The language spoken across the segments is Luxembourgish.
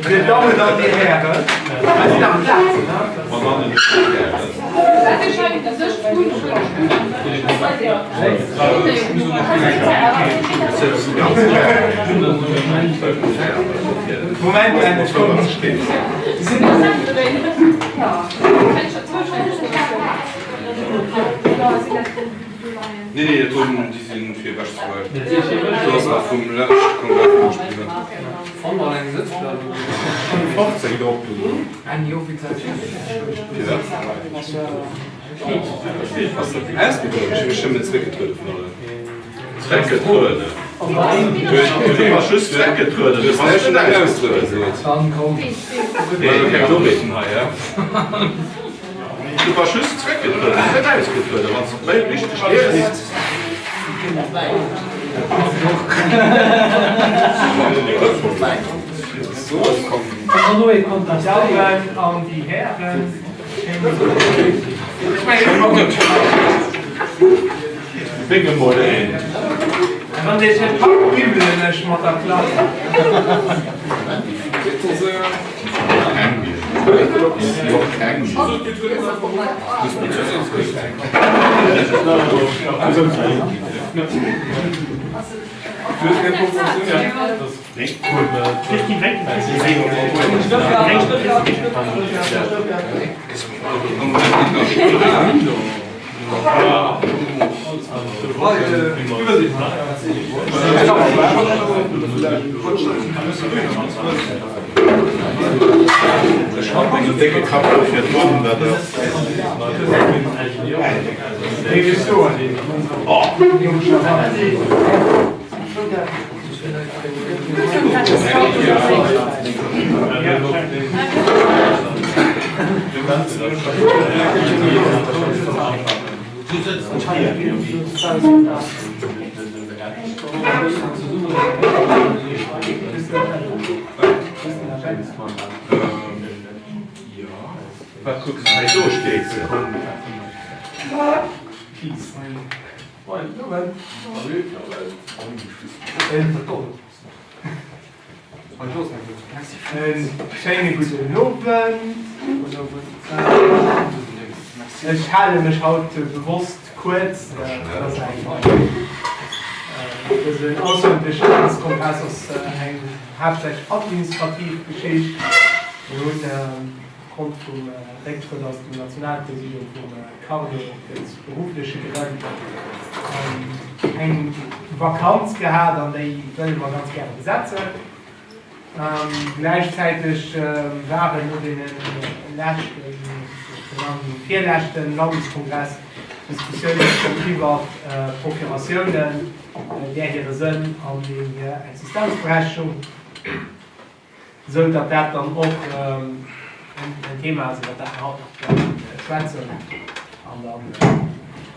Dir Dammen an Dir Hären, hei sinn nach Plazen, ne? Moment, ech kommen. Nee, nee, dat doen, déi sinn fir ewech ze huelen. Do ass nach vum leschte Kongress ewech bliwwen. Firwat? Ass dat ausgetrueden? Ech hu bestëmmt net zeréckgetruede vun allen. Zeréckgetrueden? Du bass just zeréckgetrueden, du hues näischt vun engem Austruede gesot. Nee, keng Logik hei, ja. Du bass just zeréckgetrueden, net ausgetrueden. Wann s de d'Mail richteg liest. Dammen an déi Hären, Wann Dir net packt, bibbelen ech mat der Klass. Ech hat mengem décke Kapp do virdrun, dat ass. Wat kucks de hei? Do steet se. En schéine gudden Owend. Ech hale mech haut bewosst kuerz. Dat ass eng Dësen aussergewéinleche Landeskongress ass eng haaptsächlech administrativ Geschicht. Mir hunn Opgrond vum Récktrëtt aus dem Nationalpräsidium vum Carlo wéinst beruffleche Grënn eng Vakanz gehat an déi wëlle mer ganz gäre besetzen. Gläichzäiteg waren no deene leschten, virleschten Landeskongress Diskussiounen iwwer Procuratiounen, där hire Sënn an hir Existenzberechtigung. Esou datt dat dann och en Thema ass, iwwert dat mer haut nach wäerte schwätzen. An dann,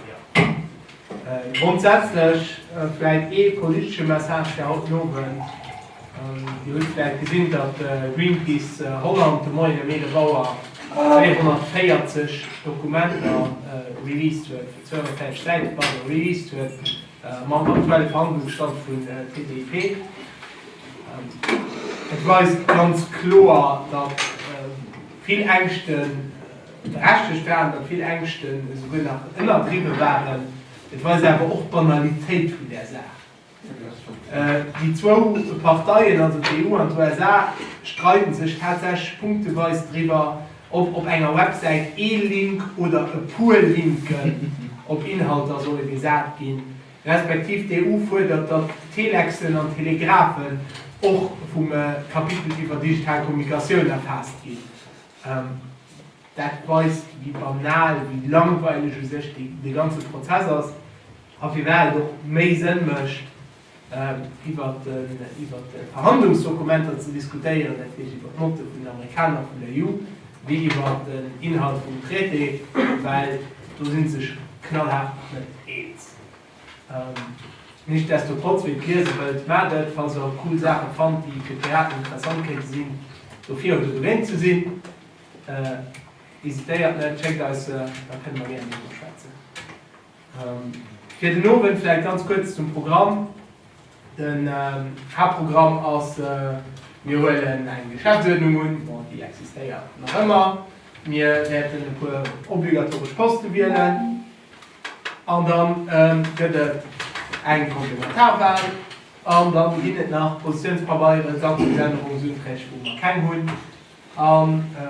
jo, grondsätzlech vläicht ee politesche Message fir haut den Owend. Dir hutt vläicht gesinn, datt Greenpeace Holland de Moien ëm 11 Auer 240 Dokumenter released huet, 240 Säite, pardon, released huet mam aktuelle Verhandlungsstand vun TTIP. Et weist ganz kloer, datt vill Ängschte berechtegt waren, datt vill Ängschten esouguer nach ënnerdriwwe waren. Et weist awer och d'Banalitéit vun där Saach. Déi zwou Parteien, also d'EU an d'USA, streiden sech tatsächlech punkteweis driwwer, ob op enger Websäit ee Link oder e puer Linken op Inhalter solle gesat ginn, respektiv d'EU fuerdert, datt Telexen an Telegraphen och vum Kapitel iwwer digital Kommunikatioun erfaasst ginn. Dat weist, wéi banal, wéi langweileg u sech dee ganze Prozess ass a firwat et och méi Sënn mécht, iwwer d'Verhandlungsdokumenter ze diskutéieren, dat heescht iwwer d'Notte vun den Amerikaner, vun der EU, wéi iwwer den Inhalt vum Traité, well do si se sech knallhaart net eens. Nichtsdestotrotz, wien et liese wëllt, maacht et. Falls der cool Saache fannt, déi fir d'Piraten interessant kéinte sinn, dofir oder dogéint ze sinn, Hesitéiert net, schéckt eis se, da kënne mer gären driwwer schwätzen. Fir den Owend vläicht ganz kuerz zum Programm. Den Haaptprogramm ass, mir huelen eng Geschäftsuerdnung un, bon, déi existéiert nach ëmmer. Mir wäerten e puer obligatoresch Poste wielen an da gëtt et eng Komplementarwal an da ginn et nach Positiounspabeieren, Satzungsännerungsunträg, wou mer keng hunn. A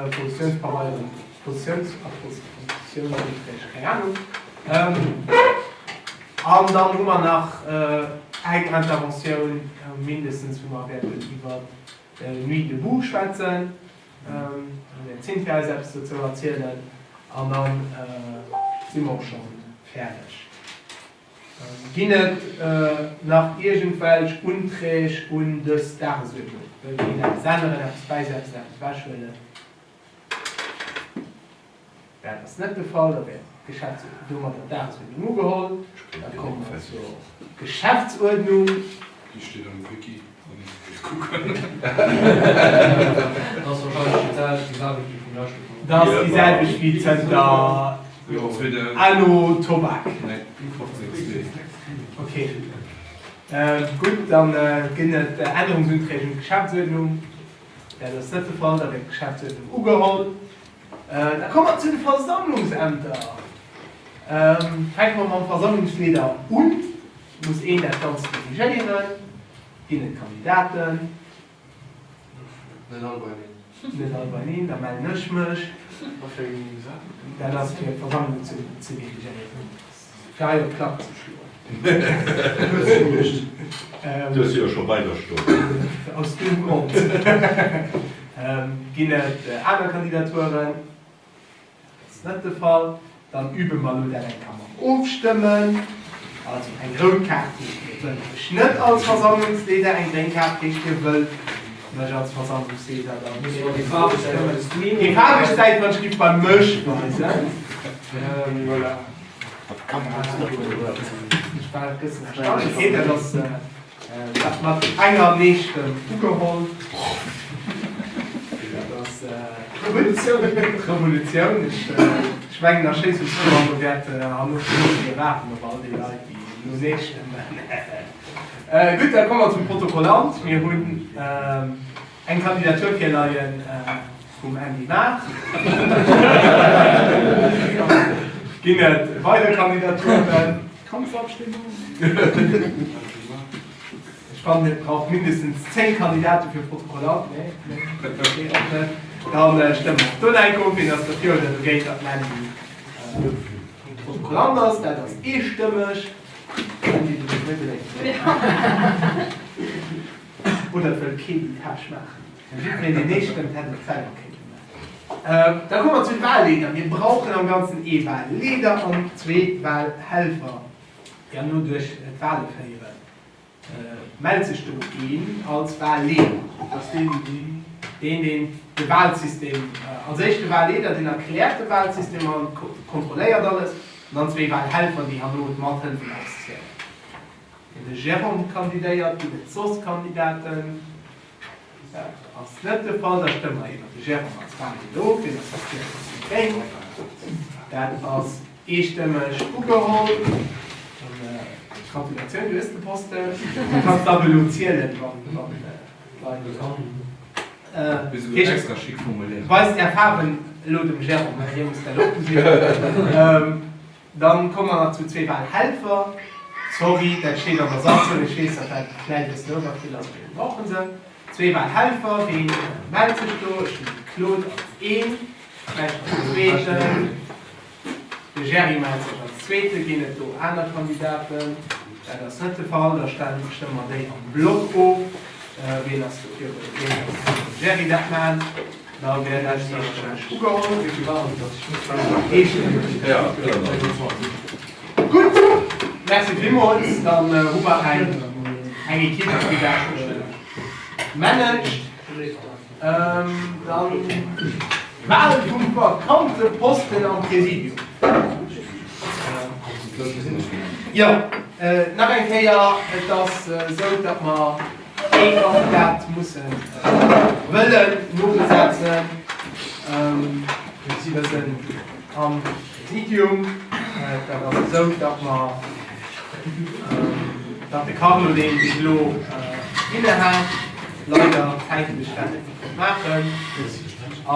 Positiounspabeieren, Positiouns a Positiounsunträg, keng Ahnung. An dann hu mer nach eng Interventioun mindestens, wou mer wäerten iwwer d'Nuit debout schwätzen. Da wäert d'Cynthia eis eppes dozou erzielen. An da si mer och scho fäerdeg. Ginn et nach iergendwelch Unträg un dës Dagesuerdnung? Wëllt een eppes änneren, eppes bäisetzen, eppes ewechhuelen? Dat ass net de Fall. Da wär d'Geschäftsuerdnung domadder d'Dagesuerdnung ugeholl. Da komme mer zur Geschäftsuerdnung. Déi steet am Wiki, wann ee se wëllt kucken. Dat ass warscheinlech déi selwecht wéi vum leschte Mol. Dat ass déi selwecht wéi zënter Anno Tobak. Ok, gutt, da ginn et Ännerungsunträg un d'Geschäftsuerdnung. Dat ass net de Fall, da gëtt d'Geschäftsuerdnung ugeholl. Da komme mer zu de Versammlungsämter. Fänke mer mam Versammlungsleeder un. Muss een dat Ganzt dirigéieren? Ginn et Kandidaten? Net all beieneen. Net all beieneen, da mellen ech mech. Wat fir eng Saach? Dat ass fir d'Versammlung ze dirigéieren, fir hei op d'Klack ze schloen. Du hues se jo scho weider stoen. Aus deem Grond. Ginn et aner Kandidaturen? Dat ass net de Fall. Dann übe mer elo dat eng Kéier mam Ofstëmmen. Also eng rout Kaart heescht, Dir wëllt mech net als Versammlungsleeder. Eng gréng Kaart heescht, Dir wëllt mech als Versammlungsleeder. Dann déi faarweg Säit, wann ech giff bei mech weisen. Voilà. Ech war e bëssen erstaunt. Okay, dat ass. Dat mat enger Nee-Stëmm ugeholl. Dat ass gutt. Revolutioun. Ech mengen, a Schéissungskommando wäert herno d'Familie waarden op all déi Leit, déi elo Nee stëmmen. Gutt, da komme mer zum Protokollant. Mir hunn eng Kandidatur virleien vum Andy Maar. Ginn et weider Kandidaturen? Kampfabstimmung? Ech fannen et brauch mindestens 10 Kandidaten fir Protokollant. Nee, nee, okay, och net. Dann stëmme mer och do nach eng of. Wien ass derfir oder dogéint, datt den Andy Protokollant ass? Dat ass eestëmmeg. Andy, du bass méi beléift. Oder et wëllt keen déi Tâche maachen. Jiddwereen, deen nee stëmmt, hätt et selwer kéinte maachen. Da komme mer zu de Wahlleeder. Mir brauchen am Ganzen ee Wahlleeder an zwee Wahlhelfer, déi herno duerch d'Wahle féieren. Mellt sech do een als Wahlleeder? Dat ass deen, deen. Deen, deen de Wahlsystem, als éischt de Wahlleeder, deen erkläert de Wahlsystem a kontrolléiert alles, an dann zwee Wahlhelfer, déi herno mathëllefen auszielen. De Jérôme kandidéiert. Ginn et soss Kandidaten? Dat ass net de Fall. Da stëmme mer iwwer de Jérôme als Wahlleeder of. Wien ass derfir? Déi Gréng. Dat ass eestëmmeg ugeholl. Dann Gratulatioun, du hues de Posten. Du kanns da elo zielen, wann d'Leit. Weist Är Faarwen elo dem Jérôme, hie muss dat och gesinn. Dann komme mer nach zu zwee Wahlhelfer. Sorry, dat steet an der Satzung. Ech weess, datt dat vläicht e bëssen overkill ass, mee mir brauche se. Zwee Wahlhelfer, wee mellt sech do? Ech hunn de Claude als een, vläicht als zweeten. De Gerry mellt sech als zweete. Ginn et do aner Kandidaten? Dat ass net de Fall. Da stëmme mer déi am Block of. Ween ass dofir oder dogéint, datt de Gerry dat maacht? Da wär dat eestëmmeg ugeholl. Eestëmmeg. Gutt, Merci villmools. Dann hu mer eng Ekipp, déi dat managt. Dann Wal vum vakante Posten am Präsidium. Jo, nach eng Kéier, et ass esou, datt mer ee Kandidat musse wëllen nobesetzen am Präsidium. Dat ass esou, datt mer, datt de Carlo, deen bis elo innehat, leider zäitlech dat net méi konnt maachen. A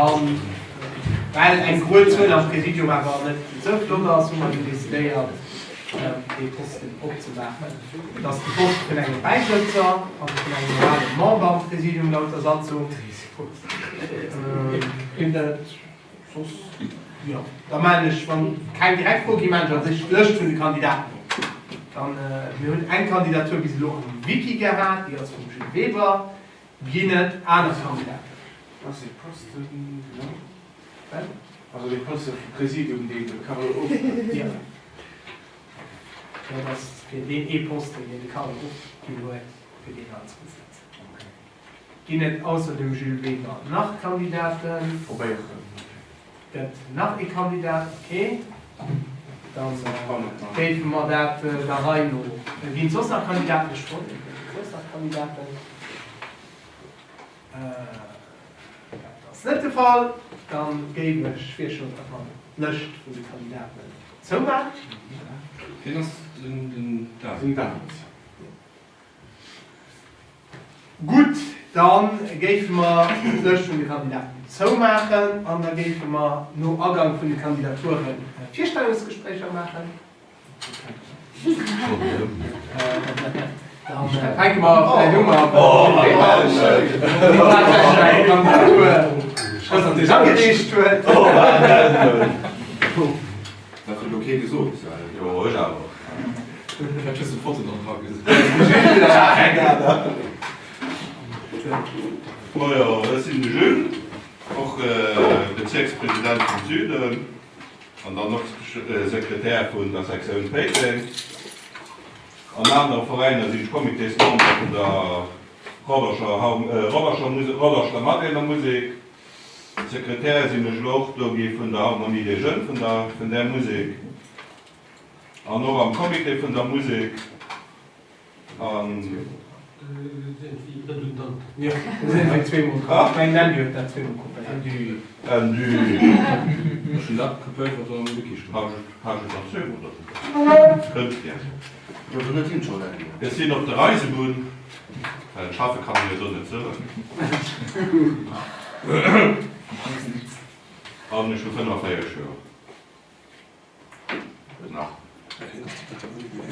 well eng grued Zuel am Präsidium awer net esou flott ass, hu mer du decidéiert, dee Posten opzemaachen. Et ass de Poste vun engem Bäisëtzer, also vun engem normale Member am Präsidium laut der Satzung. Soss, jo, da maachen ech, wann keng direkt Fro ginn, maachen ech a sech d'Lëscht vun de Kandidaten op. Dann, mir hunn eng Kandidatur bis elo am Wiki gehat, déi ass vum Jules Weber. Ginn et aner Kandidaten? Ass dee Posten, genau, wat? Also dee Poste vum Präsidium, deen de Carlo ofgëtt? Jo, dat ass fir deen ee Posten, deen de Carlo ofginn huet, fir deen nei ze besetzen. Ginn et ausser dem Jules Weber nach Kandidaten? Probéieren. Gëtt nach ee Kandidat? Ok, da géife mer dat der Rei no. Ginn et soss nach Kandidaten? Ech wollt net, ginn et soss nach Kandidaten? Dat ass net de Fall. Da géif ech virschloen, datt mer d'Lëscht vun de Kandidaten zoumaachen. Wien ass den David? Gutt, da géife mer d'Lëscht vun de Kandidaten zoumaachen an da géife mer no Agang vun de Kandidature Virstellungsgespréicher maachen. Da fänke mer vläicht u mat deen tatsächlech eng Kandidatur schlussendlech agereecht huet. Dat huet elo kee gesot. Jo, ech awer. Ech hat just den Foto nach dra gesinn. Majo, ech sinn de Jules, och Bezierkspresident vum Süden an dann och Sekretär vun der Sektioun Péiteng. An anere Veräiner sinn ech Comitésmember vun der Rodderscher Madelener Musek. Sekretär sinn ech elo och do gi vun der Harmonie des Jeunes vun der vun där Musek an och am Comité vun der Musek an. Ech sinn op der Eisebunn. Well schaffe kann een jo do net soen. An ech hu 45 Joer. Nach.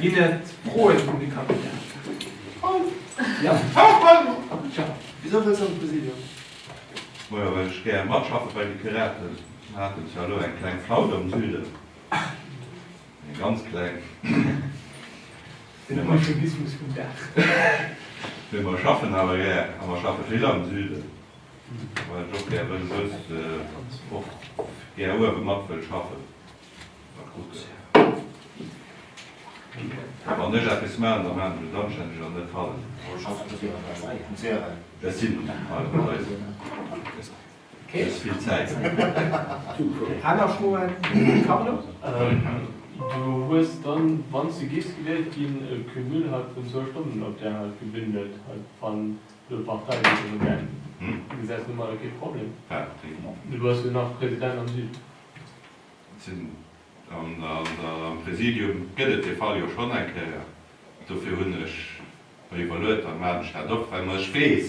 Ginn et Froen un de Kandidat? Wisou wëlls de an de Präsidium? Majo, well ech gär matschaffe bei de Piraten. Mir haten zwar elo eng kleng Flaute am Süden. Eng ganz kleng. Den Euphemismus vum Dag. Mee mer schaffen awer gär a mer schaffe vill am Süden, well ech och gär wëll wëss, och gär uewe mat wëll schaffen. Mal kucken. A wann ech eppes maachen, da maachen ech et anstänneg an net hallef. Ech sinn hei bei eis. Hues vill Zäit. Aner Froen? Carlo? Du hues dann, wann s de giffs gewielt ginn, e Cumul halt vun zwou Stonnen op där halt gebündelt, halt wann elo d'Partei seet, also gär. Du gesäis domadder kee Problem? Du bass jo nach President am Süden. Sinn am Präsidium gëtt et dee Fall jo schonn eng Kéier. Dofir hunn ech mer iwwerluet, dann maachen ech dat och, well mer ech weess,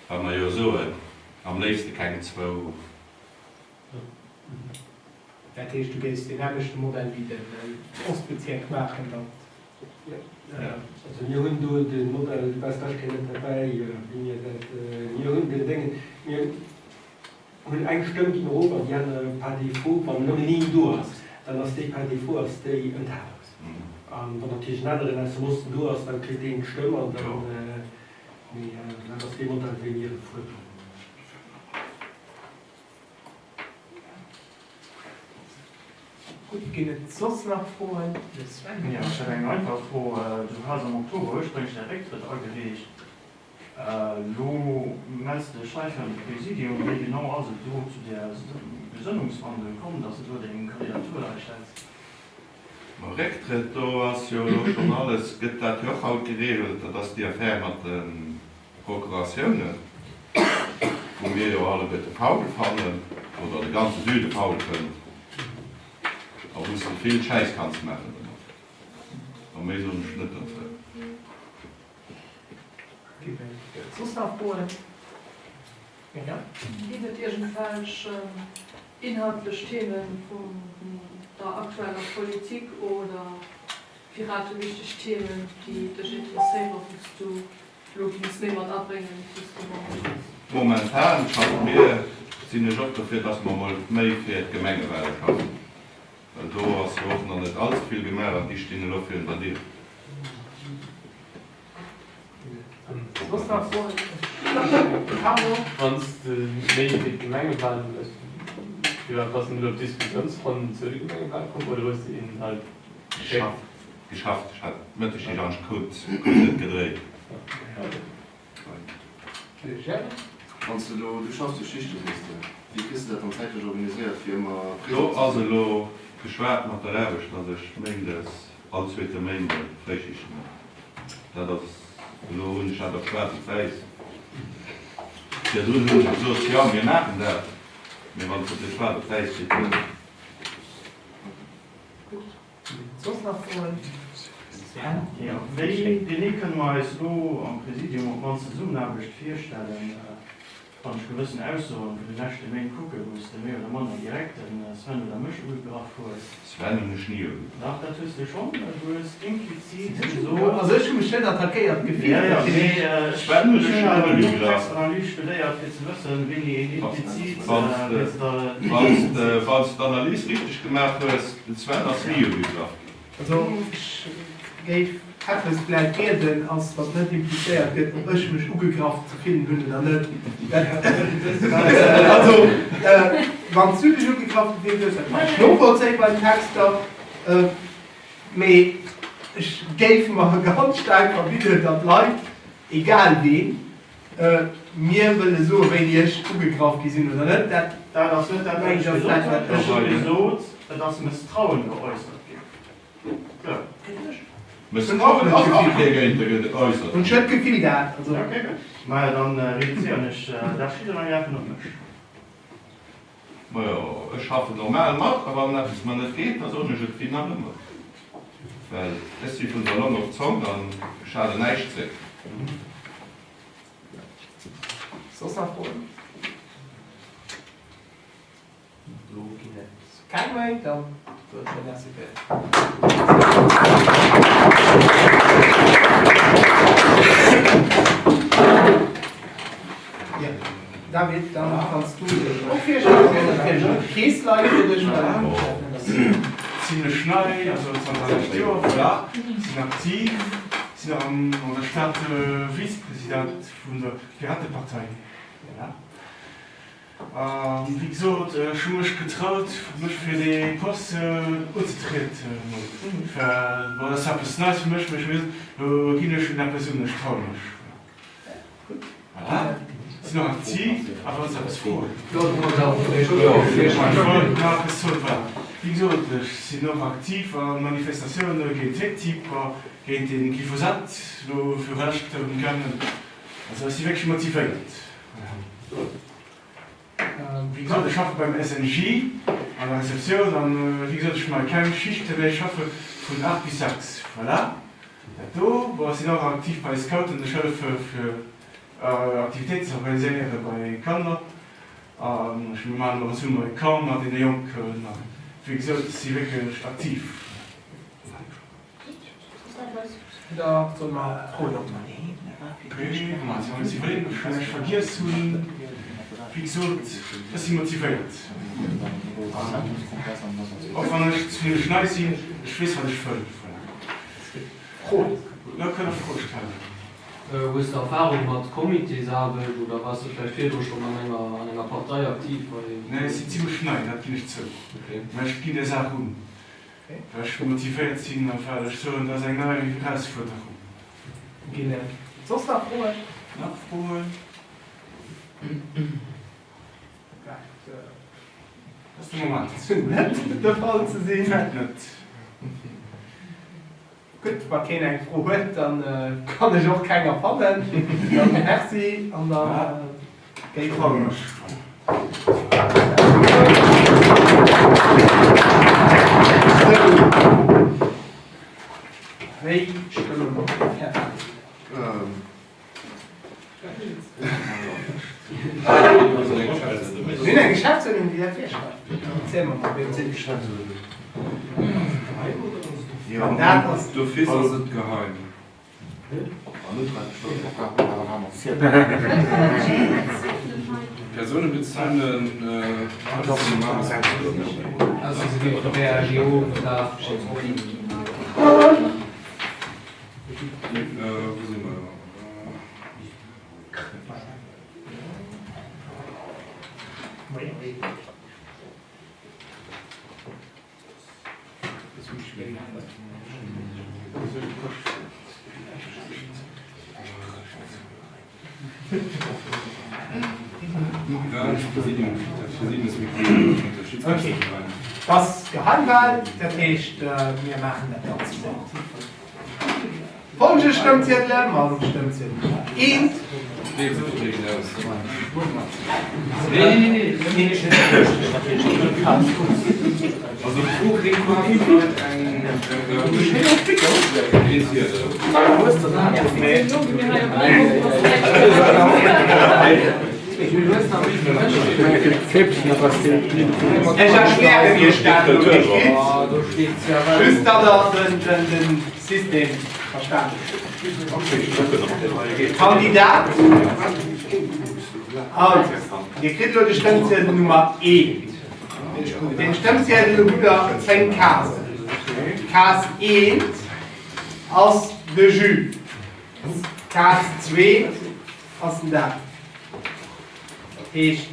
Well mer jo soen, am léifste keng zwou. Dat heescht, du géifs deen nämmlechte Modell wéi den Ostbezierk maachen, datt. Also mir hunn do de Modell, du waars d'lescht Kéier net derbäi, wéi mir dat, mir hunn den Déngen, mir hunn eng Stëmm ginn erof an déi aner par défaut, wann nëmmen een do ass, dann ass déi par défaut ass déi enthalen. An wann natierlech en aneren aus dem Osten do ass, da kritt deen d'Stëmm an dann, mee dat ass dee Modell wéi mir e fueren. Gutt, ginn et soss nach Froen? De Sven. Jo, ech hätt eng einfach Fro. Du has am Oktober ursprénglech däi Récktrëtt agereecht. Elo mells de dech hei fir an de Präsidium. Wéi genau ass et do zu där Gesënnungswandel komm, datt s de do deng Kandidatur hei stells? Ma Récktrëtt, do ass jo elo schonn alles, gëtt dat jo och haut gereegelt. Dat ass déi Affär mat de Procuratiounen, wou mir jo alleguerte faul fannen, oder de ganze Süde faul fënnt, a wou s de vill Schäiss kanns maachen domat. A méi soen ech net dozou. Ginn et soss nach Froen? Jo. Ginn et iergendwelch inhaltlech Themen vun der aktueller Politik oder piratewichteg Themen, déi dech interesséieren, wou s du Lo gings méi mat abréngen wéis de momentan. Momentan schaffe mir, sinn ech och dofir, dass mer emol méi fir d'Gemengewale schaffen, well do ass jo och nach net allze vill gemaach an déi stinn elo virun der Dier. Soss nach Froen? Carlo? Wann s de méi fir d'Gemengewalen, firwat bass de net op d'Diskussiounsronnen zu de Gemengewale komm oder hues de een halt geschéckt? Geschafft, ech hat d'Mëttesschicht an ech krut net gedréit. Wann s de elo, du schaffs jo Schichte sees de, wéi kriss de dat dann zäitlech organiséiert fir ëmmer Do present ze ass sinn? elo geschwat mat der Aarbecht, datt ech méindes, all zweete Méinde Fréischicht hunn. Dat ass, elo hunn ech dat op schwaarz op wäiss. Virdrun hu se gesot, jo mir maachen dat, mee wann s de et net schwaarz op wäiss kritt hues. Soss nach Froen? Sven? Jo, wéi genee kënne mer eis elo am Präsidium op d'mannst Zesummenaarbecht virstellen, wann ech gewëssen Aussoen vun de leschte Méint kucken, wou s de méi oder manner direkt de Sven oder mech ugegraff hues? Sven hunn ech ni ugegraff. Dach, dat hues de schonn. Du hues implizit gesot. Also ech hu mech net attackéiert gefillt. Jo, jo, mee ech Sven hunn ech hunn ni awer genuch ugegraff. Textanalyse studéiert, fir ze wëssen, wéini een implizit, wéi s de. Falls de d'Analys richteg gemaach hues, Den Sven ass ni ugegraff ginn. Also ech géif eppes vläit bieden, ass datt net implizéiert gëtt, ob ech mech ugegraff ze fillen hunn oder net. Also wann s du dech ugegraff gefillt hues, dat kann ech novollzéien bei den Texter, mee ech géif mer ganz staark verbidden, datt Leit, egal ween, Mir wëlle soen, wéini ech ugegraff gi sinn oder net. Dat Dat ass net dat, wat ech gesot hunn. Ech hu gesot, et ass Mësstrauen geäussert ginn. Sou. Mësstrauen ass och kee géint e geäussert Hunn ech net d'Gefill gehat. Also. Ok, gutt. Majo, dann reduzéieren ech dat Schiedelaangräifen op mech. Majo, ech schaffen normal mat, a wann eppes mer net geet, da soen ech et wéi nach ëmmer. Well ech si vun der Long op d'Zong an ech halen näischt zréck. Soss nach Froen? Do ginn et keng méi. Dann soen ech Merci fir David, dann kanns du dech och virstellen. Mir hunn natierlech och Kreesleit fir dech. Zimlech nei, also zanter lescht Joer, voilà, sinn aktiv, sinn och an der Stad Vizepresident vun der Piratepartei, voilà. A wéi gesot, ech hu mech getraut, mech fir dee Poste unzetrieden. Well, bon, dat ass eppes Neies fir mech, mee ech hu gesot, elo ginn ech un eppes un, ech traue mech. Voilà, sinn och aktiv, a wann s de eppes froen. Ech wollt nach eppes soen, voilà. Wéi gesot, ech sinn och aktiv a Manifestatioune géint TTIP a géint de Glyphosat, elo fir Recht erëm gaangen. Also ech si wierklech motivéiert. Wéi gesot, ech schaffe beim SNJ an der Receptioun an wéi gesot, ech maache keng Schichten, mä ech schaffe vun 8 bis 6. Voilà, dat do. Bon, ech sinn och aktiv bei Scouten, ech hëllefe fir Aktivitéiten ze organiséiere bei Kanner an ech maachen och esou mol e Camp mat deene Jonken. A wéi gesot, ech si wierklech aktiv. Oder solle mer d'Froen opman? Iwwerleeën, ob ech näischt vergiess hunn. Wéi gesot, ech si motivéiert. Och wann ech zimlech nei sinn, ech weess, wat ech wëll. Voilà. Froen? Lo kënnt der Froe stellen. Hues de Erfahrung mat Comitésaarbecht oder waars de vläicht virdru schonn an enger an enger Partei aktiv? Nee, ech sinn zimlech nei, dat ginn ech zou. Mä ech ginn där Saach un. Well ech motivéiert sinn a well ech soen, dat ass eng nei Erausfuerderung. Ginn et soss nach Froen? Nach Froen? Dat ass de Moment. Net de Fall ze sinn. Fält net. Gutt, wa keen eng Fro huet, da kann ech och keng erfannen. Dann Merci an da géif ech. Wéi stëmme mer, Här Wagner? Mir hunn eng Geschäftsuerdnung, déi dat virschreift. Erziel mer mol, wéi et An dat ass. D'office ass et geheim. Persounebezunne. Wou si mer? Ass Geheimwahl, dat heescht mir maachen dat Ganzt mat folgende Stëmmziedele, mam Stëmmziedel Nummer eent. Ech erklären Iech dat elo wéi et geet, just datt Der den System verstanen hutt. Kandidat, also Dir kritt elo de Stëmmziedel Nummer eent. Op deem Stëmmziedel hutt Der 10 Casen. Case eent ass de Jules, Case zwee ass den David. Dat heescht,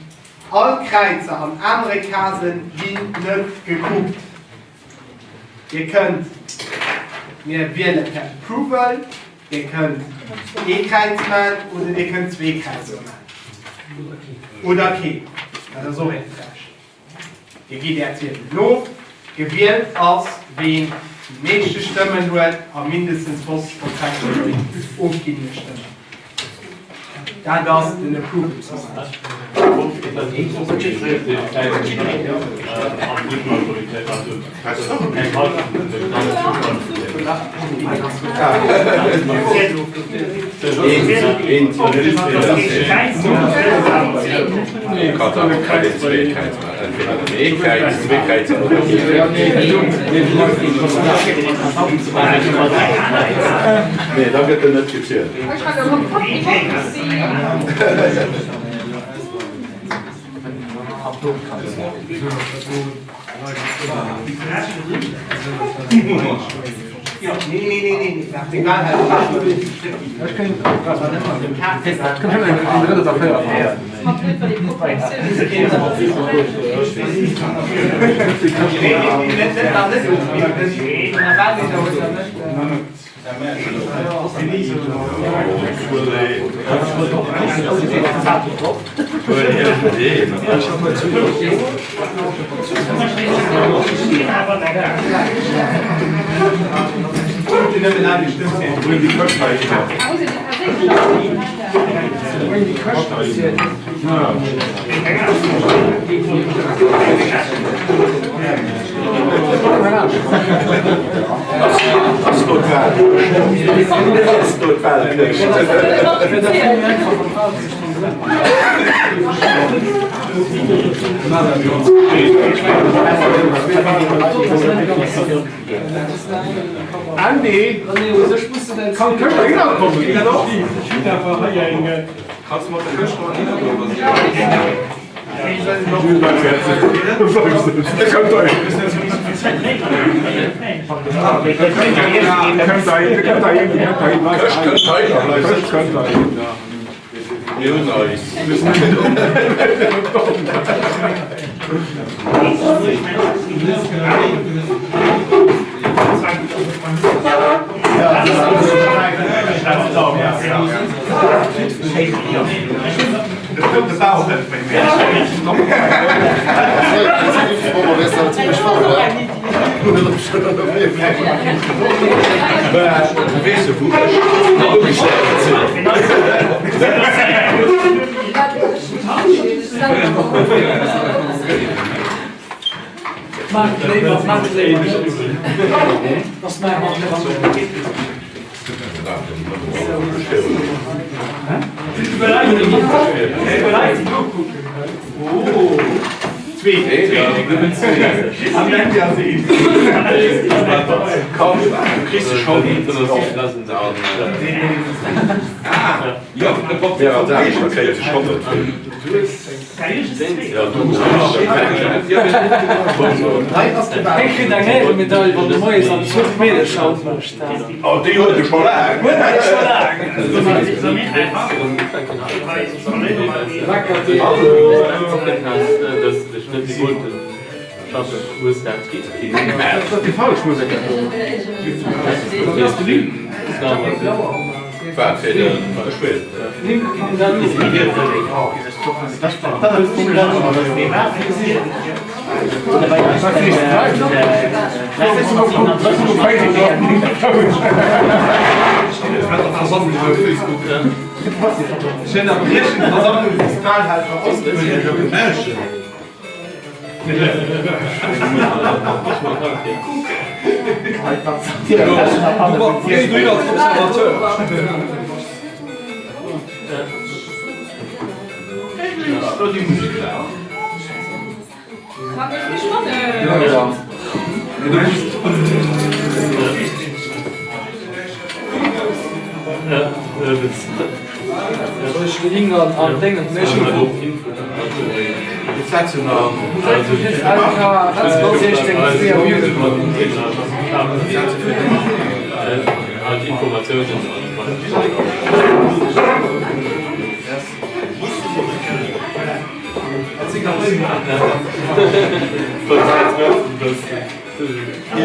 all Kräizer an anere Casen ginn net gekuckt. Dir kënnt, mir wiele per Approval, Dir kënnt ee Kräiz man oder Dir kënnt zwee Kräizer man. Oder keen. Dat ass och Äert Recht. Dir gitt Är Ziedel no. Gewielt ass, ween déi meeschte Stëmmen huet a mindestens 50 Prozent vun den ofginne Stëmmen. Dat ass den Approval System. Andy, kann d'Këscht heihinner kommen? Geet dat och? Kanns du mat der Këscht do heihinner goen, wa si Mir hunn eis. Hie kritt eng Éieremedail, wann e moies am Zuch d'Meedeschau mécht. Oh, déi huet e scho laang! Huet e scho laang! Wat fir den Ech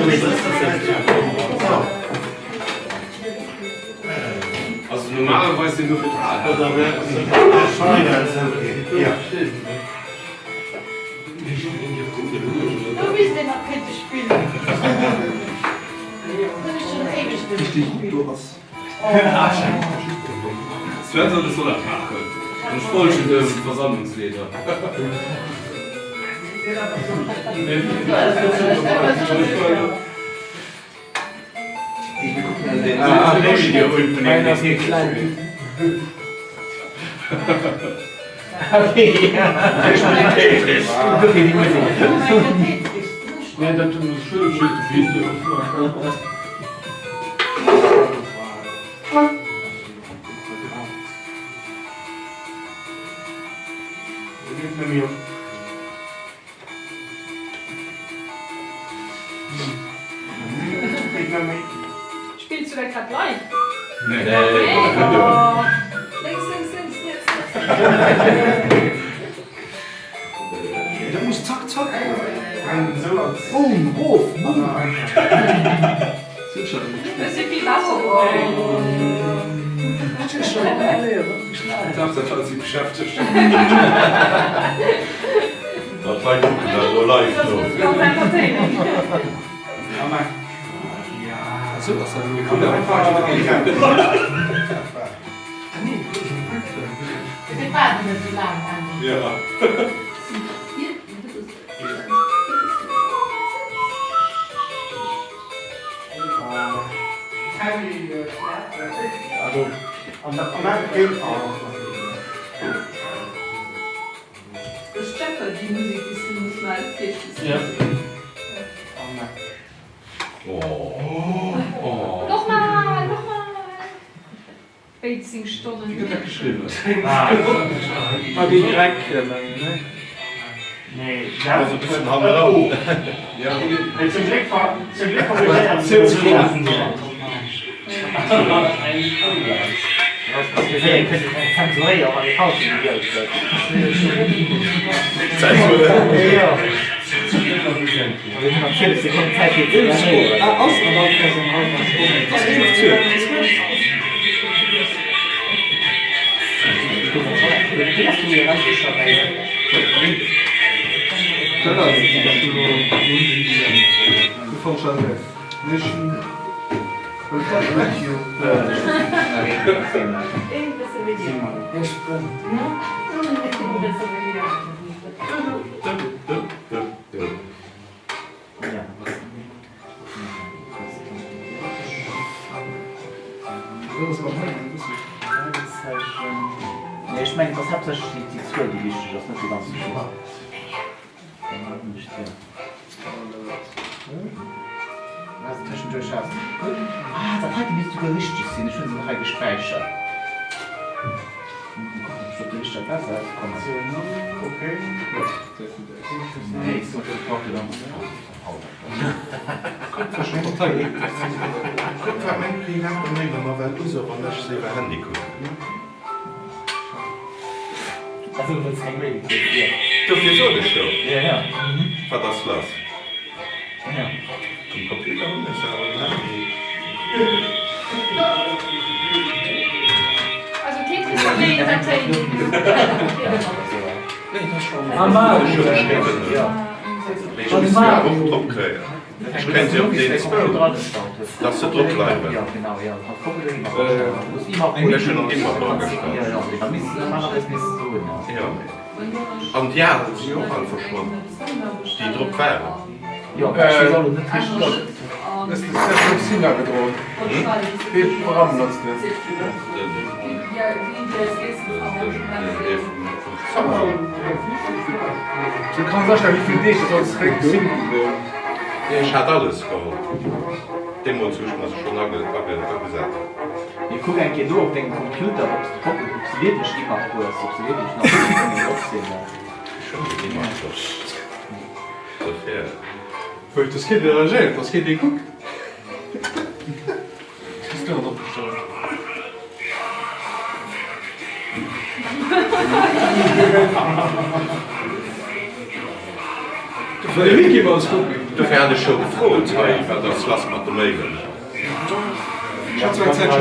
weess et net. Also normalerweis sinn do fir Sven soll soll dat maachen. Ech folgen dem Versammlungsleeder. Spills du dat grad live? Nee. Oh. Lénks, lénks, lénks, riets, riets. Dat muss zack, zack. Boom, rof, boom. Dat Leit kucken dat elo live no. Mir waarden net esou laang, Andy. Ech checken déi Musek déi s du muss maachen, dat heescht déi s du Nochmal, nochmal! 14 Stonnen. Wéi gëtt dat geschriwwen? Mat Y, mengen ne? Nee, Also e bëssen hanneran. Mee zum Gléck ver, zum Gléck verléieren se Nee, ech mengen, et ass haaptsächlech déi déi Zuel, déi wichteg ass, net de ganze Chiffre. Tëschenduerch ass. Ah, dat heite misst souguer richteg sinn, ech hunn se nach hei gespäichert. Mol kucken, ob ech op der richteger Adress erauskommen. Kuck wat meng private Mailer nawell u sou wann ech se iwwer Handy kucken. Dofir sot ech jo, wat ass lass? Um Computer hunn ech se awer um Handy. Ech misst se awer och drop kréien. Ech kréien se op deen zwou, dass se drop bleiwen. Ech hunn ëmmer drop gestallt. Jo, an déi al si och all verschwonn, déi drop waren. Ech hat alles geholl, deemols wou ech mer se schonn agesat hat. Mee kuck eng Kéier do op dengem Computer, ob s de ob s de wierklech Imag hues, ob se wierklech nach kënnen drop sinn. Ech hunn den Imag drop, dofir. Wëll dass keen reagéiert, dass keen dee kuckt. Hues du dat opgestallt? Dofir hat ech jo gefrot hei, wat ass lass mat de Mailen? Ech geien se eng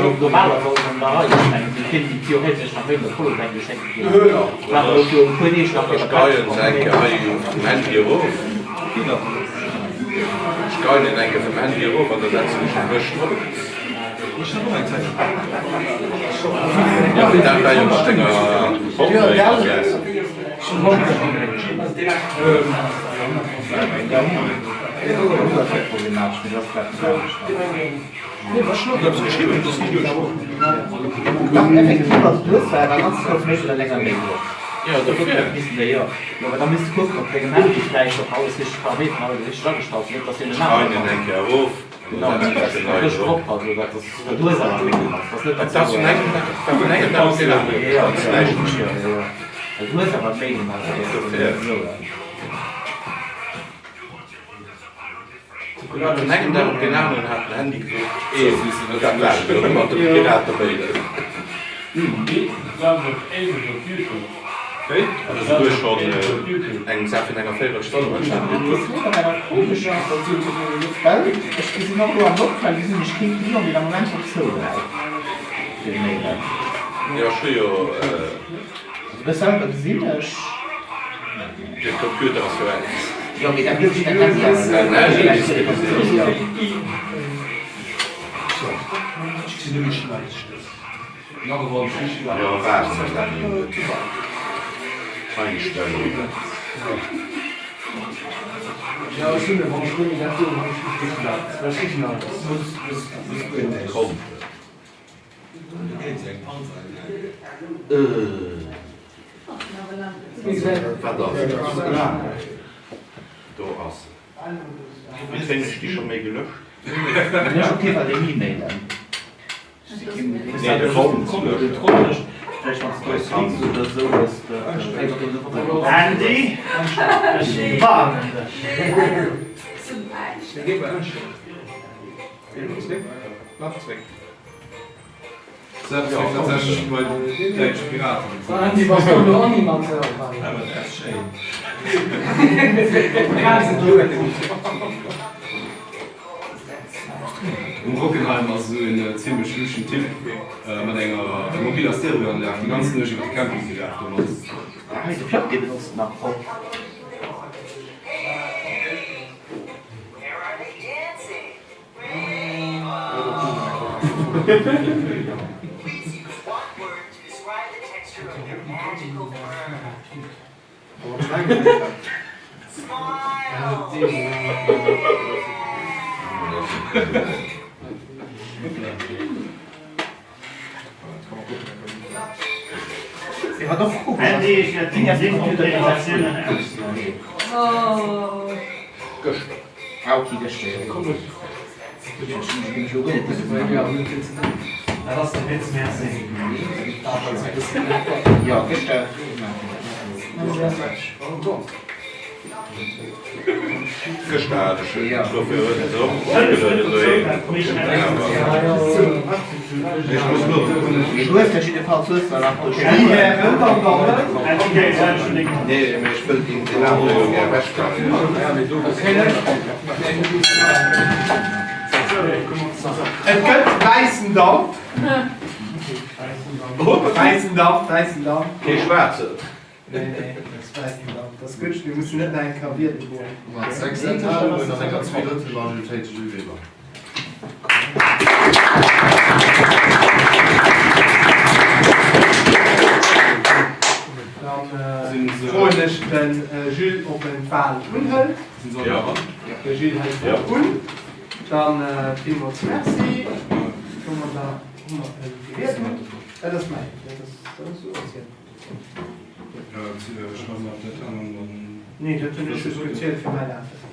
Kéier hei vum Handy erof. Ech geien en eng Kéier vum Handy erof an da setzen ech e frësch drop. Jo, mee dat war jo mat denger Hotmail-Adress. Vun engem Dag op deen aneren hat den Handy gesot, Ee, dat war et elo mat de Piratemailen. Wéi? An esouguer schonn eng Saach vun enger Véierelstonn op Chat gekuckt. Jo, ech hu jo. De Computer ass jo aus. Jo, waarden Einstellungen. Konten. Wat ass et? Do ass se. Wéi kréien ech déi scho méi gelöscht? Nee, de Kont löschen. Andy, ech warnen dech. Um Rockenheim ass esou en zimlech luschen Typ mat enger mobiler Stereoanlag déi ganz Nuecht iwwer de Camping gelaf domat. Andy, ech wäert deng Sinnautorisationen ausnotzen. Dat ass de Witz, merci. Gëschter hat ech en, dofir huet en se och opgelueden doheem. Ech muss elo Nee, mee ech wëll deen anere jo gär ewechklammen. Et gëtt wäissen Damp. Wäissen Damp, wäissen Damp. Kee schwaarzen. Nee, nee, dat ass wäissen Damp. Dat ass gutt, mir mussen net nach eng Kéier wiele goen. Mat 6 Enthalungen an enger Zweedrëttelmajoritéit de Jules Weber. Dann froen ech de Jules, ob en d'Wal unhëlt. De Jules hëlt d'Wal un. Dann villmools Merci. Domadder hu mer e gewielt. Dat ass mäin, dat ass, dat ass offiziell. Nee, dat hunn ech just gezielt fir mäin Affaire.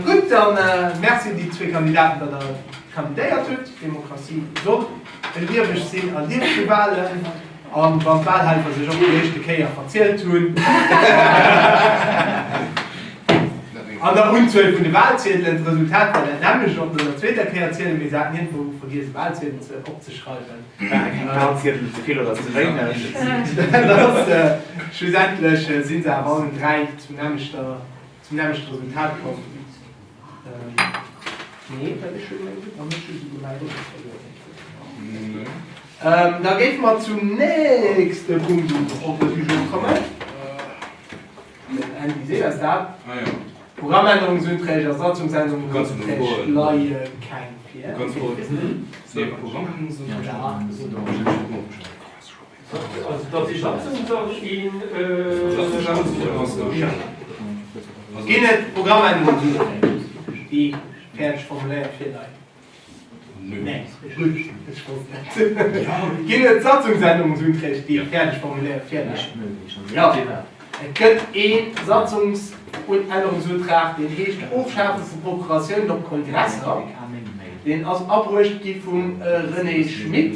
Gutt, dann Merci un déi zwee Kandidaten, datt Der kandidéiert hutt. D'Demokratie soll lieweg sinn a lieft vu Walen. A wann d'Walhelfer sech och déi éischte Kéier verzielt hunn an der Unzuel vun de Walziedelen, d'Resultat war dat nämmlecht och no der zweeter Kéier zielen, mee se haten iergendwou vergiess e Walziedel opzeschreiwen. Walziedel ze vill oder ze wéineg. Dat ass, schlussendlech si se awer allen 3 zum nämmlechter, zum nämmlechte Resultat komm. Nee, well ech hunn an ech hu souguer mäi Vote verluer. Da géife mer zum nächste Punkt um Ordre du jour kommen. Den Andy seet eis dat. Programmännerungsunträg a Satzungsännerungsunträg leie keng vir. Ginn et Programmännerungsunträg, déi fäerdeg formuléiert virleien? Nee, gutt, ech wosst net. Ginn et Satzungsännerungsunträg, déi fäerdeg formuléiert virleien? Jo, et gëtt ee Satzungsännerungsuntrag, deen heescht Ofschafe vu Procuratiounen op Kongresser. Deen ass abruecht gi vum René Schmit.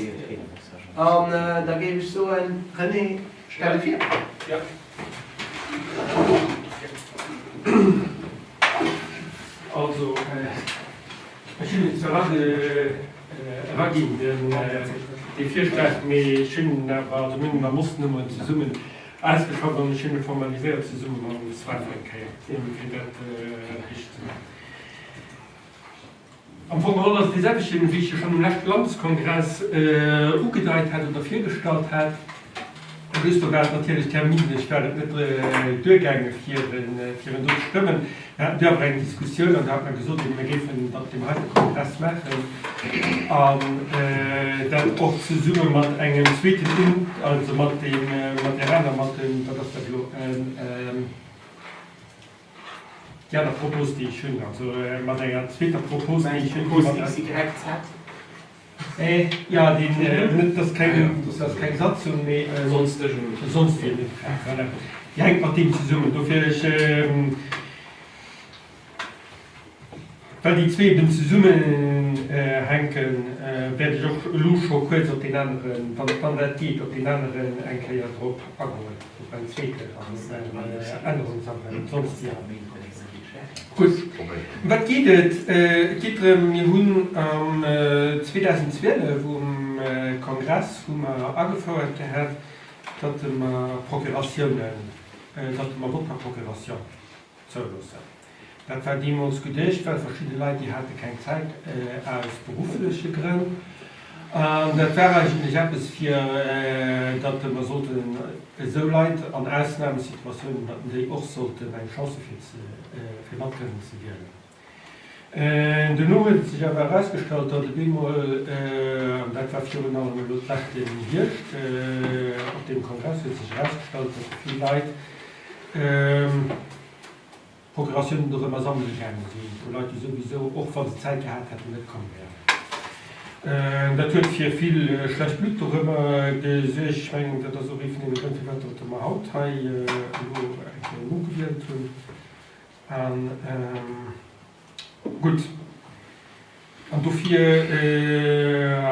An da géif ech soen, René, stell e vir. Also, ech hunn et zwar eraginn, dee Virschlag, mee ech hunn en awer, also mir hunn en am Ostnummeren zesummen ausgeschafft an ech hunn e formaliséiert zesumme mam Sven eng Kéier, fir dat richteg ze maachen. Am Fong geholl ass et dee selwechten, wéi ech e schonn um leschte Landeskongress ugedeit hat oder virgestallt hat. Just do war et natierlech terminlech war et net duergaange fir en fir en do ze stëmmen. Mir haten du awer eng Diskussioun an do hat mer gesot, mir géifen dat op deem heite Kongress maachen an dat och zesumme mat engem zweeten Un also mat deem mat där aner mat dem wat ass dat elo en déi aner Propos déi ech hunn, also mat enger zweeter Propos déi ech hunn, déi mat. XYZ. Jo, deen, net, dat ass keng, dat ass keng Satzung, mee e sonstegen Utrag, voilà. Déi hänkt mat deem zesummen. Dofir ech, well déi zwee eben zesummenhänken, wäert ech och elo scho kuerz op deen aneren, wann, wann dat geet, op deen aneren eng Kéier drop agoen, op mäin zweeten, also op mäin Ännerungsantrag, sonstegen. Gutt, ëm wat geet et? Et geet drëm, mir hunn am 2012 um Kongress hu mer agefouert gehat, datt mer Procuratiounen, datt mer Vote par procuration zouloossen. Dat war deemools geduecht, well verschidde Leit, déi hate keng Zäit aus beruffleche Grënn. An dat war eigentlech eppes, fir datt mer sollten esou Leit an Ausnamesituatiounen, datt déi och sollten eng Chance hu fir mat kënnen ze wielen. Duerno huet et sech awer erausgestallt, datt op eemol, an dat war virun allem elo d'leschten Hierscht op deem Kongress, huet sech erausgestallt, datt vill Leit, Procuratiounen dorëmmer sammele gaange sinn, vu Leit, déi souwisou, och wa se Zäit gehat hätten, net komm wären. Dat huet fir vill schlecht Blutt dorëmmer gesuergt. Ech mengen, dat ass och ee vun deene Grënn, firwat datt mer haut hei elo eng Kéier nogewielt hunn. An gutt, an dofir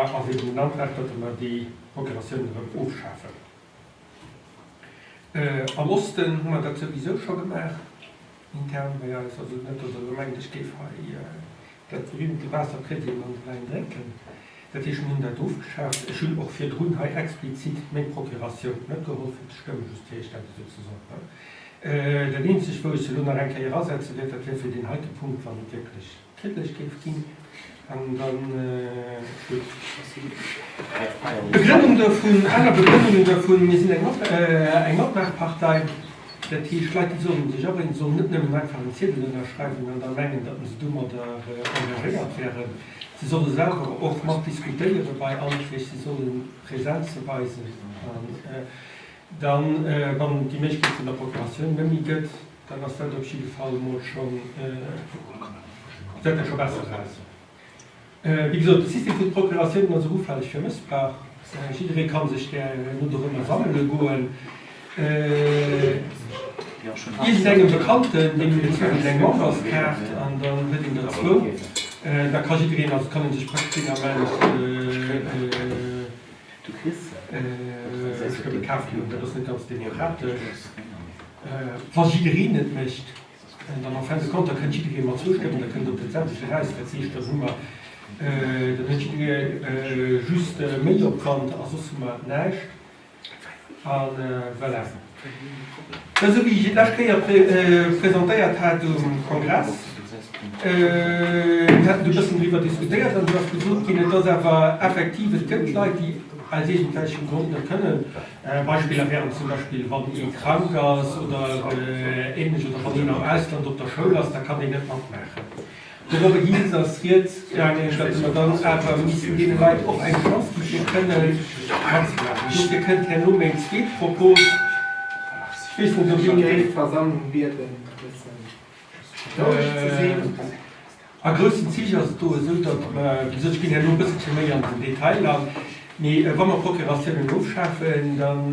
ass eben den Antrag, datt mer déi Procuratiounen erëm ofschafen. Am Osten hu mer dat souwisou scho gemaach, intern bei eis. Also net, datt Der elo mengt, ech géif hei dat berühmte Waasser priedigen an de Wäin drénken. Dat heescht, mir hunn dat ofgeschaaft. Ech hunn och virdrun hei explizit meng Procuratioun net geholl fir ze stëmmen, just fir Iech dat esou ze soen. Dat eenzegt, wou ech se elo nach eng Kéier erasetze wäert, dat wär fir deen heite Punkt, wann et wierklech Kriddlech géif ginn an dann gutt. Begrënnung dovun, aner Begrënnungen dovun, mir sinn eng eng Matmaachpartei, dat heescht Leit déi sollen sech abréngen, sollen net nëmmen einfach en Ziedel ënnerschreiwen an da mengen, datt se domadder engagéiert wären. Se solle selwer och mat diskutéiere bei Anträg, se solle Präsenze weisen an dann, wann déi Méiglechkeet vun der Procuratioun net méi gëtt, Dann ass dat op jidde Fall emol schonn, gesäit dat scho besser aus. Wéi gesot, de System vun de Procuratiounen ass och ufälleg fir Mëssbrauch. Jidderee ka sech där elo dorëmmer sammele goen. Iergendengem Bekannten, deem bezuelt een eng Memberskaart an dann huet een der zwou. Da ka jiddereen, also kann ee sech praktesch deen Ament Stëmme kafe goen. Dat ass net ganz demokratesch. Wa jiddereen et mécht, dann en fin de compte, da kënnt jidderee mat zwou Stëmmen, da kënnt op dat selwecht eraus. Dat heescht, dann hu mer, dann huet jidderee just méi Opwand a soss hu mer näischt. A voilà. Dat esou wéi ech et d'lescht Kéier presentéiert hat um Kongress. Mir haten do e bëssen driwwer diskutéiert an do ass gesot ginn, et ass awer effektiv, et gëtt Leit, déi aus iergendwelchem Grond net kënnen. Beispiller wären zum Beispill, wann ee krank ass oder Ähnlech oder wann een am Ausland op der Schoul ass, da kann een net matmaachen. Dorobber hi ass rieds gaangen, datt mer dann awer missten deene Leit och eng Chance gi fir kënne matzemaachen. Dofir kënnt herno meng zweet Propos. Ech weess net, ob een. D'Versammlung bieden, e bëssen roueg ze sinn. A groussen Zich ass et do esou, datt mer, wéi gesot, ech ginn herno e bësselche méi an den Detail an, mee wa mer Procuratiounen ofschafen, dann,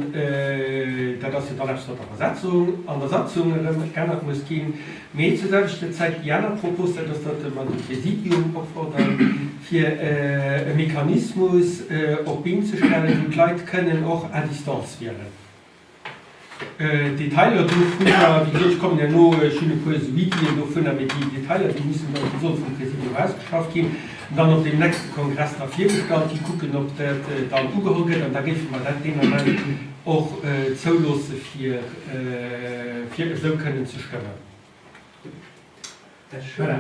dat ass jo dann eppes, wat an der Setzung, an der Satzung erëm geännert muss ginn, mee zur selwechter Zäit déi aner Propos, dat ass, datt mer de Präsidium opfordern, fir e Mechanismus op d'Been ze stellen, wou d'Leit kënnen och à distance wielen. D'Detailer dovunner, wéi gesot, ech kommen herno, ech hunn e puer esou Iddien dovunner, mee déi Detailer, déi mussen dann, déi solle vum Präsidium ausgeschafft ginn an dann op deem nächste Kongress da virgestallt ginn, kucken, ob dat dann ugeholl gëtt an da géife mer dat deen Ament och zouloosse fir, fir esou kënnen ze stëmmen. Voilà.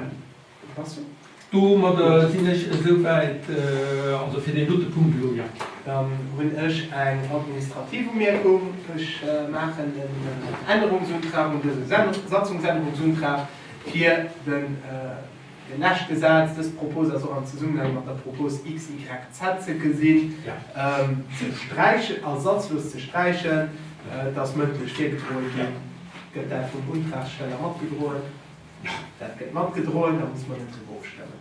Domadder sinn ech esouwäit, also fir deen dote Punkt elo, jo. Dann hunn ech eng administrativ Umierkung. Ech maachen en Ännerungsuntrag un dëse Satzungsännerungsuntrag, fir de leschte Saz, dës Propos ass och am Zesummenhang mat der Propos XYZ ze gesinn, ze sträichen, ersatzlos ze sträichen. Et ass mëndlech virgedroen ginn. Gëtt dat vum Untragsteller matgedroen? Dat gëtt matgedroen, da muss mer net driwwer ofstëmmen.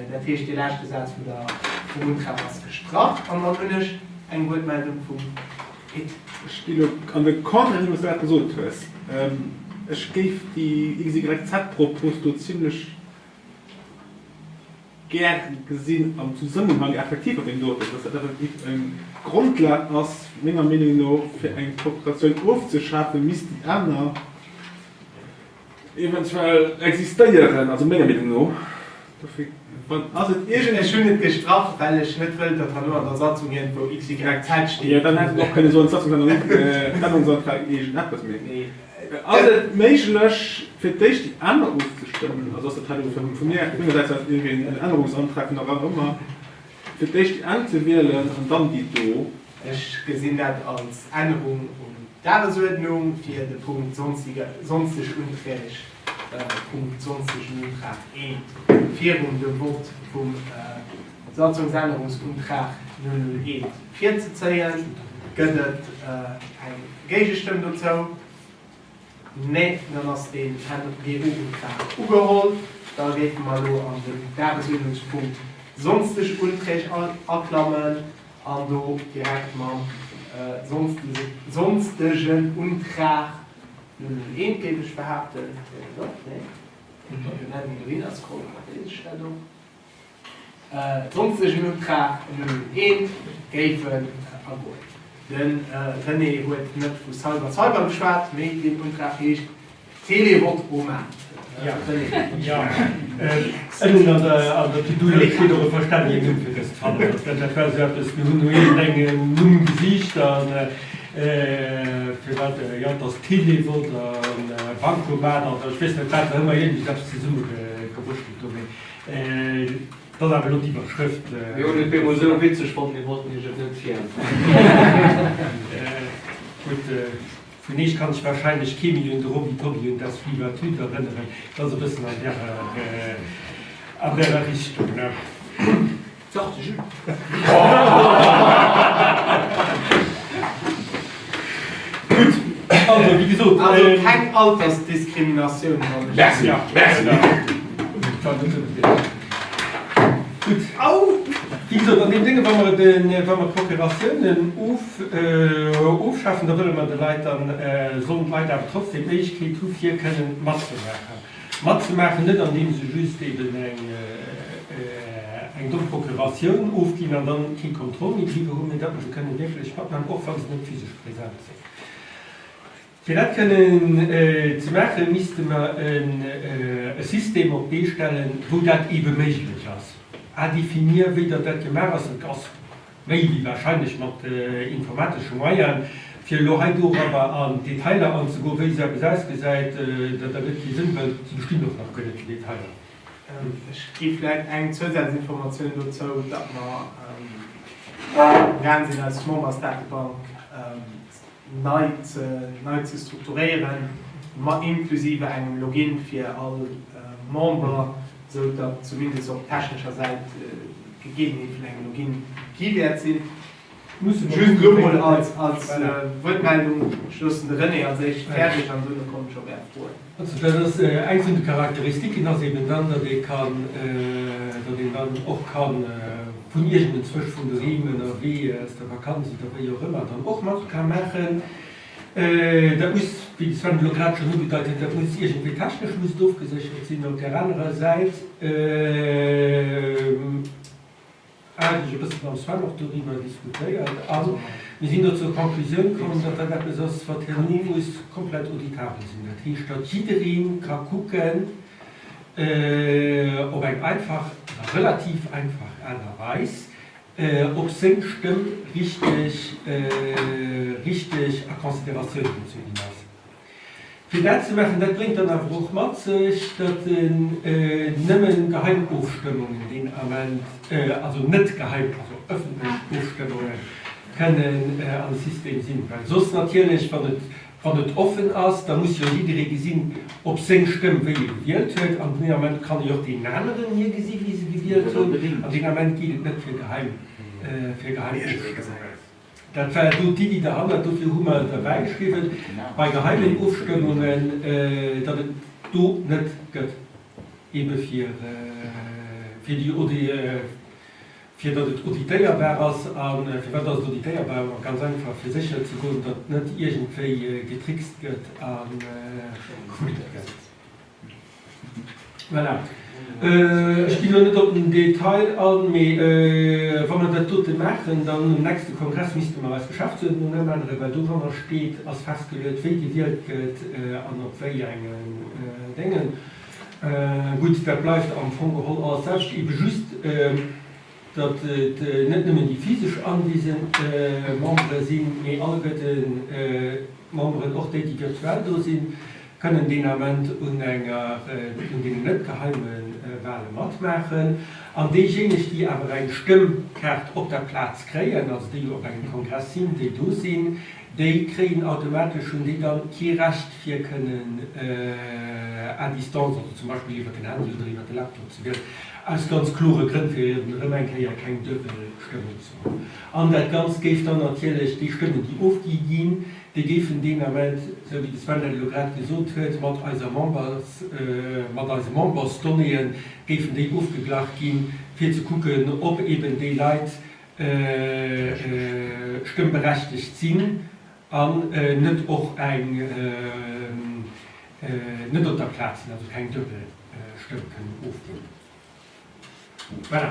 Dat heescht, dee leschte Saz vun der, vum Untrag ass gestrach. An dann hunn ech eng Wuertmeldung vum Pit. Ech ginn elo an de Contraire vun deem, wat s de grad gesot hues. Ech géif déi XYZ-Propos do zimlech gär gesinn am Zesummenhang effektiv mat deem doten, dass dat effektiv eng Grondlag ass, menger Meenung no, fir eng Procuratioun ofzeschafen, misst déi aner eventuell existéieren, also menger Meenung no. Dofir ass et iergend. Ech hunn et gestrach, well ech net wëll, datt herno an der Satzung iergendwou XYZ steet. Jo, dann hätt een och kënne soen, d'Satzungsännerung, Ännerungsantrag iergendeppes, mee ass et méiglech, fir d'éischt déi aner ofzestëmmen? Also ass dat hei elo vu mir, vu menger Säit aus iergendwéi en Ännerungsantrag vun der Rei ëmmer, fir d'éischt déi eng ze wielen an dann déi do? Ech gesinn dat als Ännerung un d'Dagesuerdnung fir de Punkt sonstige, sonsteg Unträg, Punkt sonstegen Untrag 1, virum dem Vott vum Satzungsännerungsuntrag 001 virzezéien. Gëtt et eng Géigestëmm dozou? Nee, dann ass deen GU-Untrag ugeholl. Da géife mer elo an den Dagesuerdnungspunkt sonsteg Unträg aklammen an do direkt mam sonstegen Untrag 001, géif ech behaapten, nee, dohinner scrollen, da weess ech dat och. Sonstegen Untrag 001 géifen agoen. De René huet net vu Cyber Cyber geschwat, mee deen Untrag heescht Televot-omat. René. Jo, ënnen an der To-Do-Lëscht steet och e verstännegen Numm fir dëst Fannen. Dat war esou eppes, mir hunn no iergendengem Numm gesicht a firwat, jo, et ass Televot a Bancomat an ech weess net wat, da hu mer iergendeppes zesummegewurschtelt do. Mee Et ass awer elo d'Iwwerschrëft. Mir hunn et bemol esou witzeg fonnt, mir wollten iech et net virenthalten. Gutt, vun iech kann sech wahrscheinlech kee méi un de Robi Tobi und das Fliewatüt erënneren. Dat ass e bëssen an därer, an därer Richtung, ne? Dach, de Jules. Gutt, also wéi gesot. Also keng Altersdiskriminatioun, wann ech. Merci, merci. Gutt, wéi gesot, an deem Dénge, wa mer den, wa mer d'Procuratiounen of, ofschafen, da wëlle mer de Leit dann, sollen d'Leit awer trotzdem d'Méiglechkeet hu fir kënnen matzemaachen. Matzemaachen, net andeem se just eben eng eng domm Procuratioun ofginn an dann kee Contrôle méi driwwer hunn, mee datt mer se kënnen wierklech matmaachen, och wa se net physesch present sinn. Fir dat kënnen ze maachen, misste mer e System op d'Bee stellen, wou dat eebe méiglech ass. À définir, wéi datt dat gemaach ass, et ass méi wéi wahrscheinlech mat informatesche Moyenen. Fir elo hei dorobber an d'Detailer anzegoen, wéi esou eppes ausgesäit, dat ergëtt kee Sënn, well se bestinn och nach guer net, déi Detailer. Ech gi vläicht eng Zousazinformatioun dozou, datt mer amgaang sinn, eis Membersdatebank nei ze nei ze strukturéieren, ma inklusive engem Login fir all Member, esou datt zumindest op technescher Säit d'Gegebenheet vun engem Login gi wäert sinn. Just elo mol als als Wuertmeldung, ech loossen de René als éischt fäerdeg an duerno kommen ech op Är Froen. Also dat ass eng vun de Charakteristiken ass eben dann, datt ee kann, datt een dann och kann vun iergendenzwousch vun doheem ënnerwee aus der Vakanz oder wéi och ëmmer dann och mat ka maachen. Dat muss, wéi de Sven elo grad schonn ugedeit huet, dat muss iergendwéi technesch muss et ofgeséchert sinn. Op där anerer Säit, Hat ech e bësse mam Sven och doriwwer diskutéiert a mir sinn do zur Conclusioun komm, datt dat eppes ass, wat herno muss komplett auditabel sinn. Dat heescht, datt jidderee ka kucken, op eng einfach oder relativ einfach Aart a Weis, ob seng Stëmm richteg, richteg a Consideratioun gezu ginn ass. Fir dat ze maachen, dat bréngt dann awer och mat sech, datt nëmme geheim Ofstëmmungen deen Ament, also net geheim, also ëffentlech Ofstëmmunge kënnen am System sinn. Well soss natierlech, wann et, wann et offen ass, da muss jo jidderee gesinn, ob seng Stëmm, wéi e gewielt huet. An deen Ament kann jo och deen aneren hie gesi wéi se gewielt hunn. An deen Ament geet et net fir geheim, fir geheim Ofstëmmungen. Dat war do d'Iddi derhannert. Dofir hu mer et erbäigeschriwwen, bei geheimen Ofstëmmungen, datt et do net gëtt, eebe fir, fir déi, fir datt et auditéierbar ass. A firwat ass et auditéierbar? Ma ganz einfach, fir sécher ze goen, datt net iergendwéi getrickst gëtt a gefuddelt gëtt. Voilà. Ech ginn elo net op den Detail an, mee wa mer dat dote maachen, dann um nächste Kongress misste mer eis Geschäftsuerdnung ëmänneren, well doranner steet, ass festgeluet, wéi gewielt gëtt an op wéi engen Déngen. Gutt, dat bleift am Fong geholl alles d'selwecht, ebe just, datt et net nëmmen déi physesch anwesend Membere sinn, mee alleguerten d'Memberen, och déi, déi virtuell do sinn, kënnen deen Ament un enger, un deenen net geheime Wahle matmaachen. An déijéineg, déi awer eng Stëmmkaart op der Plaz kréien, also déi op engem Kongress sinn, déi do sinn, déi kréien automatesch, hunn déi dann kee Recht fir kënnen à distance, also zum Beispill iwwer den Handy oder iwwer de Laptop ze wielen, aus ganz klore Grënn, fir eben erëm eng Kéier keng duebel Stëmmen ze hunn. An dat Ganzt géif dann natierlech déi Stëmmen, déi ofgi ginn, déi géifen deen Ament, esou wéi de Sven dat elo grad gesot huet, mat eiser Members, mat eise Membersdonnéeën géifen déi ofgeglach ginn, fir ze kucken, ob eben déi Leit stëmmberechtegt sinn an net och eng net op der Plaz sinn, also keng duebel Stëmm kënnen ofginn. Voilà.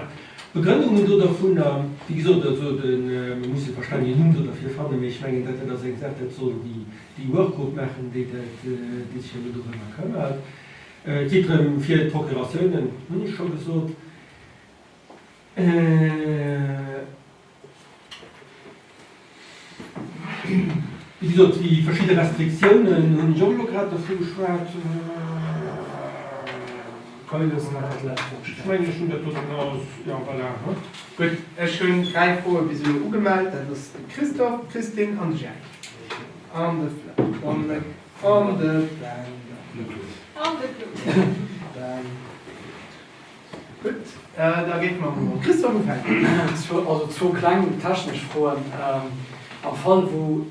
D'Begrënnungen do dervunner, wéi gesot, also de, mir musse verstännegen Numm do derfir fannen, mee ech mengen, dat dat ass eng Saach, dat soll déi, déi Workgroup maachen, déi dat, déi sech elo dorëmmer këmmert. Et geet drëm fir d'Procuratiounen, hunn ech scho gesot. Wéi gesot, déi verschidde Restriktiounen hunn ech och elo grad dervu geschwat. Ech mengen, ech hunn dat doten alles, jo, voilà. Gutt, ech hunn 3 Froe bis elo ugemellt, dat ass de Christophe, d'Christine an de Jerry. An de Fla. An de Ben. An de Claude. Ben. Gutt, da géife mer mam Christophe ufänken. Also zwou kleng technesch Froen. Am Fall wou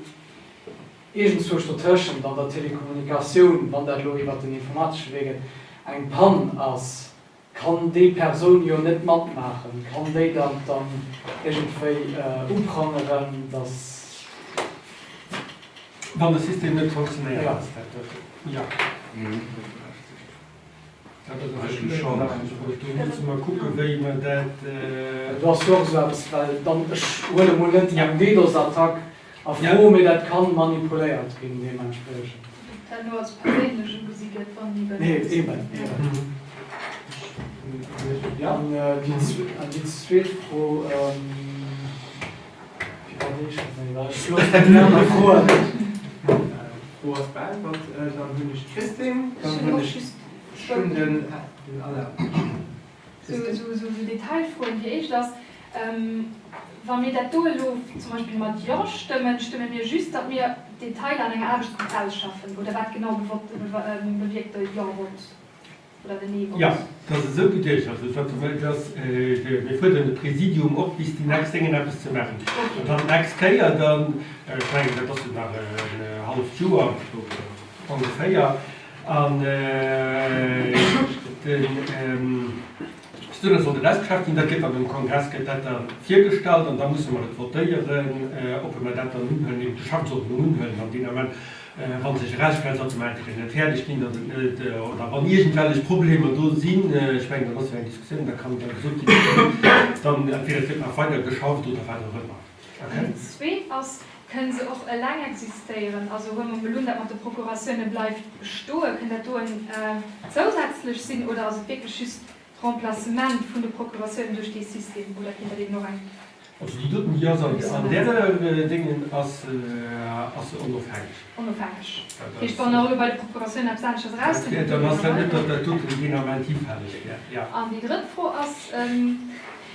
iergendzwousch dotëschent an der Telekommunikatioun, wann dat elo iwwert den informatesche Wee gëtt, eng Pann ass, kann déi Persoun jo net matmaachen. Kann déi dat dann iergendwéi uprangeren, dass. Wann de System net fonctionnéiert, ass dat jo. Dat ass e bëssen Do musse mer kucken, wéi mer dat. Do ass jo och esou eppes, well dann, ech huele mol net eng DDoS-Attack a Fro, mee dat ka manipuléiert ginn deementspriechend. Ob dat elo als perséinlech ugesi gëtt, wann eben. Nee, eben, eben. An déi zweet Fro, firwat eescht net méi, well ech loossen déi aner Froen. D'Fro ass beäntwert. Dann hunn ech d'Christine, dann hunn ech ech hunn den Alain. Sou Detailfroen. Déi éischt ass, Wa mir dat do elo zum Beispill mat Jo stëmmen, stëmme mir just, datt mir d'Detailer an enger Aarbechtsgrupp ausschaffen, oder wat genau bewierkt de Jo-Vott? Oder den Nee-Vott? Jo, dat ass esou geduecht. Also dat ass, mir fuerderen de Präsidium op, bis déi nächst Déngen eppes ze maachen. An dann d'nächst Kéier dann, ech mengen, dat ass jo nach en halleft Joer ongeféier, an den, bis dohinner soll dat ausgeschafft ginn. Dat gëtt dann um Kongress gëtt dat da virgestallt an da musse mer et votéieren, ob mer dat dann unhuelen, eben d'Geschäftsordnung unhuelen an deen Ament. Wa sech erausstellt, datt se am Endeffekt net fäerdeg ginn, datt et net, oder wann iergendwellech Problemer do sinn, ech mengen, dann ass jo eng Diskussioun, da kann da gesot ginn, okay, dann entweder et gëtt nach weider geschafft oder wat och ëmmer. An déi zweet ass, Kënne se och eleng existéieren? Also huele mer emol un, dat mat de Procuratioune bleift bestoen. Kënnt dat do en zousätzlech sinn oder ass et wierklech just d'Remplacement vun de Procuratiounen duerch dee System oder kéint dat eben och eng. Also déi doten, déi ass an där Déngen ass se onofhängeg. Onofhängeg. Dat heescht, wann och elo bei de Procuratiounen eppes aneschters erauskënnt, dann ass dat net, datt dat doten deen Ament hifälleg wär, jo. An déi drëtt Fro ass.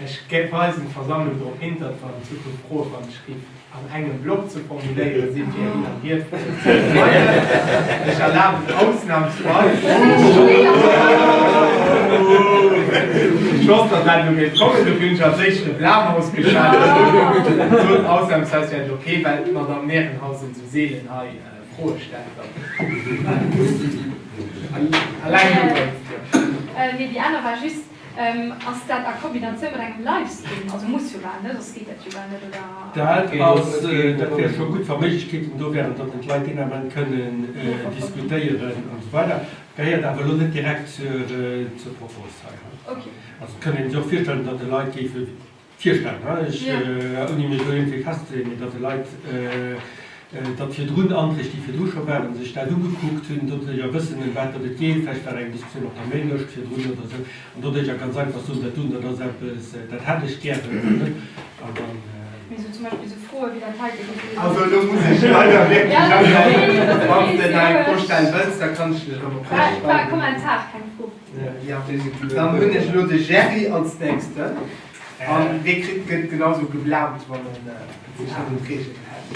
Ech weisen d'Versammlung drop hin, datt wann an Zukunft Froe wann ech géif an engem Block ze formuléiere sinn, fir hin an hier ze vermeiden. Ech erlaben ausnamsweis. Ech wosst, datt dat elo géif kommen, dofir hunn ech als éischt de Blam ausgeschat. Sot ausnamsweis wär et ok, well d'Madame Nehrenhausen esou seelen hei Froe stellt. Alleng dowéinst, jo. Nee, déi aner war just, Ass dat a Kombinatioun mat engem Livestream? Also muss jo bal, ne? Soss geet dat jo bal net, oder? Dat ass, dat wär scho gutt, wa Méiglechkeeten do wären, datt d'Leit deen Ament kënnen diskutéieren an esou weider. Gehéiert awer elo net direkt zur Propos hei. Also et kënnt ee sech och virstellen, datt de Leit géife virstellen, ech, ouni mech elo iergendwéi festzeleeën, mee datt de Leit, datt virdrun Anträg, déi virdru scho waren, sech dat ugekuckt hunn, doduerjer wëssen, ëm wat datt et geet, vläicht war eng Diskussioun op der Maillëscht virdrun oder esou, an doduerjer ganz einfach soen, dat doen, dat ass eppes, dat hätt ech gären oder net, an dann. Mee esou zum Beispill esou Froe wéi dat heite gi fir. Also elo muss ech leider wierklech aschalten. Wann s de nach eng Fro stelle wëlls, da kann ech dech erëm op d'Lëscht schreiwen. War e Kommentar, keng Fro. Dann hunn ech elo de Gerry als nächsten an dee kritt, gëtt genau sou geblaamt, wann en sech net un d'Reegelen hält.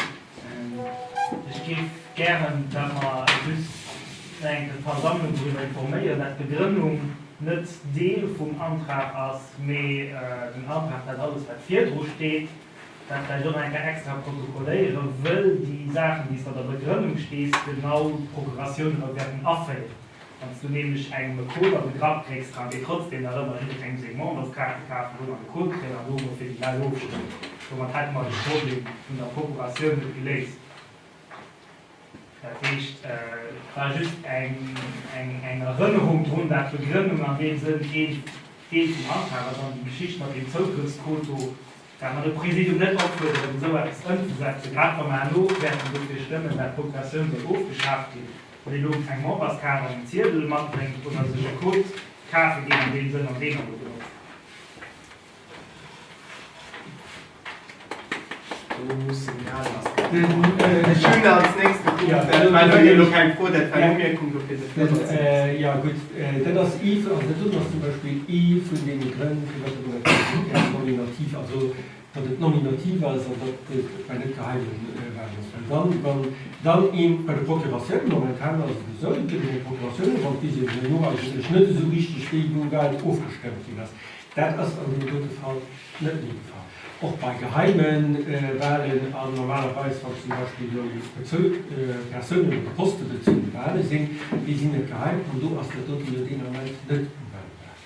Ech géif gären, dat mer just nach eng Kéier d'Versammlung doriwwer informéieren, dat d'Begrënnung net Deel vum Antrag ass, mee den Antrag dat alles wat virdru steet, dat vläicht och nach eng Kéier extra protokolléieren, wëll déi Saachen, déi s de an der Begrënnung stees, genau d'Procuratioun erëm wäerten aféieren. Wann s du nämlech engem e Code an de Grapp drécks, kann dee trotzdem nach ëmmer jidderengem seng Memberskaarte kafen goen an de Code kréien an dono fir déi Leit ofstëmmen. Domat hätte mer de Problem vun der Procuratioun net geléist. Dat heescht, et war just eng Erënnerung drun, dat d'Begrënnung an deem Sënn een Deel vum Antrag ass an déi Geschicht mat deem Zougrëffscode do, dat mer de Präsidium net opfuerderen, esou eppes ëmzesetzen, grad wa mer herno wäerten dofir stëmmen, dat d'Procuratioun soll ofgeschaaft ginn. Wann een elo eng Memberskaart an en Ziedel matbréngt oder sech e Code kafe geet an deem Sënn an deen dann do benotzt. Do mussen déi aner Ech hunn als nächste Punkt, dat war elo elo keng Fro, dat war eng Umierkung, dofir de Flëpper ze setzen. Jo gutt, dat ass ee, also dat doten ass zum Beispill ee vun deene Grënn, firwat dat mer dat nominativ, also datt et nominativ ass an datt et bei net geheime Wahlen ass, well dann, wann dann een bei de Procuratiounen, momentan ass et esou, et gëtt eng Procuratioun, wann d'Visioun herno eigentlech net esou richteg wéi wou wat ofgestëmmt ginn ass. Dat ass an deem dote Fall net méi de Fall. Och bei geheime Wahlen an normalerweis, wann zum Beispill elo Persounen oder postebezunne Wahle sinn, déi sinn net geheim an do ass dat doten jo deen Ament net uwendbar.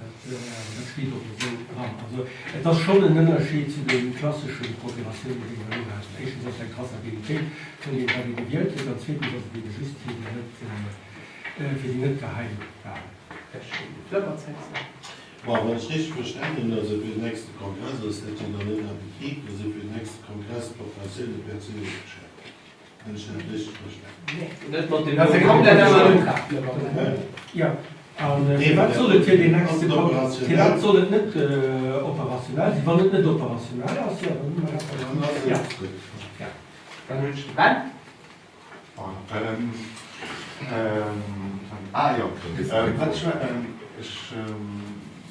Dat steet och esou dran. Also et ass schonn en Ënnerscheed zu de klassesche Procuratiounen, déi mer elo haten. Éischtens ass et eng Traçabilitéit vun deem, wat ee gewielt huet, an zweetens ass et ebe just fir déi net, fir déi net geheim Wahlen. Ech hunn de Flëpper zréckgesat. Bon, wann ech richteg verstanen hunn, also fir den nächste Kongress ass dat jo dann net impliqué, da si fir den nächste Kongress d'Procuratiounen per se ofgeschaaft. Hunn ech dat richteg verstanen? Net mat dem Dat ass e komplett aneren Utrag. Jo, a firwat soll et fir deen nächste Kongress, firwat soll et net operationell sinn? Wann et net operationell ass, jo, dann hu mer effektiv, jo. Jo. Dann hunn ech de Ben. Ah jo, wat ech ech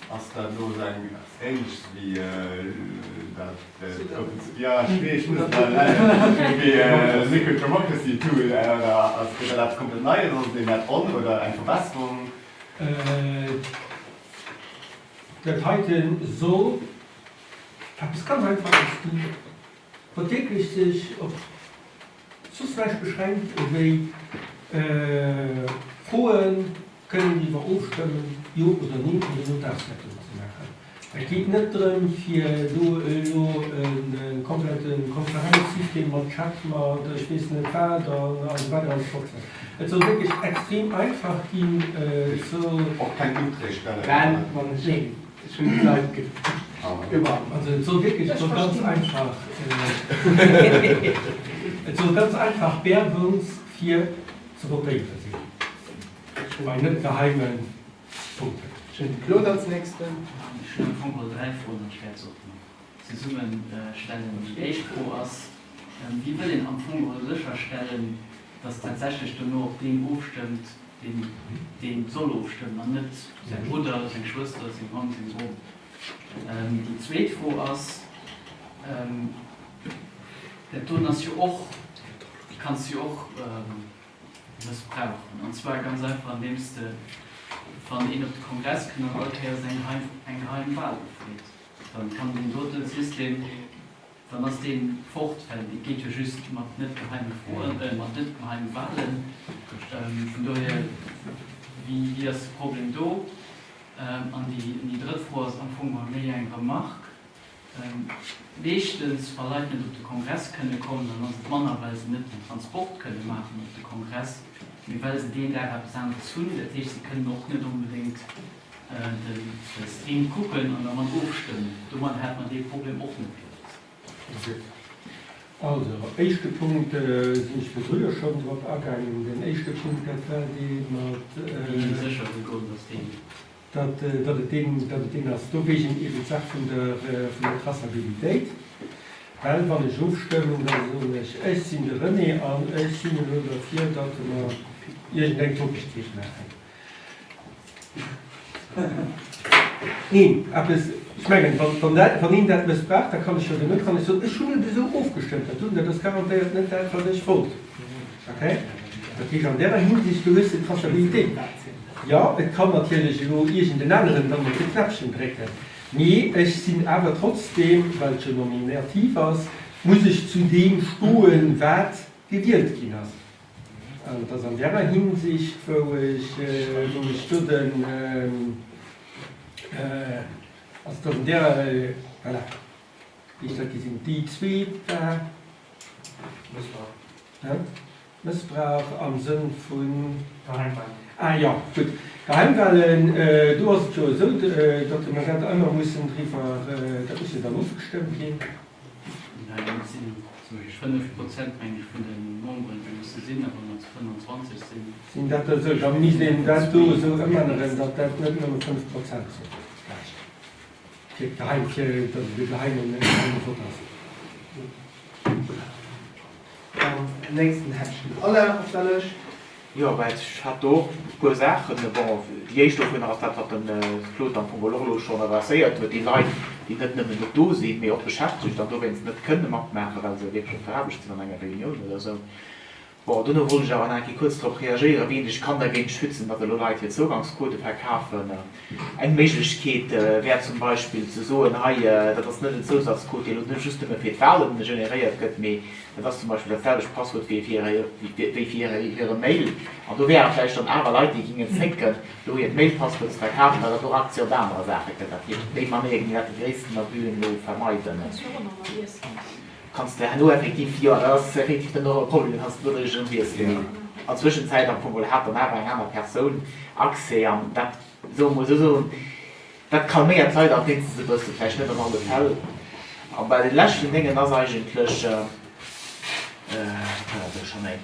ass dat elo esou eng ähnlech wéi dat open jo ech weess ech muss et bal nennen wéi Liquid Democracy Tool oder ass gëtt dat eppes komplett Neies, ass et een Add-on oder eng Verbesserung? Dat heite soll eppes ganz Einfaches ginn, wat wierklech sech op soss näischt beschränkt ewéi Froen, kënnen driwwer ofstëmmen, jo oder neen, an duerno d'Auswäertung ze maachen. Et geet net drëm, fir do elo e komplette Konferenzsystem mat Chat, mat ech weess net wat an esou weider an esou fort ze maachen. Et soll wierklech extrem einfach ginn. Et soll. Och keng Unträg stellen. Nee. Ech hunn déi Leit gewarnt. Also et soll wierklech, et soll ganz einfach, et soll ganz einfach Bärwouns fir ze votéiere sinn, bei net geheime Punkten. Ech hunn de Claude als nächsten. Ech hunn am Fong geholl 3 Froen an ech wäert se och nach. Zesummestellen. Déi éischt Fro ass, Wéi wëll een am Fong geholl sécherstellen, datt tatsächlech dono och deen ofstëmmt, deen dee soll ofstëmmen, an net säi Brudder, seng Schwëster, seng Mamm, seng Bom? Déi zweet Fro ass, Dat doen ass jo och, kanns de jo och mëssbrauchen, an zwar ganz einfach andeems de, wann een op de Kongress kënnt an all Kéiers eng geheim Wal ufreet, dann kann deen dote System, dann ass dee fort, well et geet jo just mat net geheime Froen, mat net geheime Walen. Vun dohier, wéi ass de Problem do? An déi drëtt Fro ass am Fong geholl méi eng Remarque. Meeschtens, wa Leit net op de Kongress kënne kommen, dann ass et manner, well se net den Transport kënne maachen op de Kongress, mee well se deen Dag eppes aneres hunn. Dat heescht, se kënnen och net onbedéngt de Stream kucken an da mat ofstëmmen. Domadder hätt mer dee Problem och net geléist. Also, éischte Punkt, sinn ech virdru jo schonn drop agaangen, den éischte Punkt, dat war dee mat. Wéi sécher gegoen, dass deen. Datt et deen, datt et deen ass. Dowéigent eben d'Saach vun der, vun der Traçabilitéit. Well wann ech ofstëmmen, da soen ech, ech sinn de René an ech sinn elo derfir, datt mer iergendeng Topegkeet maachen. Neen, eppes, ech mengen, wann, wann dat, wann een dat mëssbraucht, da kann ech jo duerno kann ech soen, ech hunn et esou ofgestëmmt, dat doen, dat ass garantéiert net dat, wat ech wollt. Okay? Dat heescht, an därer Hinsicht, do hues de d'Traçabilitéit. Jo, et kann natierlech elo iergend en aneren dann op de Knäppchen drécken, mee ech sinn awer trotzdeem, well et jo nominativ ass, muss ech zu deem stoen, wat gewielt ginn ass. An et ass an därer Hinsicht, wou ech, wou ech do den, also et ass an därer, voilà, wéi ech dat gesinn. Déi zweet war. Mëssbrauch am Sënn vun. Geheimwahlen. Ah jo, gutt. Geheimwahlen, do ass et jo esou, datt mer dat ëmmer mussen driwwer, dat muss jo dann ofgestëmmt ginn. Nein, et sinn zum Beispill 5 Prozent, meng ech, vun de Memberen, déi musse sinn, a wa mer zu 25 sinn. Sinn dat der esou, da misst een dat do esou ëmänneren, datt dat net nëmme 5 Prozent sinn vläicht, fir d'Geheim, fir datt et e geheimen, geheime Vott ass. Am nächsten hätt ech den Alain op der Lëscht. Jo, well ech hat do och e puer Saachen. Bon, déi éischt dovunner ass dat, wat de Claude am Fong och elo schonn adresséiert huet, déi Leit, déi net nëmmen net do sinn, mee och beschäftegt an dowéinst net kënne matmaachen, well se wierklech op der Aarbecht sinn, an enger Reunioun oder esou. Bon, duerno wollt ech awer nach eng Kéier kuerz drop reagéieren, wéi een sech kann dergéint schützen, datt elo Leit hir Zougangscodë verkafen. Eng Méiglechkeet wär zum Beispill ze soen, hei, dat ass net en Zousazcode, dee elo net just nëmme fir d'Wahlen generéiert gëtt, mee dat ass zum Beispill dat selwecht Passwuert wéi fir wéi fir hire Mail. An do wäre vläicht dann awer Leit, déi gingen zécken, elo hiert Mailpasswuert ze verkafen, well dat och Accès op anerer Saache gëtt. Dat heescht, op déi Manéier géinge dat déi gréissten Abusën elo vermeiden. Kanns de herno effektiv, jo, dat ass effektiv dann och e Problem, dann kanns de nodréiglech erëm wiesselen. An Zwëschenzäit am Fong hat dann awer eng aner Persoun Accès an dat, soe mol esou soen, dat calméiert d'Leit alt wéinstens e bëssen, vläicht net an alle Fäll. A bei de leschten Déngen ass eigentlech, wat war dat elo scho méi?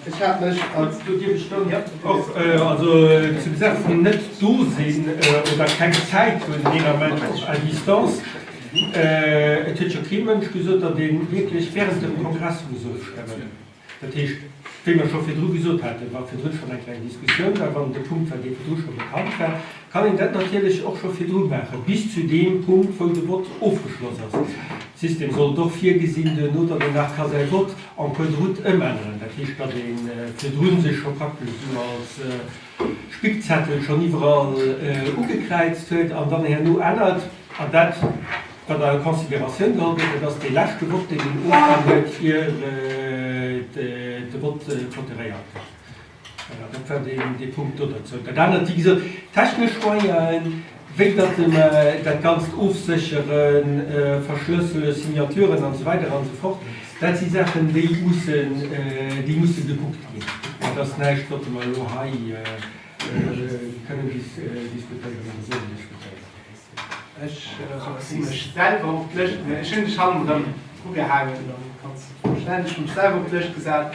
Ech hat mech als. Do dierf ech dann och, also zu der Saach vun net do sinn oder keng Zäit hunn, deen Ament och à distance, et huet jo kee Mënsch gesot, datt ee wierklech während dem Kongress muss ofstëmmen. Dat heescht, wéi mer scho virdru gesot haten, wa virdrun schonn eng kleng Diskussioun war, wann et e Punkt war, dee virdru scho bekannt war, kann een dat natierlech och scho virdru maachen, bis zu deem Punkt, wou de Vott ofgeschloss ass. De System sollt och virgesinn duerno, datt een nach ka säi Vott en cours de route ëmänneren. Dat heescht, datt ee virdru sech scho praktesch esou als Spickzettel schonn iwwerall ugekräizt huet an dann herno ännert. An dat, wat a Consideratioun geholl gëtt, dat ass dee leschte Vott, deen een ofginn huet, ier de Vott clôturéiert gëtt. Voilà, dat war dee Punkt do derzou. Dat anert, wéi gesot, technesch Moyenen, wéi datt mer dat Ganzt ofsécheren, verschlësselen, Signaturen an esou weider an esou fort, dat si Saachen, déi mussen, déi musse gekuckt ginn. Dat ass näischt, wat mer elo hei kënnen diskutéieren oder sollen diskutéieren. Ech hu mech selwer op d'Lëscht, ech hunn dech hannen erëm ugehaangen, dann kanns de d'Fro stellen. Ech hu mech selwer op d'Lëscht gesat.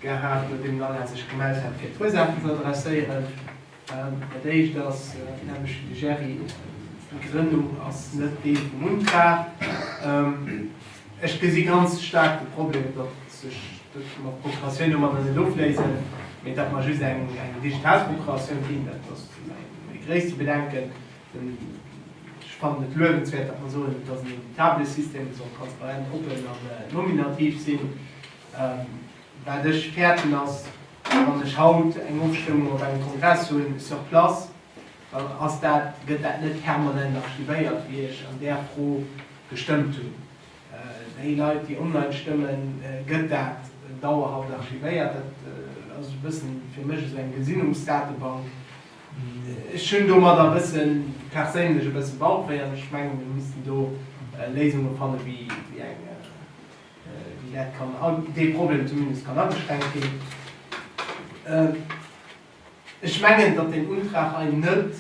gehat, nodeem den Alain sech gemellt hat, fir e puer Saachen ze adresséieren. Dat éischt ass nämlech de Gerry, d'Begrënnung ass net Deel vum Untrag. Ech gesi ganz staark de Problem, datt sech, datt mer d'Procuratioun domadder net ofléisen, mee datt mer just eng digital Procuratioun ginn. Dat ass mäi gréisste Bedenken. Ech fannen et luewenswäert, datt mer soen, et ass en auditable System, e soll transparent, oppen an nominativ sinn. Wat ech fäerten ass, wann ech haut eng Ofstëmmung op engem Kongress hunn sur place, dann ass dat, gëtt dat net permanent archivéiert, wéi ech an där Fro gestëmmt hunn. Déi Leit, déi online stëmmen, gëtt dat dauerhaft archivéiert. Dat ass e bëssen fir mech esou eng Gesinnungsdatebank. Ech hunn domadder e bëssen, perséinlech e bësse Bauchwéi an ech mengen, mir missten do Léisunge fanne wéi eng, wéi dat kann, dee Problem zumindest kann ageschränkt ginn. Ech mengen, datt deen Untrag hei net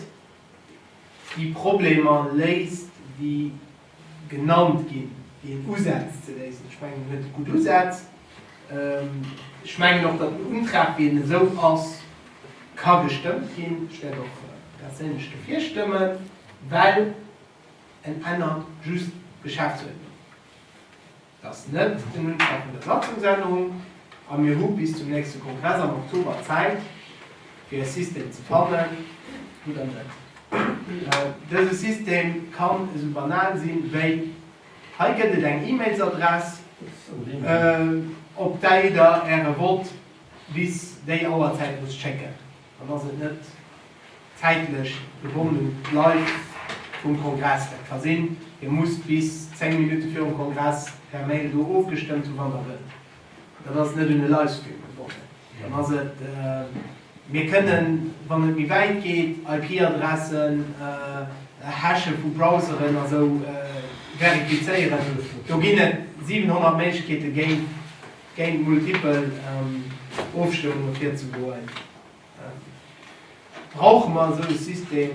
déi Problemer léist, déi genannt ginn, déi en usetzt ze léisen. Ech mengen, en huet gutt Usätz. Ech mengen och, datt den Untrag, wéi en esou ass, ka gestëmmt ginn. Ech wäert och perséinlech dofir stëmmen, well en ännert just d'Geschäftsuerdnung. Et ass net den Untrag vun der Satzungsännerung a mir hu bis zum nächste Kongress am Oktober Zäit, fir e System ze fannen oder net. Dëse System kann esou banal sinn, wéi, Hei gëtt et eng E-Mailsadress, op déi Der Äre Vott bis déi Auerzäit musst schécken. Dann ass et net zäitlech gebonnen un d'Leit vum Kongress. Dat ka sinn, Dir musst bis 10 Minutte virum Kongress per Mail do ofgestëmmt hunn, wann Der wëllt. Dann ass et net un e Livestream gebonnen. Dann ass et, mir kënnen, wann et méi wäit geet, IP-Adressen, Hashe vu Browseren a sou verifizéieren. Do ginn et 700 Méiglechkeete géint multipel Ofstëmmunge virzegoen. Brauche mer esou e System?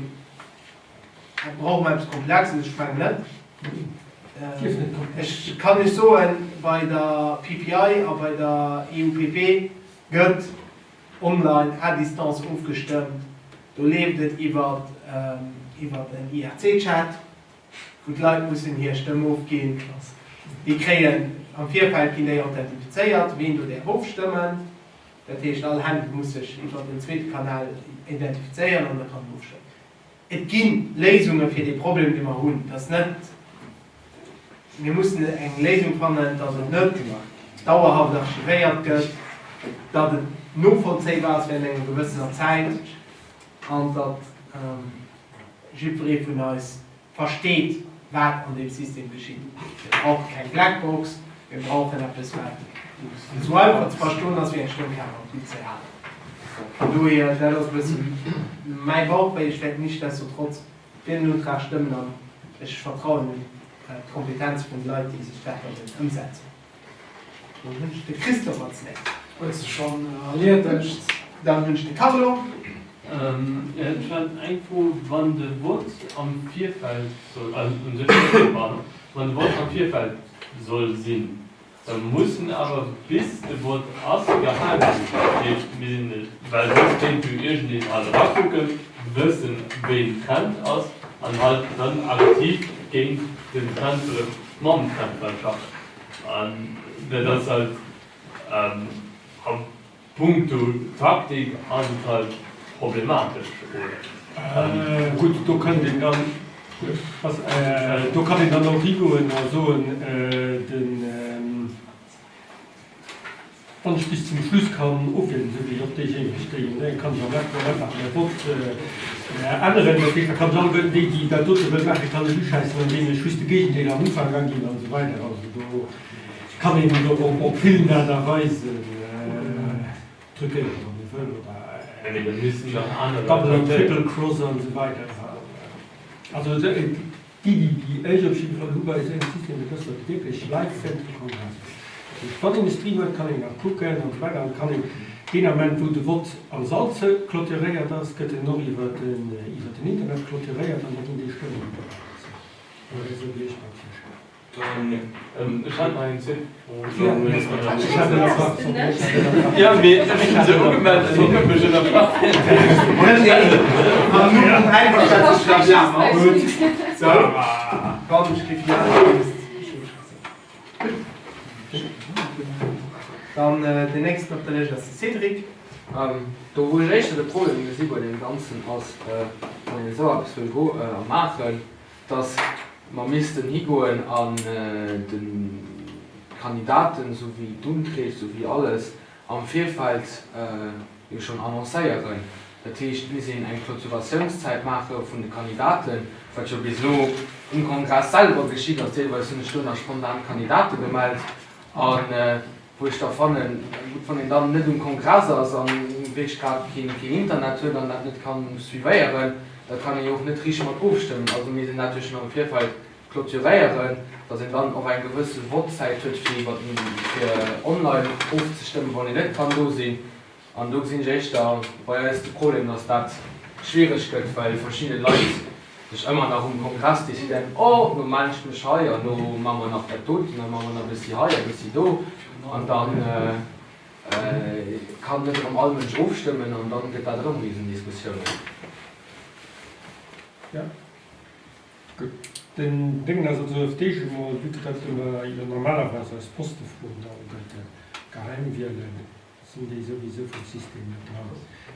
Brauche mer eppes Komplexes? Ech mengen net. Ech kann Iech soen, bei der PPI a bei der EUPP gëtt online à distance ofgestëmmt. Do leeft et iwwer en IRC-Chat, wou d'Leit mussen hir Stëmm ofginn. Déi kréien am Virfeld ginn déi authentifizéiert, ween do däerf ofstëmmen. Dat heescht, all Handy muss sech iwwer den zweete Kanal identifizéieren an da kann en ofstëmmen. Et gi Léisunge fir dee Problem, dee mer hunn. Et ass net, mir mussen eng Léisung fannen, datt et net dauerhaft archivéiert gëtt, datt et novollzéibar ass während enger gewëssener Zäit an datt jiddweree vun eis versteet, wat an deem System geschitt. Mir brauche keng Blackbox, mir brauchen eppes, wat esou einfach ze verstoen ass wéi eng Stëmmkaart an d'UCL. Vun dohier, dat ass e bësse mäi Bauchwéi. Ech wäert nichtsdestotrotz fir den Utrag stëmmen an ech vertrauen un d'Kompetenz vun de Leit, déi sech dat dann ëmsetzen. Dann hunn ech de Christophe als nächst. Huet sech schonn erliedegt. Dann hunn ech de Carlo. Ech hat eng Fro, Wann de Vott am Virfeld soll, also u sech net, pardon, wann de Vott am Virfeld soll sinn, da muss en awer bis de Vott ass gehale ginn. Dat heescht, mir sinn, well soss kéint jo iergendeen halt erakucken, wëssen, wéi den Trend ass an halt dann aktiv géint den Trend oder mam Trend halt schaffen. An dat ass halt a puncto Taktik ass et halt problematesch, oder? Gutt, do kënnt een dann, do kann een dann och higoen a soen, den, Wann ech bis zum Schluss kann ofwielen, esou wéi och déijéineg, déi en kann ech am Laf nach mäi Vott änneren. Dat heescht, da kann ech alleguerten déi, déi dat dote wëll maachen, kann ech uschäissen, andeem ech just de Géigendeel am Ufank aginn an esou weider. Also do kann een et och op villen Aart a Weisen truquéieren, wann ee wëll, oder Double an Triple Cross an esou weider. Also D'Iddi, déi ech op jidde Fall hu bei esou engem System, dat ass, datt et wierklech live während dem Kongress ass. Dat heescht, wann een e Stream huet, kann een nach kucken an esou weider an et kann een deen Ament, wou de Vott am Sall clôturéiert ass, gëtt en och iwwer den Internet clôturéiert an da ginn déi Stëmmen iwwerdroen. Esou wéi ech mer et virstellen. Ech hat nach eng zweet Fro. Jo, mee ech hunn se ugemellt an hien huet mech ënnerbrach. Dann den nächsten op der Lëscht ass de Cédric. Do wou ech éischter de Problem gesi bei deem Ganzen ass, wann een esou eppes wëll goe a maachen, dass mer missten higoen an de Kandidaten souwéi d'Untreeg souwéi alles am Virfeld jo schonn annoncéieren. Dat heescht, et misst een eng Clôturatiounszäit maache vun de Kandidaten, wat jo bis elo um Kongress selwer geschitt ass. Deelweis hunn sech do nach spontan Kandidate gemellt a wou ech da fannen, gutt, wann een dann net um Kongress ass a wierklech grad keen Internet huet an dat net ka suivéieren, da kann ee jo och net richteg mat ofstëmmen. Also misst een dat jo schonn am Virfeld clôturéieren, datt een dann och eng gewësse Vottzäit huet, fir iwwer fir online ofzestëmmen, wann een net kann do sinn. An do gesinn ech éischter bei eis de Problem, datt dat schwiereg gëtt, well verschidde Leit sech ëmmer nach um Kongress decidéieren, oh, lo mellen ech mech hei an lo maache mer nach dat doten, da maache mer nach e bëssi hei a bëssi do an da kann net erëm all Mënsch ofstëmmen an dann gëtt dat erëm Risendiskussiounen. Gutt, den Déngen ass also auf d'éischt emol, vue que datt mer jo normalerweis eis Poste froen, da alleguerte geheim wielen, sinn déi souwisou vum System net dran.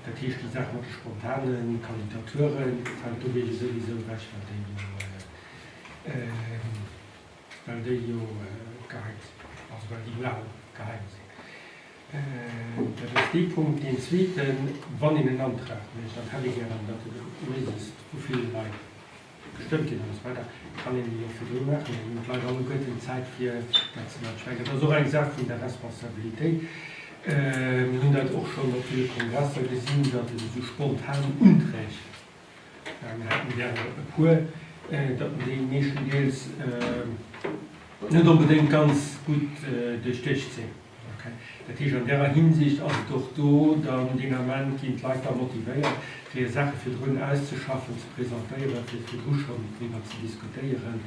Dat heescht, déi Saach mat de spontane Kandidature fält dowéi souwisou ewech, well déi jo, well déi jo geheim sinn, also well déi Wahlen geheim sinn. Dat ass dee Punkt. Deen zweeten, wann een en Antrag mécht, an hätt ee gären, datt e méiglechst vu ville Leit gestëmmt ginn an esou weider, kann een déi och virdru maachen, dann hunn d'Leit alleguerten Zäit fir dat ze maachen. Ech mengen, dat ass och eng Saach vun der Responsabilitéit. Mir hunn dat och schonn op ville Kongresser gesinn, datt et esou spontan Unträg, mir haten därer e puer, datt déi meeschtendeels net onbedéngt ganz gutt duerchduecht sinn. Dat heescht, an därer Hinsicht ass et och do dann deen Ament ginn d'Leit da motivéiert, fir hir Saache virdrun auszeschaffen, ze presentéieren, fir virdru schonn driwwer ze diskutéieren.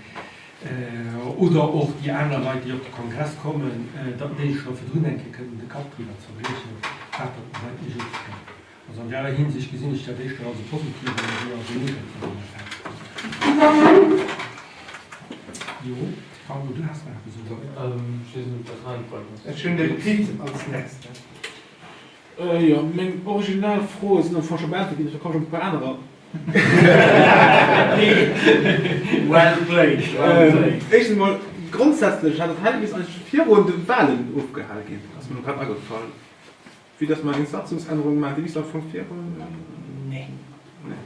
Oder och déi aner Leit, déi op de Kongress kommen, datt déi scho virdrun eng Kéier kënnen de Kapp driwwer zerbriechen, wat datt den Leit méi ofstëmmt. Also an därer Hinsicht gesinn ech dat éischter als e positiven wéi als e negativen Effekt. Jo, Carlo, du has nach eppes, oder? Ech hunn de Pit als nächsten. Jo, meng original Froe sinn am Fong scho beäntwert ginn, dofir kommen ech op e puer anerer. Well played, well played. Éischtens emol, grondsätzlech hat dat hei misst eigentlech virun de Wahlen ofgehale ginn, ass mir elo grad agefall. Vue dass mer eng Satzungsännerung maachen, déi misst am Fong virun. Nee. Nee.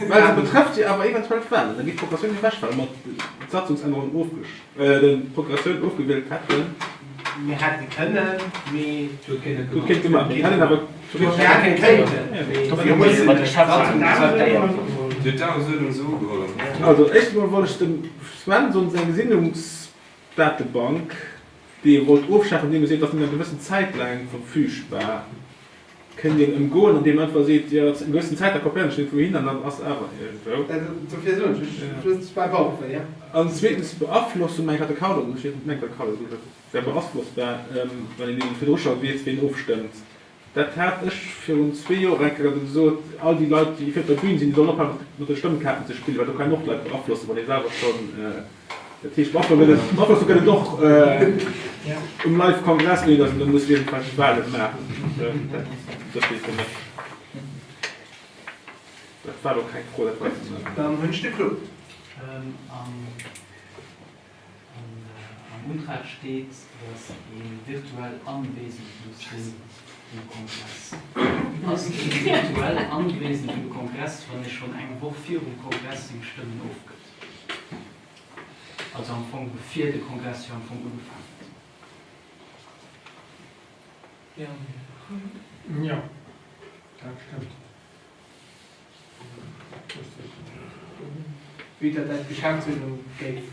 Well se betrëfft jo awer eventuell d'Wahlen. Da geet d'Procuratioun ewech, well mer d'Satzungsännerung ofgesch-, d'Procuratioun ofgewielt hätten. Mir hätte kënnen, mee. Huet keen gemaach. Mir hätten awer. Mir hätte kéinten, mee. Dofir musse mer d'Satzung akzeptéieren. Dir hutt d'Dagesuerdnung esou ugeholl. Also, éischtens emol wollt ech dem Sven soen, seng Gesinnungsdatebank, déi e wollt ofschafen, andeem e seet, datt nëmmen eng gewëssen Zäit laang verfügbar, kënnt een ëmgoen, andeem en einfach seet, jo, eng gewëssen Zäit, da kopéieren ech den iergendwou hin an dann ass awer iergendwou. Dofir soen ech, ech just behaupten, jo. An zweetens, d'Beaflossung, mengen ech hat de Carlo, ech mengen et war de Carlo, dee gesot huet, wär beaflossbar, wann een eben virdru scho weess, wien ofstëmmt. Dat hat ech virun zwee Joer eng Kéier gesot, all déi Leit, déi vir op der Bühn sinn, déi sollen ophalen mat de Stëmmkaarten ze spillen, well do kann een och d'Leit beaflossen, wann ee selwer schonn, dat heescht Beaflossung gëtt et, Beaflossung gëtt et och um Live-Kongress, ouni datt een do muss iergendwelch Wahlen maachen. Dat ass fir mech. Dat war elo keng Fro, dat war just en. Dann hunn ech de Claude. Am Untrag steet, dass ee virtuell anwesend muss sinn um Kongress. Ass ee virtuell anwesend um Kongress, wann ee schonn eng Woch virum Kongress seng Stëmmen ofgëtt? Also am Fong bevir de Kongress jo am Fong ugefaangen huet. Jo, dat stëmmt. Vue datt dat d'Geschäftsuerdnung géif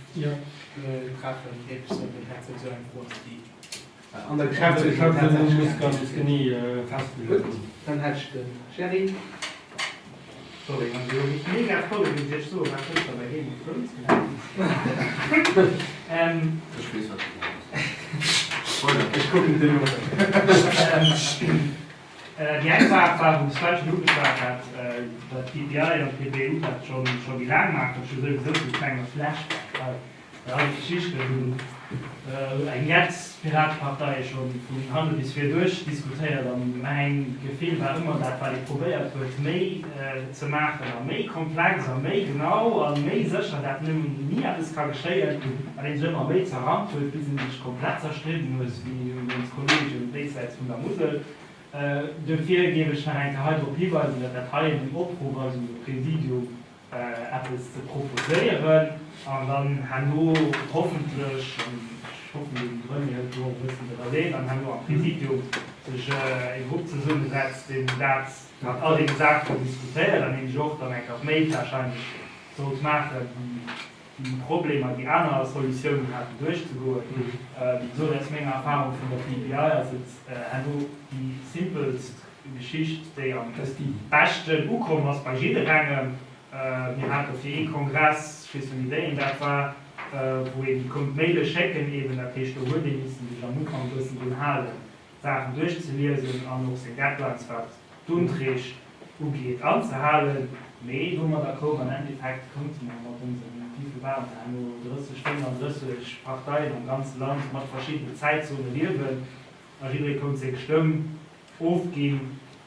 betreffen, géif ech soen, datt dat esou eng Fro ass, déi an der Geschäftsuerdnung tatsächlech. Gutt, dann hätt ech de Gerry. Sorry, wann ech elo nicht mega frou sinn, géif ech soen, wat gëschter bei Game of Thrones gelaf ass. Ech weess, wat gelaf ass. Spoiler. Ech kucken et elo net. Déi eng Saach war, wou de Sven schonn ugeschwat hat, datt d'PPI an d'PPU dat scho méi laang maachen. Ech hu souwisou esou e klenge Flashback hei. Bei all de Geschichten hunn eng Retz Pirateparteie scho vun hanne bis vir duerch diskutéiert an mäin Gefill war ëmmer dat wat ee probéiert huet méi ze maachen a méi komplex a méi genau a méi sécher dat nëmmen ni eppes ka geschéien an ee sech ëmmer méi zerrannt huet bis ee sech komplett zerstridden hues wéi ons Kollegen déisäits vun der Musel. Duerfir géif ech nach eng Kéier hei drop hiweisen, dat dat hei en Opruff ass un de Präsidium, eppes ze proposéieren an dann herno hoffentlech, an ech hoffen, de Grenier hëlt do och e bëssen de Relais, dann herno am Präsidium sech e Grupp zesummesetzt, deen dat mat all deene Saachen diskutéiert an deen sech och dann eng Kéier d'Méi warscheinlech sollt maachen, déi Problemer, déi aner Solutiounen haten, duerchzegoen. Wéi gesot, aus menger Erfahrung vun der PPI ass et herno déi simpelst Geschicht, déi am beschten ukomm ass bei jidderengem. Mir hate fir ee Kongress, ech weess net méi wéi een dat war, wou ee konnt Maile schécken eben. Dat heescht, do huet ee missen sech am Ufank e bëssen drun halen, d'Saachen duerchzeliesen an och seng Deadlines, wat d'Untreeg ugeet, anzehalen. Mee domadder koum am Endeffekt, konnte mer mat onsen, wéi vill waren et herno, 30, 35 Parteien am ganze Land mat verschiddenen Zäitzone liewen a jidderee konnt seng Stëmm ofginn,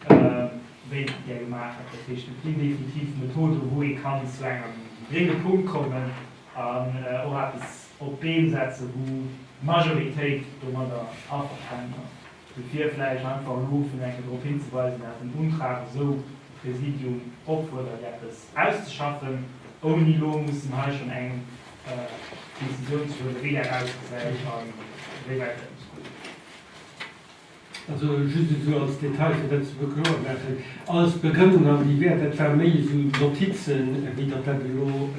wéi een et gär gemaach hätt. Dat heescht, et ginn definitiv Methoden, wou ee kann zu engem grénge Punkt kommen an och eppes op d'Been setzen, wou d'Majoritéit domadder averstanen ass. Dofir vläicht einfach elo fir eng Kéier drop hinzeweisen, dat den Untrag esou de Präsidium opfuerdert, eppes auszeschaffen, ouni elo mussen hei schonn eng Décisioun ze huelen, wéi dat ausgesäit a wéi wäit dat muss goen. Also just esou als Detail, fir dat ze kloer maachen, Alles Begrënnung an déi Wäert, dat ware méi esou Notizen, wéi datt dat elo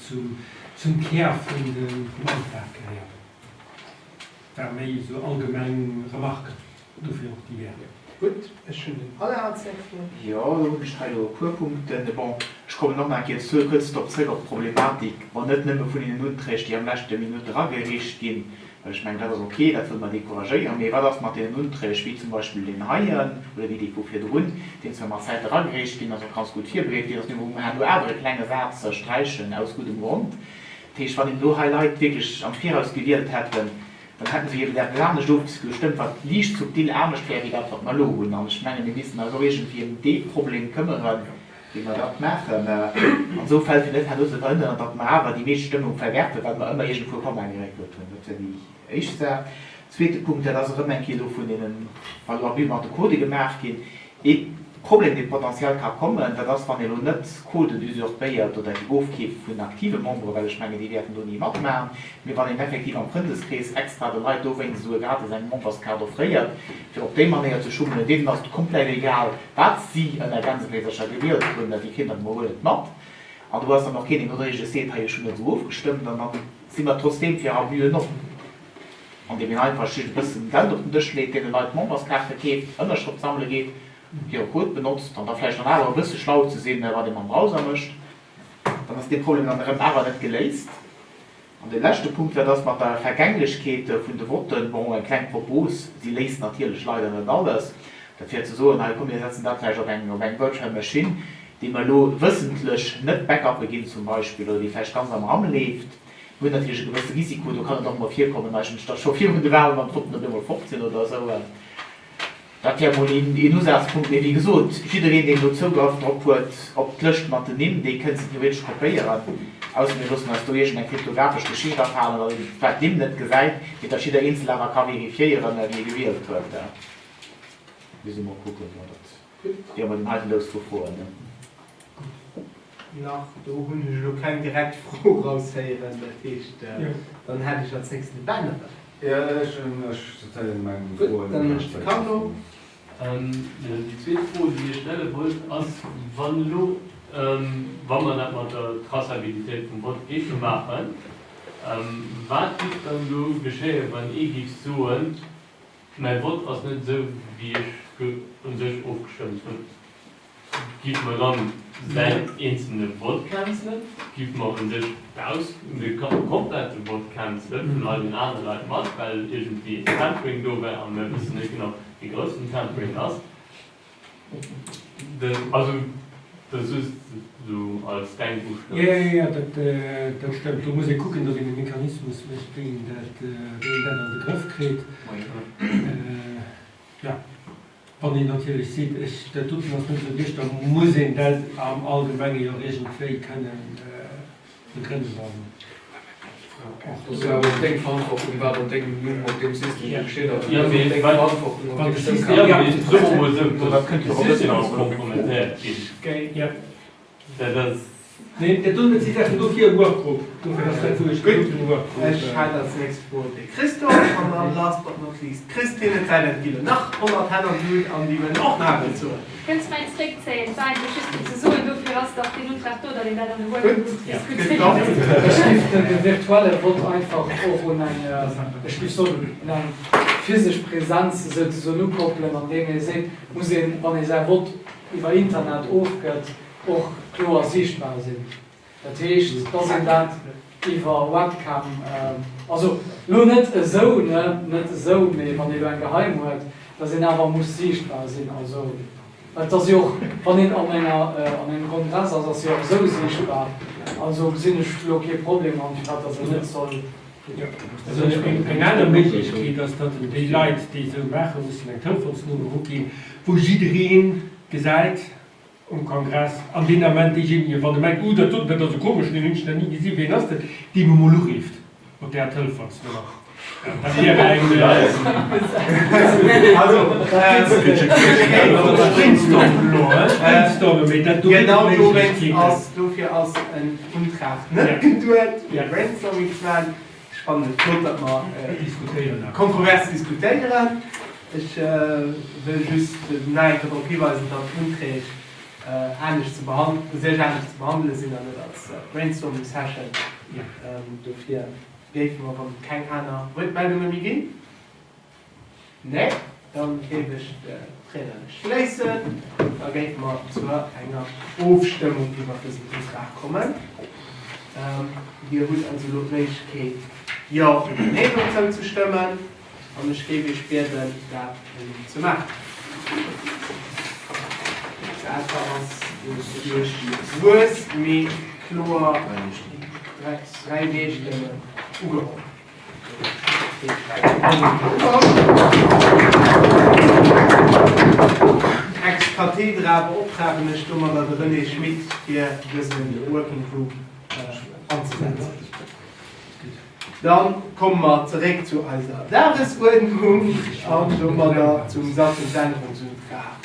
zum Kär vun dem Antrag gehéiert. War méi esou allgemeng Remarken, dofir och déi Wäert. Gutt, ech hunn den Alain als nächsten. Jo, do hunn ech hei elo e puer Punkten. Bon, ech kommen och nach eng Kéier kuerz drop zréck, op d'Problematik, bon, net nëmme vun deenen Unträg, déi am leschte Minutt eragereecht ginn, Well ech mengen, dat ass ok, dat wëlle mer decouragéieren. Mee wat ass mat deenen Unträg, wéi zum Beispill deen heien oder wéi dee vu virdrun, deen zwar mat Zäit eragereecht ginn ass, och ganz gutt virbereet ginn ass, mee wou mer herno awer e klenge Saz sträichen aus guddem Grond. Dat heescht, wann een elo hei Leit wierklech am Viraus gewielt hätten, dann hätte se eben eppes anescht ofgestëmmt, wat liicht subtil anescht wär wéi dat, wat mer elo hunn. An ech menge mir missten eis och iergendwéi ëm dee Problem këmmeren. wéi mer dat maachen, an esou Fäll fir net herno ze verhënneren, datt mer awer déi meescht Stëmmung verwerfen, well mer ëmmer iergendwou e Komma geréckelt hunn. Dat wär déi éischt Saach. Zweete Punkt, dat ass erëm eng Kéier do vun deenen, wa lo Abus mat de Codë gemaach ginn. Ee Problem, dee potentiell ka kommen, dat ass, wann ee lo net Coden usurpéiert oder déi ofkeeft vun aktive Membere, well ech mengen, déi wäerten do ni matmaachen, mee wann een effektiv am Frëndeskrees extra de Leit dowéinst esou e gratis eng Memberskaart offréiert, fir op déi Manéier ze schummelen, deenen ass et komplett egal, Wat si ënner Gänsefüsercher gewielt hunn, déi kritt dann emol net mat. An do ass dann och keen, deen nodréiglech seet, hei ech hunn net esou ofgestëmmt. An dann si mer trotzdeem fir Abusën op, andeem een einfach just e bëssen Geld op den Dësch leet, deene Leit Memberskaarte keeft, Ënnerschrëft sammele geet, hire Code benotzt an da vläicht dann awer e bësse schlau ze sinn, wat ee mam Browser mécht. Dann ass dee Problem dann erëm awer net geléist. An de leschte Punkt, dat ass mat der Vergänglechkeet vun de Votten. Bon, eng kleng Propos, si léist natierlech leider net alles. Dat wär ze soen, hei komm mir setzen dat vläicht op eng, op eng virtual machine, déi mer elo wëssentlech net backuppe ginn zum Beispill oder déi vläicht ganz am RAM leeft. Mir hunn natierlech e gewësse Risiko, do kann et och emol virkommen eigentlech, datt scho virun de Wahlen dann d'Votten op eemol fort sinn oder esou. Dat wär emol een Usazpunkt. Mee wéi gesot, jiddereen, deen do Zougrëff drop huet op d'Lëscht mat den Nimm, dee kënnt se theoretesch kopéieren. Ausser mir loossen eis do iergend eng kryptographesch Geschicht afalen, datt een zwar d'Nimm net gesäit, mee datt jidder eenzel awer ka verifiéieren, wie gewielt huet. Misst ee mol kucken. Bon, dat wier emol den heiten Dous vu Froen. Nach do hunn ech elo keng direkt Fro raushéieren, dat heescht, dann hätt ech als nächsten de Ben erëm. Jo, ech hunn, ech zéien meng Gutt, Froen dann hunn ech de Carlo. Déi zweet Fro, déi ech stelle wollt, ass, wann elo, wa mer dat mat der Traçabilitéit vum Vott géife maachen, wat géif dann elo geschéien, wann ee géif soen, mäi Vott ass net esou, wéi ech u sech ofgestëmmt hunn? Géife mer dann säin eenzelne Vott cancelen? Géife mer u sech d'Aus, de komplette Vott cancelen vun all den anere Leit mat, well iergendwéi en Tampering do war a mir wëssen net genau, wéi grouss den Tampering ass? Also, dat ass just esou als Denkustouss. Jo, jo, jo, dat stëmmt. Do muss ee kucken, datt een e Mechanismus mécht, wéi een dat, wéi een dat an de Grëff kritt. Jo. Wann een natierlech seet, ech, dat doten ass net esou wichteg, da muss een dat am Allgemenge jo och iergendwéi kënnen begrënnen dann. Dat ass jo awer och deng Verantwortung, wat an dengem Numm op deem System geschitt ass. Dat ass och deng Verantwortung op deem System. Jo, mee soe mer emol esou, de System ass kompromettéiert ginn. Dat ass. Nee, dat do, dat si Saachen, dofir e Workgroup, dofir ass dat, wou ech gesot hunn, e Workgroup. Ech hat als nächst Fro de Christophe an dann last but not least d'Christine. Et sei denn, et gi lo nach 100 Hänn an d'Lut an déi wëllen och nach eppes soen. Kënns mäin zréckzéien? Et war eigentlech just fir ze soen, dofir ass dach deen Untrag do, datt een dat an de Workgroup diskutéiert. Ech géif de virtuelle Vott einfach och un eng, ech géif soen, un eng physesch Präsenz esouzesoen ukoppelen, andeem ee seet, muss een, wann ee säi Vott iwwer Internet ofgëtt, och kloer siichtbar sinn. Dat heescht, dass een dat iwwer Webcam, also lo net esou, ne, net esou, mee wann ee lo eng geheim huet, dass een awer muss siichtbar sinn. Also, well et ass jo och, wann een an enger, an engem Kongress ass, ass jo och esou siichtbar. Also gesinn ech lo kee Problem an, firwat dass een net soll. Also eng aner Méiglechkeet ass, datt en déi Leit, déi esou maachen, mussen eng Telefonsnummer uginn, wou jidderee gesäit um Kongress an deen Ament deejéinegen, wann e mengt, Uh, dat doten, dat ass e komeschen, deen hunn ech nach ni gesinn, wien ass dat, deem emol urifft op där Telefonsnummer. Dat wier eng. Brainstormen elo, hein, brainstormen, mee dat do gëtt et Genau dowéinst ass, dofir ass en Untrag net geduet, fir Brainstorming ze maachen. Ech fannen et flott, datt mer kontrovers diskutéieren. Ech wëll just nach eng Kéier drop hiweisen, datt Unträg anescht ze sech anescht ze behandele sinn an net als Brainstorming Session. Dofir géife mer, wann et keng aner Wuertmeldunge méi ginn, Nee, dann géif ech d'Riedner schléissen. Da géife mer zu enger Ofstëmmung iwwert dësen Antrag kommen. Dir hutt also elo d'Méiglechkeet, Jo oder Nee dozou ze stëmmen. An ech géif Iech bieden, dat elo ze maachen. Dat ass duerch wuess, mee kloer 3 Nee-Stëmmen ugeholl. Ex cathedra beoptragen ech domadder de René Schmit fir dëse Working Group anzesetzen. Dann komme mer zeréck zu eiser Dagesuerdnung an domadder zum Satzungsännerungsuntrag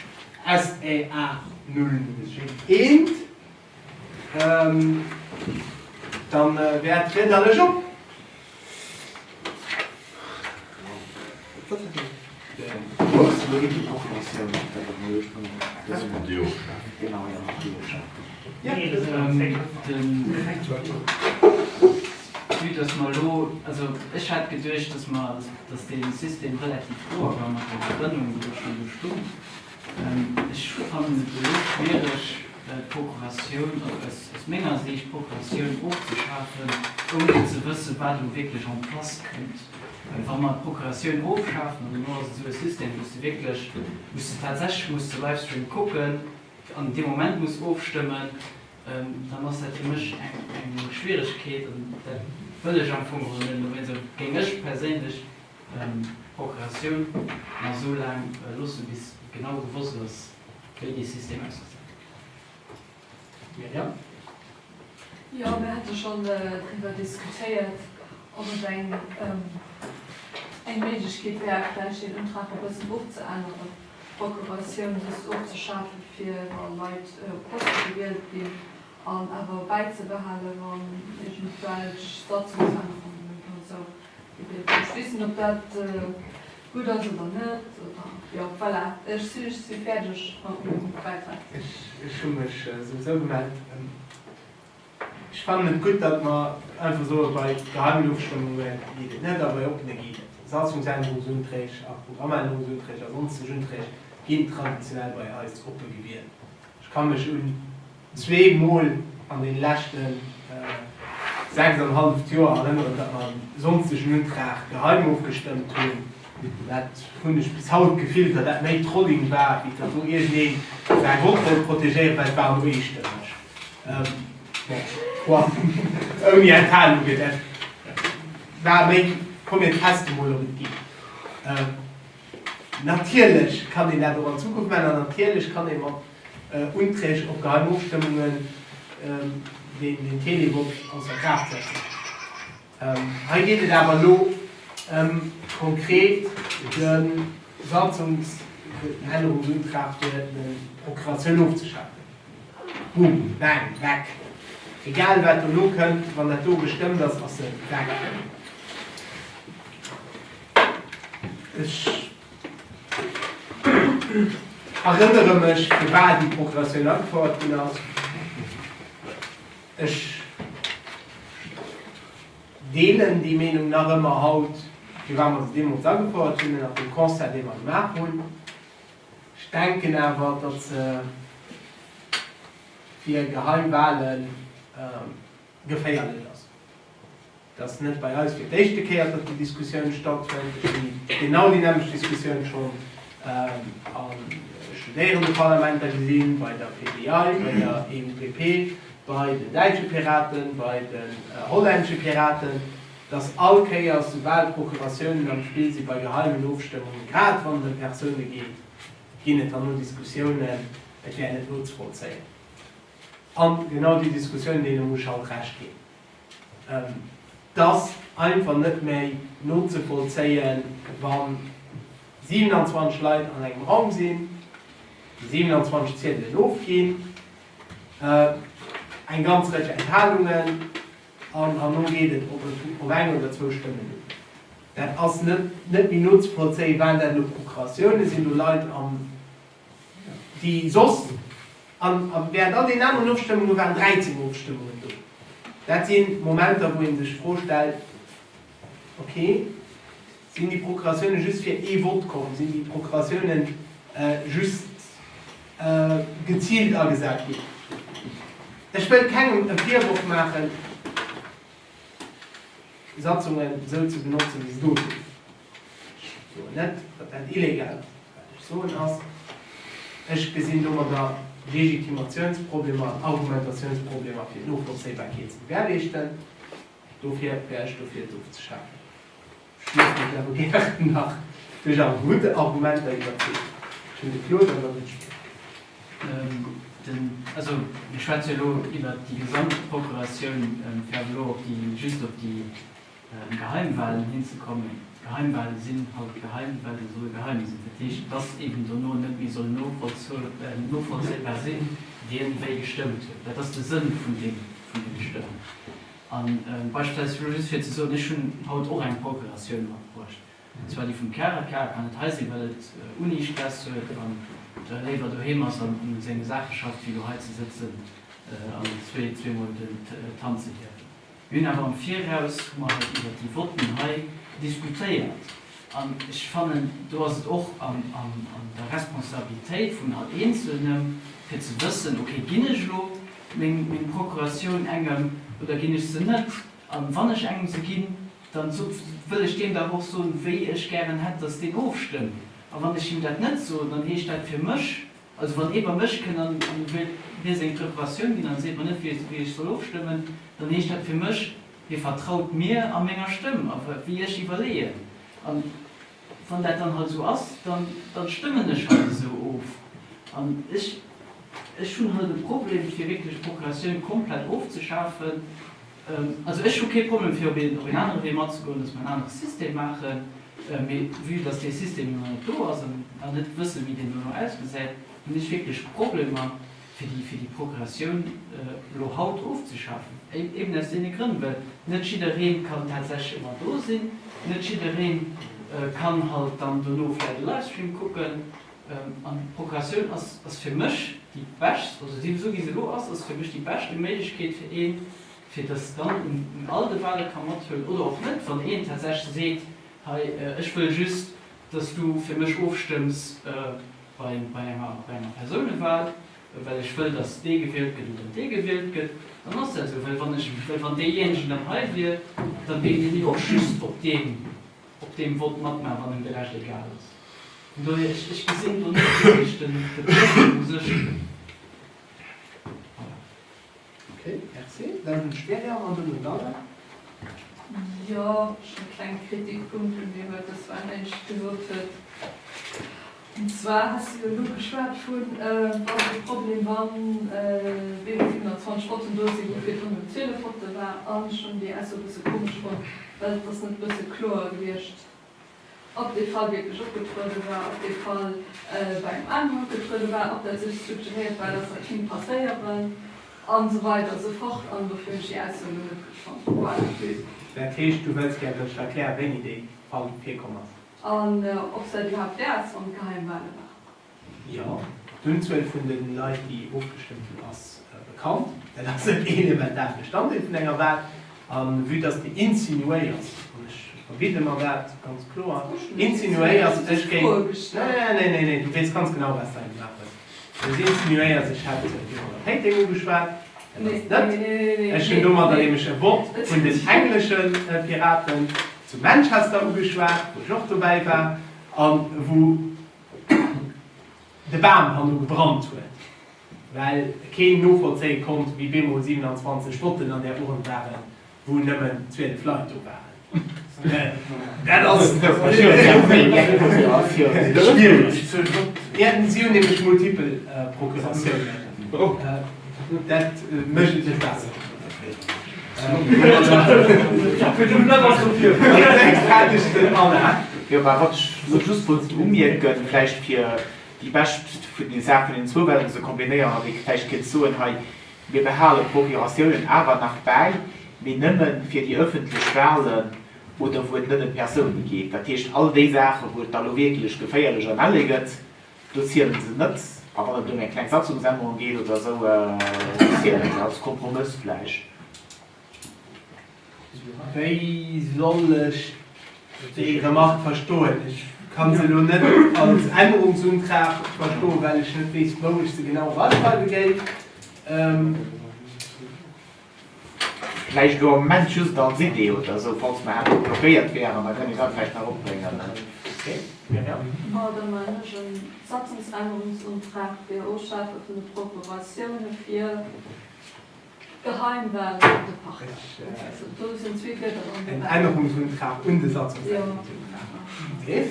SEA 001. Dann wäert d'Ried an ech op. Vue dass mer elo, also ech hat geduecht, dass mer, dass dee System relativ kloer war mat der Begrënnung, déi do schonn do stung. Ech fannen et elo schwiereg, d'Procuratioun, also aus menger Siicht, d'Procuratioun ofzeschafen, ouni ze wëssen, wat elo wierklech en place kënnt. Well wa mer d'Procuratioun ofschafen, an elo ass et esou e System, wou s de wierklech, wou s de tatsächlech muss de Livestream kucken an dee Moment muss ofstëmmen, dann ass dat fir mech eng Schwieregkeet an dat wëll ech am Fong geholl net. Dowéinst géing ech perséinlech Procuratioun nach esou laang loosse bis genau gewosst ass, wéi dee System ausgesäit. Myriam? Jo, mir hate schonn driwwer diskutéiert, ob et eng eng Méiglechkeet wär, vläicht deen Untrag e bëssen ofzeänneren, d'Procuratioun just ofzeschafe fir wa Leit op Poste gewielt ginn an awer bäizebehalen, wann iergendwelch Satzungsännerungen oder esou Ech weess net ob dat gutt ass oder net oder jo voilà ech si ech si fäerdeg mat mengem Bäitrag. Ech hu mech souwisou gemellt. Ech fannen et gutt, datt mer einfach soe bei geheimen Ofstëmmunge geet et net a bei oppene geet et. Satzungsännerungsunträg a Programmännerungsunträg a sonsteg Unträg ginn traditionell bei eis oppe gewielt. Ech ka mech un zweemol an deene leschte 6 an halleft Joer erënneren, datt mer e sonstegen Untrag geheim ofgestëmmt hunn. Dat hunn ech bis haut gefillt, datt dat méi Trolling war, wéi datt do iergendee säi Vott wollt protegéieren, well et war elo eestëmmeg. Bon, quoi, ouni Enthalungen. Dat war méi, komm mir teste mol, ob et geet. Natierlech kann een dat och an Zukunft maachen an natierlech kann ee mat Unträg op geheim Ofstëmmungen den Télévot ausser Kraaft setzen. Hei geet et awer elo ëm konkret de Satzungsännerungsuntrag fir d'Procuratioun ofzeschafen. Boom, bang, weg. Egal wat dono kënnt, wann dat do gestëmmt ass, ass se weg. Ech erënnere mech, firwat déi Procuratioun agefouert ginn ass. Ech deelen déi Meenung nach ëmmer haut, firwat mer se deemools agefouert hunn, ënnert dem Constat, dee mer gemaach hunn. Ech denken awer, datt se fir geheim Wahle geféierlech ass. Et ass net bei eis fir d'éischte Kéier, datt déi Diskussioun stattfënnt. Ech hunn genau déi nämmlecht Diskussioun schonn a Studéierendeparlamenter gesinn, bei der PDI, bei der EUPP, bei den däitsche Piraten, bei den hollännesche Piraten, datt all Kéiers, soubal Procuratiounen am Spill si bei geheimen Ofstëmmungen, grad wann et ëm Persoune geet, ginn et herno Diskussiounen, et wär net nozevollzéien. An genau déi Diskussioun, deene muss ech haut Recht ginn. Et ass einfach net méi nozevollzéien, wa 27 Leit an engem Raum sinn, déi 27 Ziedelen ofginn, eng ganz Rëtsch Enthalungen an herno geet et op eng oder zwou Stëmmen un. Dat ass net méi nozevollzéien, waren dat elo Procuratioune sinn do Leit am. Déi soss, an während all deenen aneren Ofstëmmunge waren 13 Ofstëmmungen do. Dat si Momenter, wou ee sech d'Fro stellt, ok, sinn déi Procuratioune just fir ee Vott komm, sinn déi Procuratioune just geziilt agesat ginn? Ech wëll kengem e Virworf maachen, Satzungen esou ze benotzen, wéi se do sinn. Ech soen net, datt dat illegal ass. Wat ech soen ass, ech gesinn domadder Legitimatiounsproblemer an Argumentatiounsproblemer fir d'Novollzéibarkeet ze gewährleeschten. Dofir wär ech dofir, et ofzeschafen. Ech loosse mech awer gären nach duerch Är gutt Argumenter iwwerzeegen. Ech hunn de Claude an dann den Schmit. Also mir schwätze jo elo iwwert déi gesamt Procuratioun, fir awer elo op déi, just op déi Geheimwahlen hinzekommen. Geheimwahlen sinn halt geheim, well se solle geheim sinn. Dat heescht, dass eben dono net méi soll novollzéibar sinn, wien wéi gestëmmt huet. Dat ass de Sënn vun deem Stëmmen. A beispillsweis elo just fir ze soen, ech hunn haut och eng Procuratioun matbruecht, an zwar déi vum Cara. D'Cara kann net hei sinn, well et Uni-Stress huet an léiwer doheem ass an un senge Saache schafft, wéi elo hei ze sëtzen an zweemol den d'Hand ze hiewen. Mir hunn awer am Viraus, hu mer halt iwwert déi Votten hei diskutéiert. An ech fannen, do ass et och an der Responsabilitéit vun all Eenzelnem, fir ze wëssen, okay, ginn ech elo meng Procuratioun engem oder ginn ech se net? A wann ech engem se ginn, da wëll ech deem dach och soen, wéi ech gären hätt, datt deen ofstëmmt. A wann ech him dat net soen, dann heescht dat fir mech, Also wann ee bei mech kënnt an wëllt mir seng Preparatioun ginn an seet mer net wéi ech soll ofstëmmen, dann heescht dat fir mech, hie vertraut mir a menger Stëmm a wéi ech iwwerleeën. An wann dat dann halt esou ass, dann dann stëmmen ech halt esou of. An ech ech hunn halt e Problem fir wierklech d'Procuratioun komplett ofzeschafen. Also ech hu kee Problem fir op een op een anere Wee matzegoen, datt mer en anere System maachen, mee vue datt dee System jo nach net do ass an mer net wësse wéi deen dono ausgesäit, hunn ech wierklech Problemer fir déi fir déi Progressioun elo haut ofzeschafen, eben aus deene Grënn, well net jidderee kann tatsächlech ëmmer do sinn, net jidderee kann halt dann dono vläicht e Livestream kucken. An d'Procreatioun ass ass fir mech déi bescht, also déi esou wéi se elo ass, ass fir mech déi beschte Méiglechkeet fir een, fir dass dann un un all de Wahle ka mathuelen oder och net, wann een tatsächlech seet, hei ech wëll just, dass du fir mech ofstëmms bei bei enger bei enger Persounewahl. Well ech wëll, datt dee gewielt gëtt oder dee gewielt gëtt, dann ass dat esou. Well wann ech, well wann deejéinegen dann hei wier, da géing deen jo och just op deem, op deem Vott matmaachen, wann em de Rescht egal ass. Vun dohier, ech, ech gesinn do net wierklech den, de Problem u sech. Voilà. Ok, merci. Dann hunn ech d'Myriam an duerno d'Anna. Jo, ech hunn e klenge Kritikpunkt un deem, wat de Sven éischt gesot huet. An zwar has de jo elo geschwat vun, wann de Problem, wann bemol 27 Votten do sinn, wou virdrun nëmmen 12 Votte war. An ech hunn déi Ausso e bësse komesch fonnt, well et ass net e bësse kloer gewiescht, ob dee Fall wierklech opgetruede war, ob dee Fall bei engem aneren opgetruede war, ob dat just suggeréiert war, dass dat kinnt passéieren, an esou weider esou fort. An dofir hunn ech déi Ausso elo net gutt fonnt. Voilà. Dat heescht, du wëlls gär, datt ech erklären, wéini dee Fall virkomm ass? An ob se dat iwwerhaapt wär, wann et Geheimwale waren. Jo, d'Unzuel vun de Leit, déi ofgestëmmt hunn, ass bekannt. Dat ass en elementare Bestanddeel vun enger Wal. A vue dass de insinuéiers, an ech verbidde mer dat ganz kloer, insinuéiers, ech géing, neen, neen, neen, du weess ganz genau, wat s de hei gemaach hues. Du insinuéiers, ech hätt d'Yvonne Péiteng ugeschwat. Dat ass et net. Ech hunn domadder nämlech e Vott vun den englesche Piraten zu Manchester ugeschwat, wou ech och dobäi war a wou de Bam herno gebrannt huet, well keen novollzéie konnt, wéi bemol 27 Votten an där Urn waren, wou nëmmen 12 Leit do waren. Dat ass schwiereg. Si hunn nämlech multipel Procuratiounen. Dat mécht et net besser. Jo, mä wat ech elo just wollt umierken, vläicht fir déi bescht vun de Saach vun den zwou Welten ze kombinéieren, wat ee vläicht kéint soen hei, Mir behale Procuratiounen awer nach bäi, mee nëmme fir déi ëffentlech Wahlen oder wou et net ëm Persoune geet. Dat heescht, all déi Saachen, wou et da elo wierklech geféierlech an elle gëtt, Do zielen se net. A wann et ëm eng kleng Satzungsännerung geet oder esou, do zielen se, als Kompromëss vläicht. Wéi soll ech déi Remark verstoen? Ech ka se elo net als Ännerungsuntrag verstoen, well ech net weess, wou ech se genau eraschreiwe géif. Vläicht elo am Moment just als Idee oder esou, falls mer herno blockéiert wären, da kënne mir dat vläicht nach opbréngen. Okay, Myriam. Bon, da maachen ech e Satzungsännerungsantrag fir Ofschafe vun de Procuratioune fir Geheimwahlen an de Parker. Do sinn zwee Wierder an En Ännerungsuntrag un de Satzungsännerungsantrag. Okay.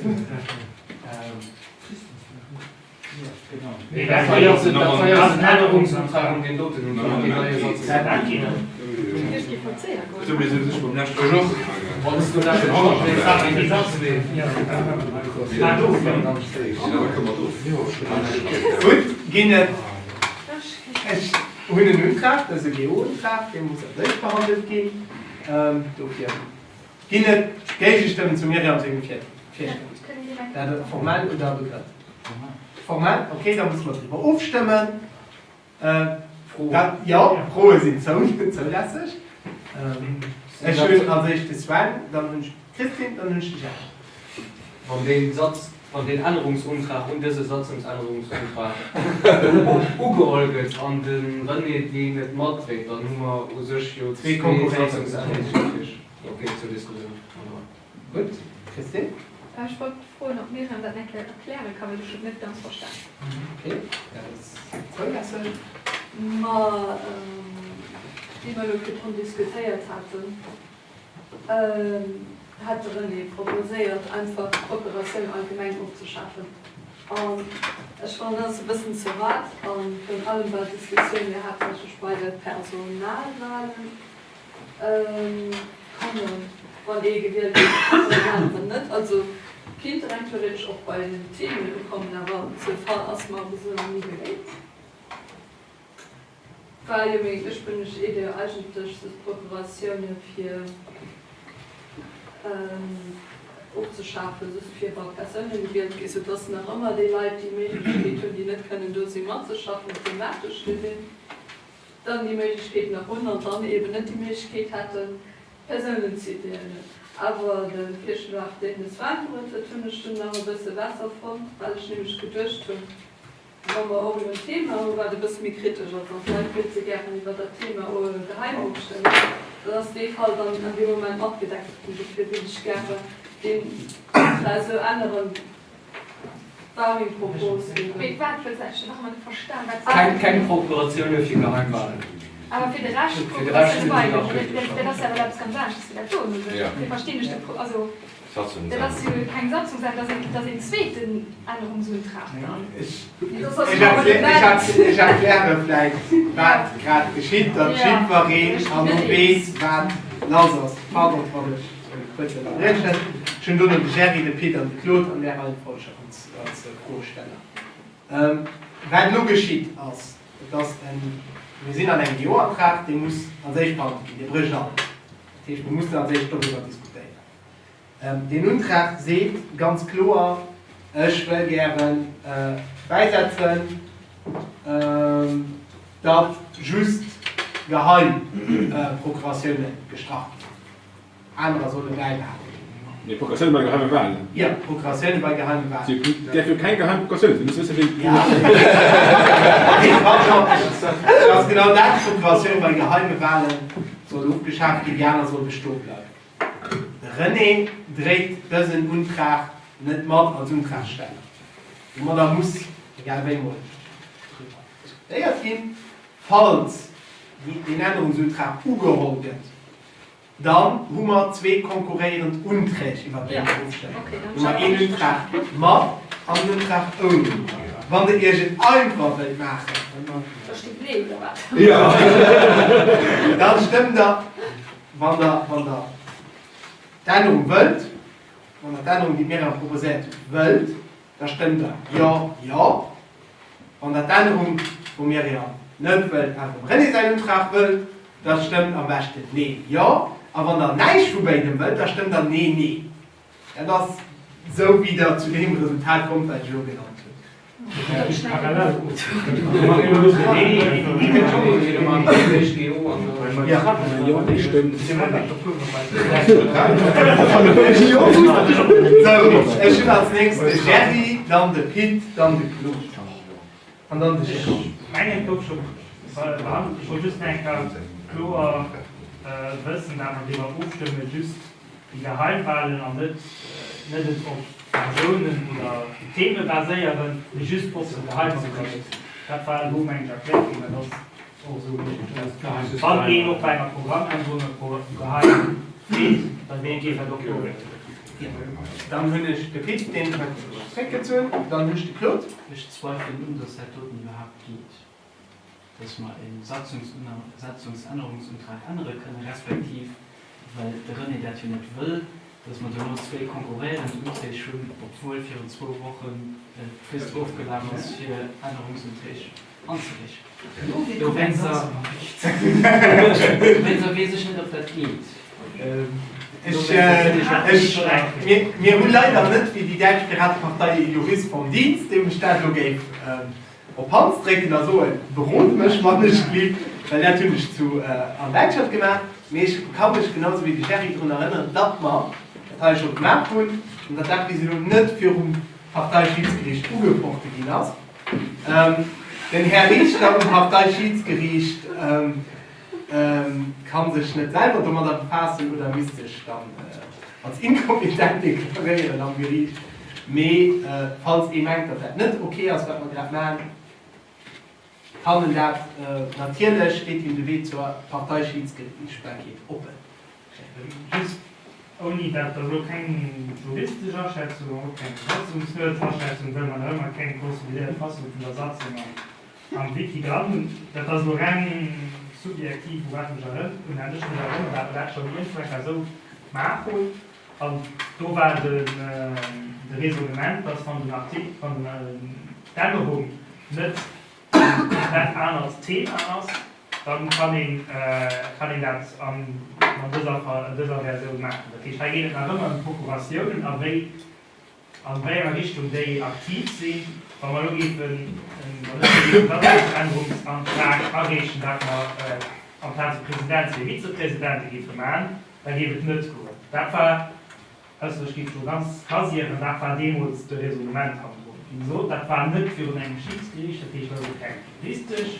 Gutt, ginn et, ech hunn en Untrag, dat ass e GO-Untrag, dee muss als éischt behandelt ginn. Dofir ginn et Géigestëmmen zum Myriam sengem Virschlag. Dat formell oder begrënnt? Formell, ok, da musse mer driwwer ofstëmmen. Dat, jo, Froe sinn zoulässeg. Ech hunn als éischt de Sven, dann hunn ech d'Christine, dann hunn ech de Jacques. Wann dee Satz, wann deen Ännerungsuntrag un dëse Satzungsännerungsuntrag ugeholl gëtt an de René deen net matdréit, dann hu mer u sech jo zwee Satzungsännerungsunträg. Ok, zur Diskussioun. Gutt, Christine? Ech wollt froen, ob d'Myriam dat eng Kéier erkläre kann, well ech hunn et net ganz verstan. Ok, dat ass zoulässeg. Ma wéi mer elo virdrun diskutéiert haten, hat de René proposéiert, einfach d'Procuratiounen allgemeng ofzeschafen. An ech fannen, dat ass e bëssen ze weit. A virun allem war d'Diskussioun jo haaptsächlech bei de Personalwahlen. Kommen, wann ee gewielt gëtt an deen aneren net. Also kinnt reng theoretesch och bei den Themen ukommen, awer sou Fall ass mer bis elo nach ni begéint. War jo meng ursprünglech Idee eigentlech sou d'Procuratioune fir ofzeschafen, just fir wa Persoune gewielt ginn, sou dass nach ëmmer déi Leit déi Méiglechkeet hunn, déi net kënnen do sinn, matzeschaffen, thematesch gesinn. dann déi Méiglechkeet nach hunn an dann eeben net déi Méiglechkeet hätten, Persounen ze wielen. Awer de Virschlag, deen de Sven bruet huet, hunn ech dunn nach e bësse besser fonnt, well ech nämlech geduecht hunn. Wa mer och elo en Thema hu wat e bësse méi kritesch ass an d'Leit wéilte gären iwwer dat Thema geheim ofstëmmen, dann ass dee Fall dann an deem Moment matgedeckt ginn. Dofir géif ech gäre deen Antrag esou änneren, war meng Propos eben. Mee wat wëlls de? Ech hunn nach ëmmer net verstan, wat s. Keng Procuratioune fir Geheimwahlen. Awer fir de Rescht Procuratioune beibehalten. Dat ass jo awer eppes ganz anesches wéi dat do elo. Dofir verstinn ech de Pro, also. Dat ass jo keng Satzungsännerung, dat ass een zweeten Ännerungsuntrag dann. Ech erkläre vläicht, wat grad geschitt, datt jiddwereen herno weess, wat lass ass. Pardon, wann ech kuerz ënnerbriechen. Ech hunn dono de Gerry, de Pit an de Claude an där Reihenfolg als Froesteller. Wat elo geschitt ass, et ass en, mir sinn an engem Jo-Antrag, dee muss als éischt behandelt ginn, dee brécht alles. Dat heescht, mir mussen als éischt doriwwer diskutéieren. Deen Untrag seet ganz kloer, Ech wëll gäre bäisetzen, datt just geheim Procuratioune gestrach ginn, anerer solle bäibehale ginn. Nee, Procuratioune bei geheime Walen. Jo, Procuratioune bei geheime Walen. Si däerf jo keng geheim Procuratioun sinn. Si musse wëssen, wien. Jo, pardon, et ass genau dat, Procuratioun bei geheime Walen soll ofgeschaaft ginn, déi aner soll bestoe bleiwen. De René dréit dësen Untrag net mat als Untragsteller. Domadder muss, egal wéi, mol driwwer diskutéiert ginn. Falls deen Ännerungsuntrag ugeholl gëtt, dann hu mer zwee konkurréierend Unträg, iwwert déi mer ofstëmmen. Hu mer een Untrag mat an en Untrag ouni. Wann Der Iech et einfach wëllt maachen, da stëmmt Der Wann Der, wann Der d'Ännerung wëllt, wann Der d'Ännerung, déi d'Myriam proposéiert huet, wëllt, da stëmmt Der Jo, Jo. Wann Der d'Ännerung vum Myriam net wëllt, awer dem René säin Untrag wëllt, da stëmmt am beschten Nee, Jo. A wann Der näischt vu béidem wëllt, da stëmmt Der Nee, Nee. Dat ass esou, wéi Der zu deem Resultat kommt, wat ech elo genannt hunn. Sou, ech hunn als nächst de Gerry, dann de Pit, dann de Claude an dann de Gérard. Mengen et gouf scho behandelt. Ech wollt just nach eng Kéier kloer wëssen, dat mer driwwer ofstëmmen, just déi Geheimwahlen an net net et op Persounen oder Theme baséieren, mee just ob se geheim ass oder net. Dat war elo, mengen ech, erkläert ginn. Dat ass och esou richteg. Wann een och bei enger Programmännerung e Geheim freet, da géif dat och do ginn. Dann hunn ech de Pit, deen huet sech zréckgezunn. Dann hunn ech de Claude. Ech zweifelen un, dass dat doten iwwerhaapt geet. dass mer e Satzungsännerungsuntrag ännere kënnen, respektiv, well de René dat jo net wëll, dass mer dono zwéi konkurréierend Unträg hunn, obwuel virun zwou Wochen d'Frist ofgelaf ass, fir Ännerungsunträg anzereechen. Dowéinster weess ech net, ob dat geet. Mir hu leider net, wéi déi däitsch Piratepartei, e Jurist vom Dienst, deem ech dat elo géif op d'Hand drécken a soen, Berot mech wann ech blitt, well dat hunn ech zu an Däitschland gemaach. Mee ech ka mech genau sou wéi de Gerry drun erënneren, datt mer dat hei scho gemaach hunn an datt dat bis elo net virum Parteischidsgeriicht ugefochte ginn ass. Den Här Riichter um Parteischidsgeriicht ka sech net selwer domadder befaassen oder misst sech dann als inkompetent deklaréieren am Geriicht. Mee falls ee mengt, datt dat net ok ass, wat mer grad maachen, kann en dat natierlech, steet him de Wee zur Parteischidsgeriichtbarkeet oppen. Just ouni dat ass elo keng juristesch Aschätzung, och keng Satzungsnuetsaschätzung, well mer nach ëmmer keng consolidéiert Fassung vun der Satzung am Wiki dran hunn. Dat ass elo reng subjektiv, u wat mech erënn, un wat ech mech erënneren, dat mer dat schonn iergendwou eng Kéier esou gemaach hunn. An do war de Raisonnement, dass wann den Artikel, wann d'Ännerung net e komplett anert Thema ass, da kann een, kann een dat an dëser, dëser Versioun maachen. Dat heescht, hei geet et nach ëmmer ëm d'Procuratiounen a wéi, an wéi enger Richtung déi aktiv sinn. Wa mer elo géifen, wann ech elo géif e Satzungsännerungsantrag areechen, dat mer amplaz e President zwee Vizepresidente géife maachen, Da géif et net goen. Dat war, ausser ech géif do ganz rasieren, dat war deemools de Raisonnement hannendrun. Wéi gesot, dat war net virun engem Schidsgeriicht, dat heescht, dat ass och keng juristesch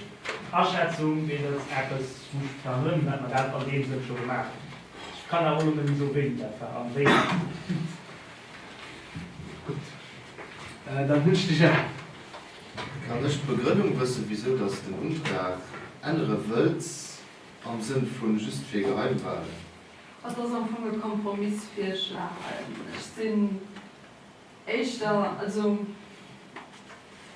Aschätzung, mee dat ass eppes, wou ech dran erënneren, datt mer dat an deem Sënn scho gemaach hunn. Ech kann awer och elo net méi soen, wéini dat war a wéi. Gutt, dann hunn ech de Gérard. Kann ech d'Begrënnung wëssen, wisou dass den Untrag ännere wëlls am Sënn vun just fir Geheimwahlen? Et ass am Fong e Kompromissvirschlag. Ech sinn éischter, also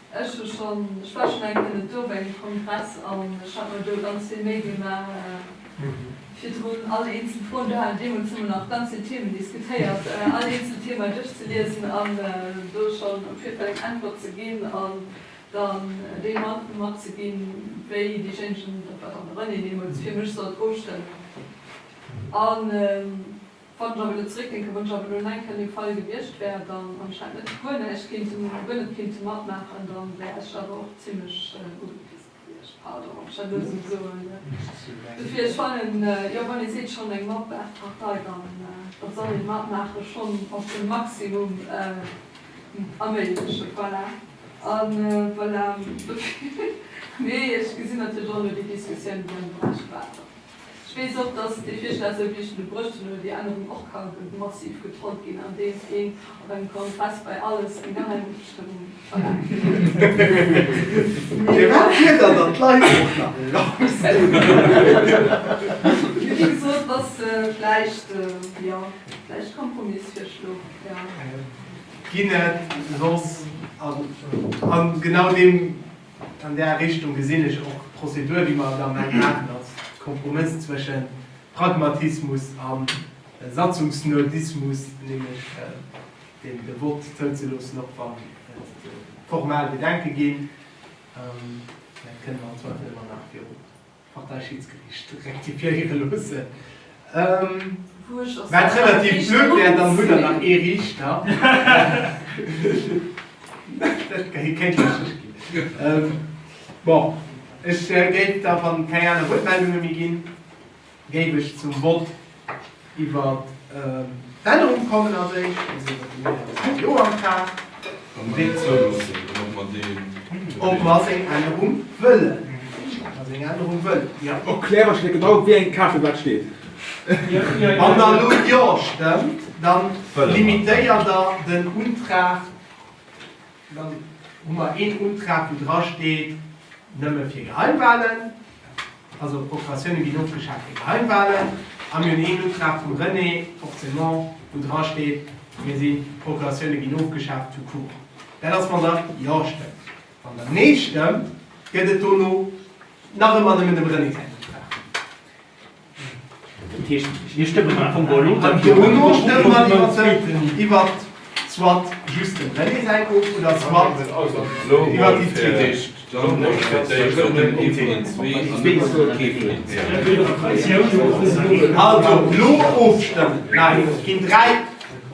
ech hu schonn, ech war schonn eng Kéier net do bei engem Kongress an ech hat mer do ganz vill Méi gemaach virdrun all eenzel Froen, do haten deemools hu mer nach ganz vill Themen diskutéiert, all eenzel Thema duerchzeliesen an do schonn am Virfeld eng Äntwert ze ginn an dann déi matzeginn, wéi déijéinegen, dat war dann de René deemools, fir mech sollt ofstëmmen. An wann ech awer elo zeréckdenken, wann ech awer elo nach eng Kéier an deem Fall gewiescht wär, dann, an ech hätt net guer näischt kéinten, guer net kéinte matmaachen, da wär ech awer och zimlech ugepisst gewiescht. Pardon, wann ech dat elo esou soen. Dofir, ech fannen, jo, wann ee seet, schonn eng Matmaachpartei, dann da soll een matmaache schonn op de Maximum erméiglechen. Voilà. A voilà, dofir, mee ech gesinn natierlech och elo déi Diskussioun, déi am Beräich war. Ech weess och, dass dee Virschlag, esou wéi ech en e bruecht hunn, oder déi Ännerung och ka massiv getrollt ginn, andeems een op engem Kongress bei alles eng geheim Ofstëmmung verlaangt. Firwat fierdert Der d'Leit och nach eraus? Mee wéi gesot, et ass vläicht, jo, vläicht Kompromissvirschlo, jo. Ginn et soss an genau deem. An där Richtung gesinn ech och d'Prozedur, wéi mer et am Moment maachen, als Kompromëss zwësche Pragmatismus a Satzungsnerdismus, nämlech de Vott zouzeloossen, och wann et formal Bedenke ginn. Dat kënne mer am Zweifel ëmmer nach viru Parteischiedsgeriicht rektifiéiere loossen. Wat relativ blöd wär, dann hutt Der nach ee Riichter. Dat kéint lëschteg ginn. Bon, ech géif da, wann keng aner Wuertmeldunge méi ginn, géif ech zum Vott iwwer d'Ännerung kommen als éischt, also iwwer de Miriam Jo-Antrag. Ob mer seng Ännerung wëllen. Ob mer seng Ännerung wëllen, jo. Erklär eis genau, wéi eng Kaart fir wat steet. Wann Der elo Jo stëmmt, da limitéiert Der den Untrag. Dann hu mer een Untrag, wou drasteet, nëmme fir Geheimwahlen, also Procuratioune ginn ofgeschaf fir Geheimwahlen. A mir hunn een Untrag vum René, forcément, wou drasteet, mir sinn, d'Procuratioune ginn ofgeschaf tout court. Dat ass, wann Der Jo stëmmt. Wann Der Nee stëmmt, gëtt et dono nach ëmmer nëmmen dem René säin Untrag. Dat heescht, mir stëmmen am Fong elo An dono stëmme mer iwwer soit just dem René säin of oder soit iwwer déi zweet. Also elo ofstëmmen. Nein, et ginn 3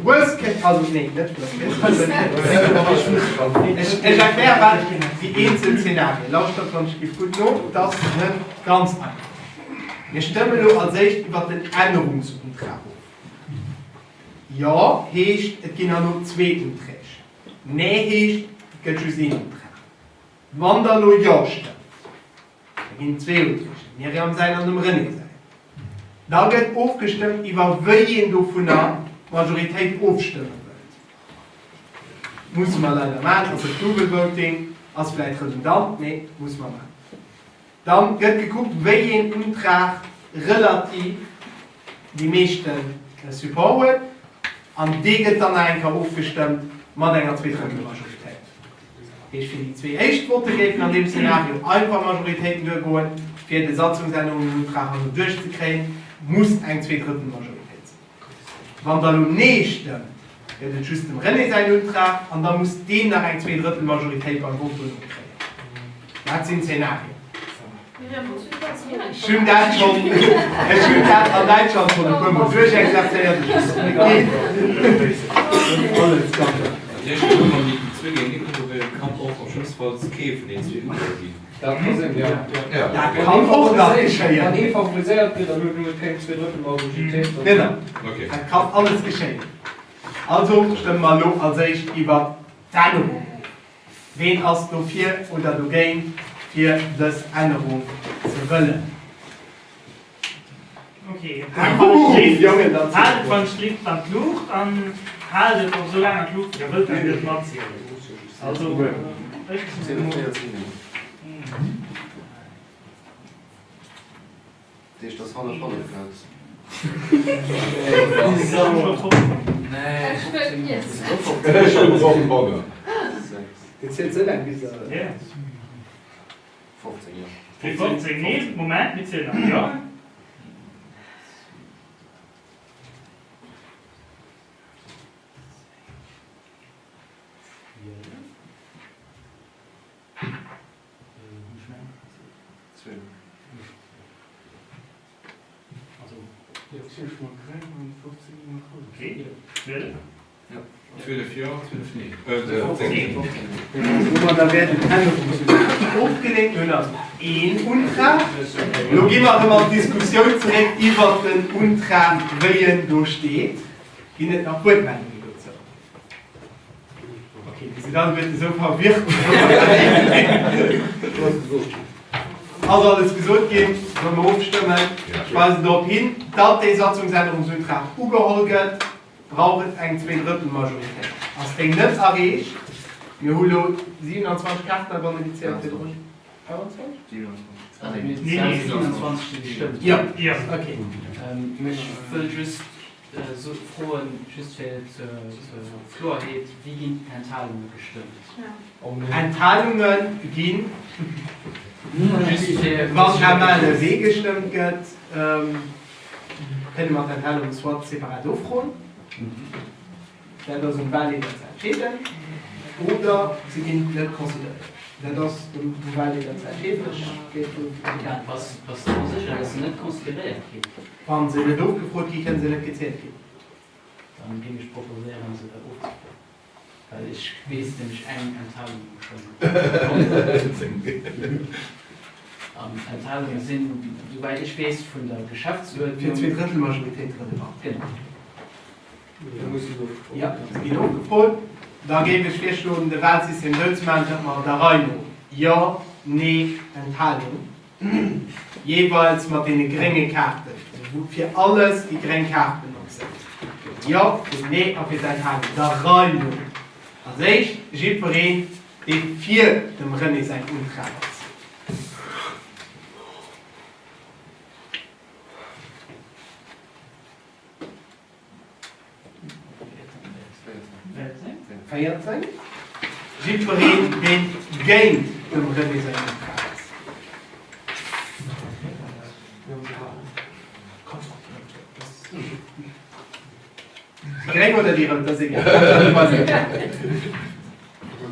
Worst case, also nee, net worst case. Ech erkläre wat déi eenzel Zenarien. Lauschtert wann ech giff gutt no, et ass net ganz einfach. Mir stëmmen elo als éischt iwwert den Ännerungsuntrag of. Jo heescht, et ginn herno zwee Unträg. Nee heescht, et gëtt just een Untrag. Wann Der elo Jo stëmmt, da ginn et zwee Unträg, dem Myriam säin an dem René säin. Da gëtt ofgestëmmt, iwwer wéi een dovunner d'Majoritéit ofstëmme wëllt. Musse mer leider maachen, ass e Double Voting, ass vläicht redundant, mee musse mer maachen. Dann gëtt gekuckt, wéi een Untrag relativ déi meeschte Support huet, an dee gëtt dann nach eng Kéier ofgestëmmt mat enger Zweedrëttelmajoritéit. Dat heescht, fir déi zwee éischt Votte géifen an deem Szenario einfach Majoritéiten duergoen, fir de Satzungsännerungsuntrag herno duerchzekréien, muss eng Zweedrëttelmajoritéit sinn. Wann Der elo Nee stëmmt, gëtt et just dem René säin Untrag an da muss deen nach eng Zweedrëttelmajoritéit beim Vott dono kréien. Dat sinn d'Zenarien. Ech hunn dat schonn, ech hunn dat an Däitschland schonn e puermol duerchexerzéiert, ech weess, wéi et geet. Alles ganz einfach. Dat heescht, wann déi zwee géintenee konkurréieren, kann och am schlëmmste Fall kee vun deenen zwee ugeholl ginn. Dat ka sinn, jo. Dat kann och nach geschéien. Wann ee favoriséiert gëtt an huet elo keng Zweedrëttelmajoritéit, dann. Genau. Dat kann alles geschéien. Also stëmme mer elo als éischt iwwert d'Ännerung of. Ween ass dofir oder dogéint, fir dës Ännerung ze wëllen? Ok, haalt et wann d'Schlitt an d'Luucht an haalt et och esou laang an d'Luucht wéi der wëllt, dat gëtt matzielen. Also ech sinn elo. Dat heescht, dass hallef hallef gëtt. Dir zielt esou laang bis der. 15, jo. 15, nee, Moment, mir zielen nach, jo. Okay, 12. 12 jo, 12 nee. 15. Domadder wär den Ännerungsantrag ofgeleent. Mir hunn also een Untrag. Elo gi mer erëm an d'Diskussioun zeréck iwwert den Untrag, wéi en do steet. Ginn et nach Wuertmeldungen dozou? Ok, déi sinn alleguerten esou verwirrt. Ass alles gesot ginn? Solle mer ofstëmmen? Ech weisen drop hin, datt dee Satzungsännerungsuntrag ugeholl gëtt. Brauch et eng Zweedrëttelmajoritéit. Ass déi net erreecht, mir hu lo 27 Kaarten abanne gezielt virdrun, 25? 27 déi gestëmmt hunn. Jo, ok. Ech wëll just froen, just fir zur Kloerheet, Wéi ginn d'Enthalunge gestëmmt? Enthalunge ginn, wann à main levée gestëmmt gëtt. Kënne mer d'Enthalung soit separat ofroen, dat ass um Wahlleeder ze entscheeden, oder se ginn net consideréiert, dat ass um Wahlleeder ze entscheeden. Ech géif do. Bass de der sécher, dass se net consideréiert ginn? Wa se net ofgefrot ginn, kënne se net gezielt ginn. Dann géing ech proposéieren, se ofzefroen. Well ech weess nämlech eng Enthalung wou schonn an Enthalunge sinn, souwäit ech weess, vun der Geschäftsuerdnung. Fir d'Zweedrëttelmajoritéit relevant. Genau. Jo, se ginn ofgefrot. Da géif ech virschloen, de Wahlsystem esou ze maachen, datt mer der Rei no Jo, Nee, Enthalung jeeweils mat deene grénge Kaarten, also wou fir alles déi gréng Kaart benotzen, fir d'Jo, fir d'Nee a fir d'Enthalung, der Rei no. Als éischt jiddwereen, dee fir dem René säin Untrag ass. 14. Jiddwereen, deen géint dem René säin Antrag ass. Déi Gréng oder déi Rout, dat ass egal.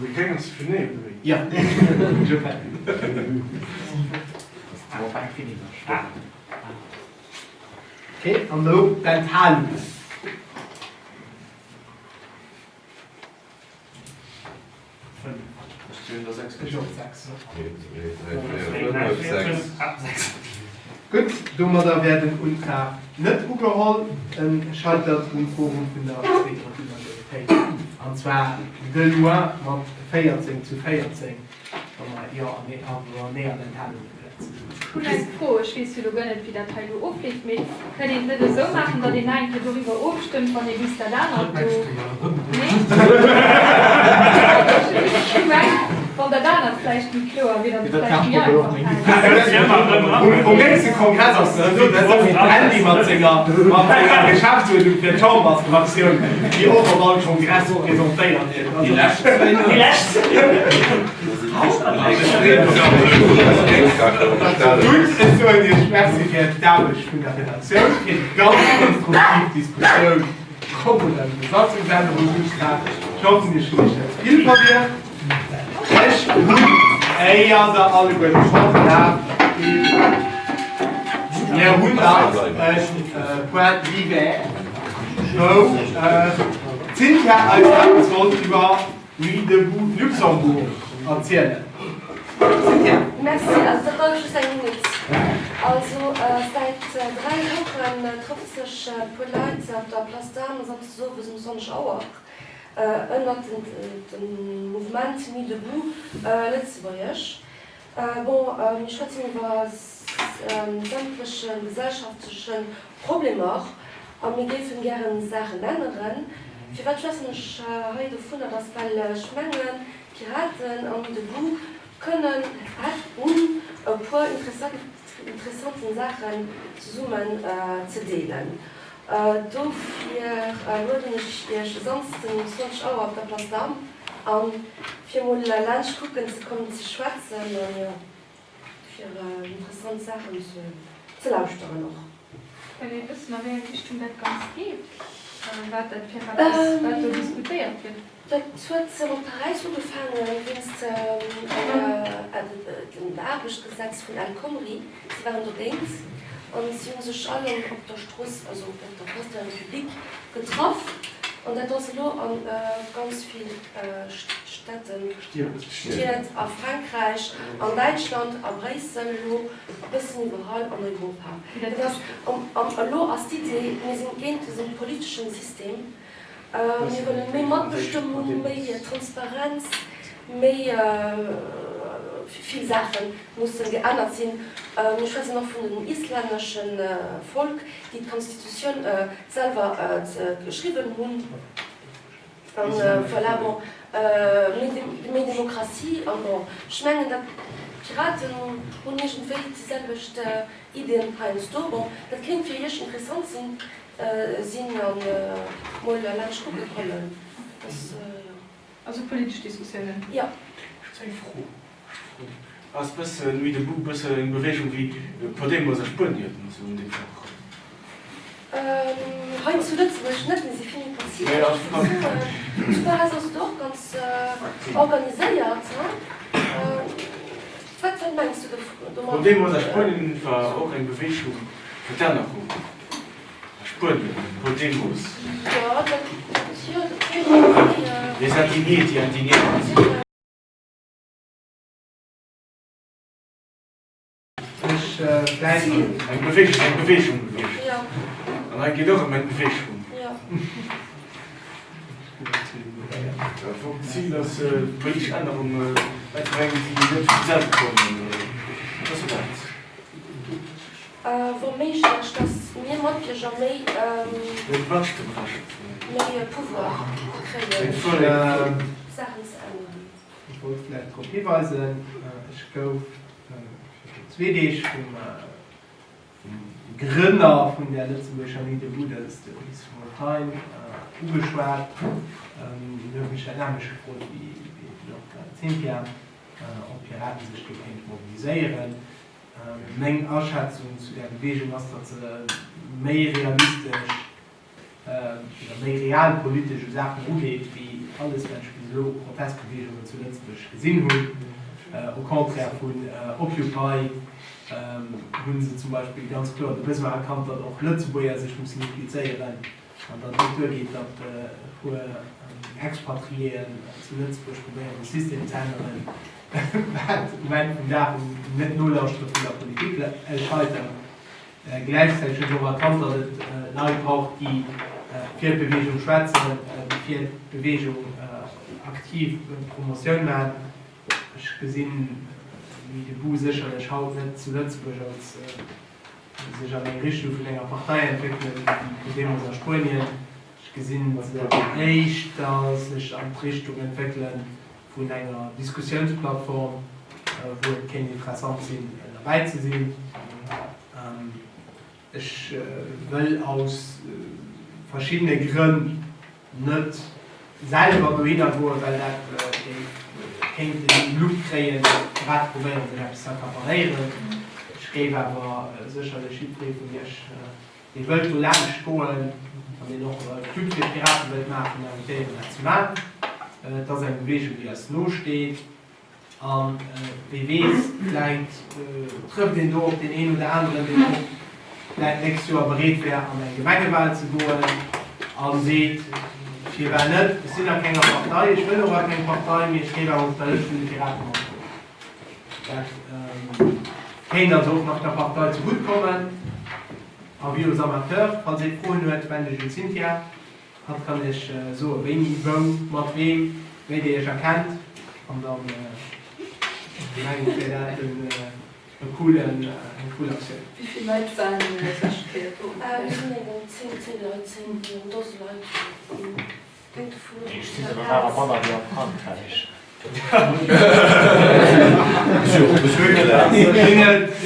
Déi Gréng ass fir Nee, oder wéi? Jo. Ok, an elo d'Enthalungen. Gutt, domadder wär den Untrag net ugeholl. E scheitert um Quorum vun der Zweedrëttelmajoritéit, an zwar de loin mat 14 zu 14. Wa mer Jo an Nee, a wa mer Nee an Enthalunge setzen. Ech hunn eng Fro, ech weess jo elo guer net, wéi dat hei elo ofleeft, mee kënnt een et net esou maachen, datt een nach eng Kéier doriwwer ofstëmmt, wann ee bis dat anert do, nee? Ech mengen, wann dat anert vläicht méi kloer wier, datt et vläicht méi einfach fält. Um nächste Kongress ass et esou, dat ass wéi d'Andy mat senger Geschäftsuerdnung fir d'Chambersfraktioun, déi och op all Kongress presentéiert gëtt. Déi lescht. Déi lescht. Gutt, ech soen Iech Merci fir d'Aarbecht vun der Redaktioun, fir déi ganz konstruktiv Diskussioun ronderëm de Satzungsännerungsuntrag. Ech hoffen, Iech hunn ech net ze vill verwirrt. Ech hunn, éier Der alleguerte fortlaaft, mir hunn nach e Point divers, wou d'Cynthia eis eppes wollt iwwer Nuit debout Luxembourg erzielen. Cynthia. Merci, also dat dauert just eng Minutt. Also säit 3 Wochen trëfft sech e puer Leit op der Place d'Armes samsdes owes um 20 Auer. Ënnert dem Mouvement Nuit Debout Lëtzebuergesch. Bon, mir schwätzen iwwer sämtleche gesellschaftleche Problemer a mir géifen gären Saachen änneren. Firwat schwätzen ech hei dovunner? Dat ass well ech mengen, d'Piraten an Nuit Debout kënnen, hunn e puer interessanten Saachen zesummen ze deelen. Dofir lueden ech iech e Samsden um 20 Auer op der Place d'Armes an, fir mol laanscht kucken ze kommen, ze schwätzen an jo, fir interessant Saachen ze lauschteren och. Kann ee wëssen a wéi eng Richtung dat Ganzt geet? Wat dat fir eppes, wat do diskutéiert gëtt? Dat huet mat Paräis ugefaange wéinst dem Aarbechtsgesetz vun El Khomri. Si waren dogéint an si hu sech all op der Strooss, also op der Place de la République getraff. An dat ass elo a ganz vill Städten, Stied a Frankräich, an Däitschland, a Bréissel elo, e bëssen iwwerall an Europa. Dat ass, an elo ass d'Idee, mir sinn géint dëse politeschen System. Mir wëllen méi Matbestëmmung, méi Transparenz, méi vill Saache mussen geännert sinn. Mir schwätzen och vun den islännesche Volk, déi d'Constitutioun selwer geschriwwen hunn. An voilà, bon, méi Demokratie an bon, ech mengen dat d'Piraten hunn iergendwéi déi selwecht Iddien heiansdo. Bon, dat kéint fir Iech interessant sinn. Sinn an mol laanscht kucke kommen. Also politesch Diskussiounen? Jo. Ech hunn eng Fro. Ass bëssen Nuit debout bëssen eng Beweegung wéi Podemos a Spuenien esou an deem Genre? Hei zu Lëtzebuerg net, mee si vill méi pazifesch. Zu Paräis ass et och ganz organiséiert. Wat mengs du domat? Podemos a Spuenien war och eng Beweegung fir d'Ännerung. A Spuenien, Podemos. Les indignés, die Indignéiert. Eng Beweegung, eng Beweegung gewiescht. An hei geet och ëm eng Beweegung. D'Zil ass politesch Ännerung bäizebréngen, déi net vum selwe kommen. Dat ass jo dat. Wa méiglech, datt mir Matbierger méi méi Pouvoir kréien, Saachen ze änneren. Ech wollt vläicht drop hiweisen, ech gouf virun zwee Deeg vum Grënner vun där lëtzebuergescher Nuit debout, dat ass de Brice Fontaine, ugeschwat. Hien huet mech dat nämmlecht gefrot wéi och d'Cynthia, ob d'Piraten sech do kéinte mobiliséieren. Meng Aschätzung zu där Beweegung ass, datt se méi realistesch oder méi realpolitesch u Saachen erugeet, wéi alles, wat ech bis elo u Protestbeweegungen zu Lëtzebuerg gesinn hunn. Au contraire vun Occupy hu se zum Beispill ganz kloer de Besoin erkannt, datt och Lëtzebuerger sech mussen implizéieren an datt et net duergeet, datt e puer Expatriéen zu Lëtzebuerg probéieren, de System ze änneren, wat um Enn vum Dag um Net-Nolauschtere vun der Politik scheitert. Gläichzäiteg huet se och erkannt, datt et Leit brauch, déi fir d'Beweegung schwätzen, déi fir d'Beweegung aktiv Promotioun maachen. Ech gesinn Nuit debout sécherlech haut net zu Lëtzebuerg als sech an eng Richtung vun enger Partei entwéckelen, wéi Podemos a Spuenien. Ech gesinn se éischter sech an d'Richtung entwéckele vun enger Diskussiounsplattform, wou et kéint interessant sinn, derbäi ze sinn. Ech wëll aus verschiddene Grënn net selwer dohinner goen, well dat géif kéint den Look kréien, firwat probéiere sech eppes ze accaparéieren. Ech géif awer sécherlech jiddweree vun Iech, dee wëllt do laanscht goen an deen och Pub fir d'Piraten wëllt maachen, invitéieren dat ze maachen. Et ass eng Beweegung, déi eis nosteet. A wie weess, vläit trëfft een do op deen een oder aneren, deen och vläit d'nächst Joer bereet wär, an eng Gemengewal ze goen a seet, Firwat net, ech sinn a kenger Partei, ech wëll och a keng Partei, mee ech géif awer op der Lëscht vun de Piraten matgoen. Dat kéint also och nach der Partei zegutt kommen. Avis aux amateurs, Falls ee Froen huet, wend Iech un d'Cynthia. Hatt kann iech soe wéini, wou, mat weem, wéi dir iech erkennt an dann mengen ech wär dat e coolen, eng cool Aktioun. Wéi vill Leit waren d'lescht Kéier do? Mir sinn eng 10, 10 Leit, 10, en Dose Leit. Hänkt dovun of, Ech sinn der awer manner wéi a Frankräich.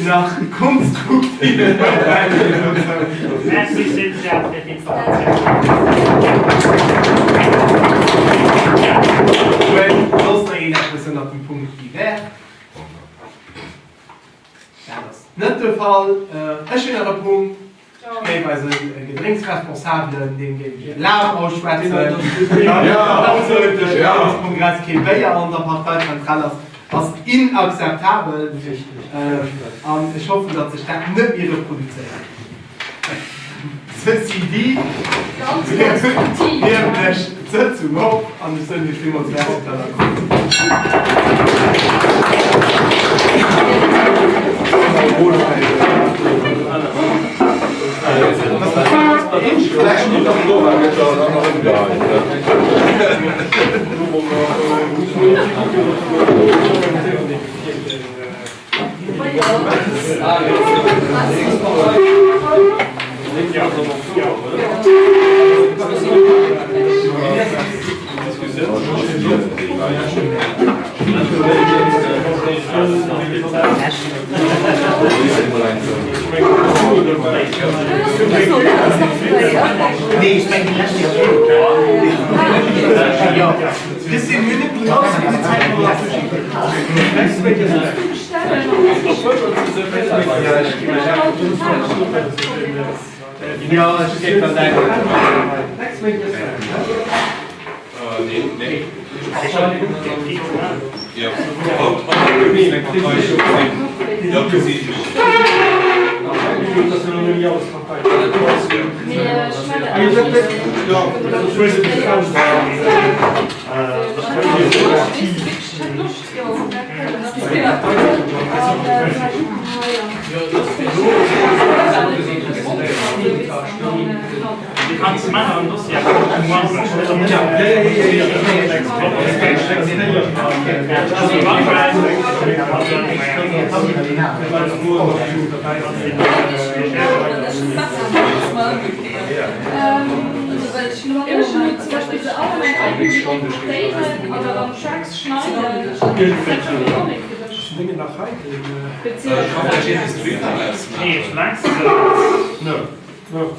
Nach konstruktiv. Merci Cynthia fir d'Informatioun. Huet soss nach een eppes ënnert dem Punkt divers? Dat ass net de Fall. Ech hunn nach e Punkt. Ech géif eise Gedrénksresponsabelen, deem géif ech Alarm ausschwätzen, datt de Landeskongress kee Béier an der Parteizentral ass, ass inakzeptabel. An ech hoffen, datt sech dat net méi reproduzéiert. Ceci dit, hiewen ech d'Sëtzung op an ech soen Iech villmools Merci fir d'Akommen.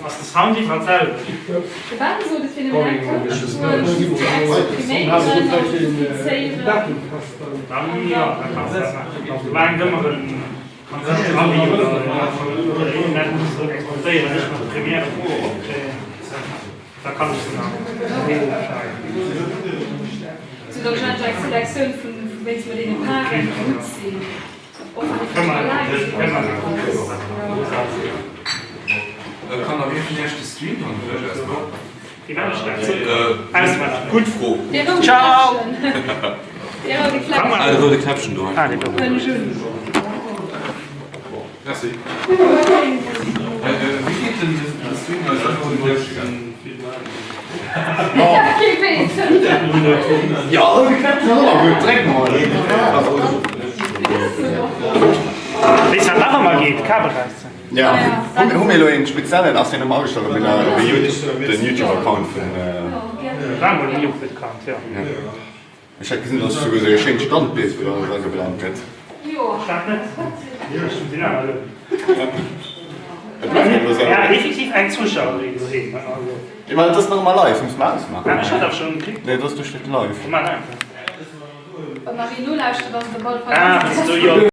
Ass de Sound iwwer d'selwecht? Dann jo, da kanns de dat maachen. Soulaang et ëmmer en Avis oder een dat muss exportéieren, ech mat Premiere Pro eropkréien, da kann ech se nach Sou datt ech einfach eng Selektioun vun wéinst mer deene Paren gutt sinn. Och wann déi vläicht allein sinn. Kann nach ee vun iech de Stream dann duerch ausmachen? Wéi man ech dat? Gutt Fro. Dee roude Ciao! Knäppchen. Dee roude Knäppchen. Ah, de roude Knäppchen do. Ah, dee do. Huelen ech un. Merci. Wéi geet den Stream aus? Einfach um Knäppche gell? Kee weess. Jo, roude Knäppchen ass och nach gutt. Dréck mol. Weess wat nach ëmmer geet? Kabel rauszéien. Ja, hu mir elo een speziellen, ass deen ëmmer agestallt op den Youtube-Account vun. War mol en Youtube-Account, jo. Ech hat gesinn, dass esouguer esou e schéint Standbild wou dann alles ageblennt gëtt. Staat net. Ech sinn awer elo. Et bleift elo esou. Ja, effektiv eng Zuschauerin doheem, also. Jo, mä et ass nach ëmmer live, muss mer ausmaachen. Ah, ech hat awer schonn geklickt. Nee, et ass do steet live. Maach einfach. Wann nach een nolauschtert, ass et op alle Fall Ah, ganz wéinst do, jo.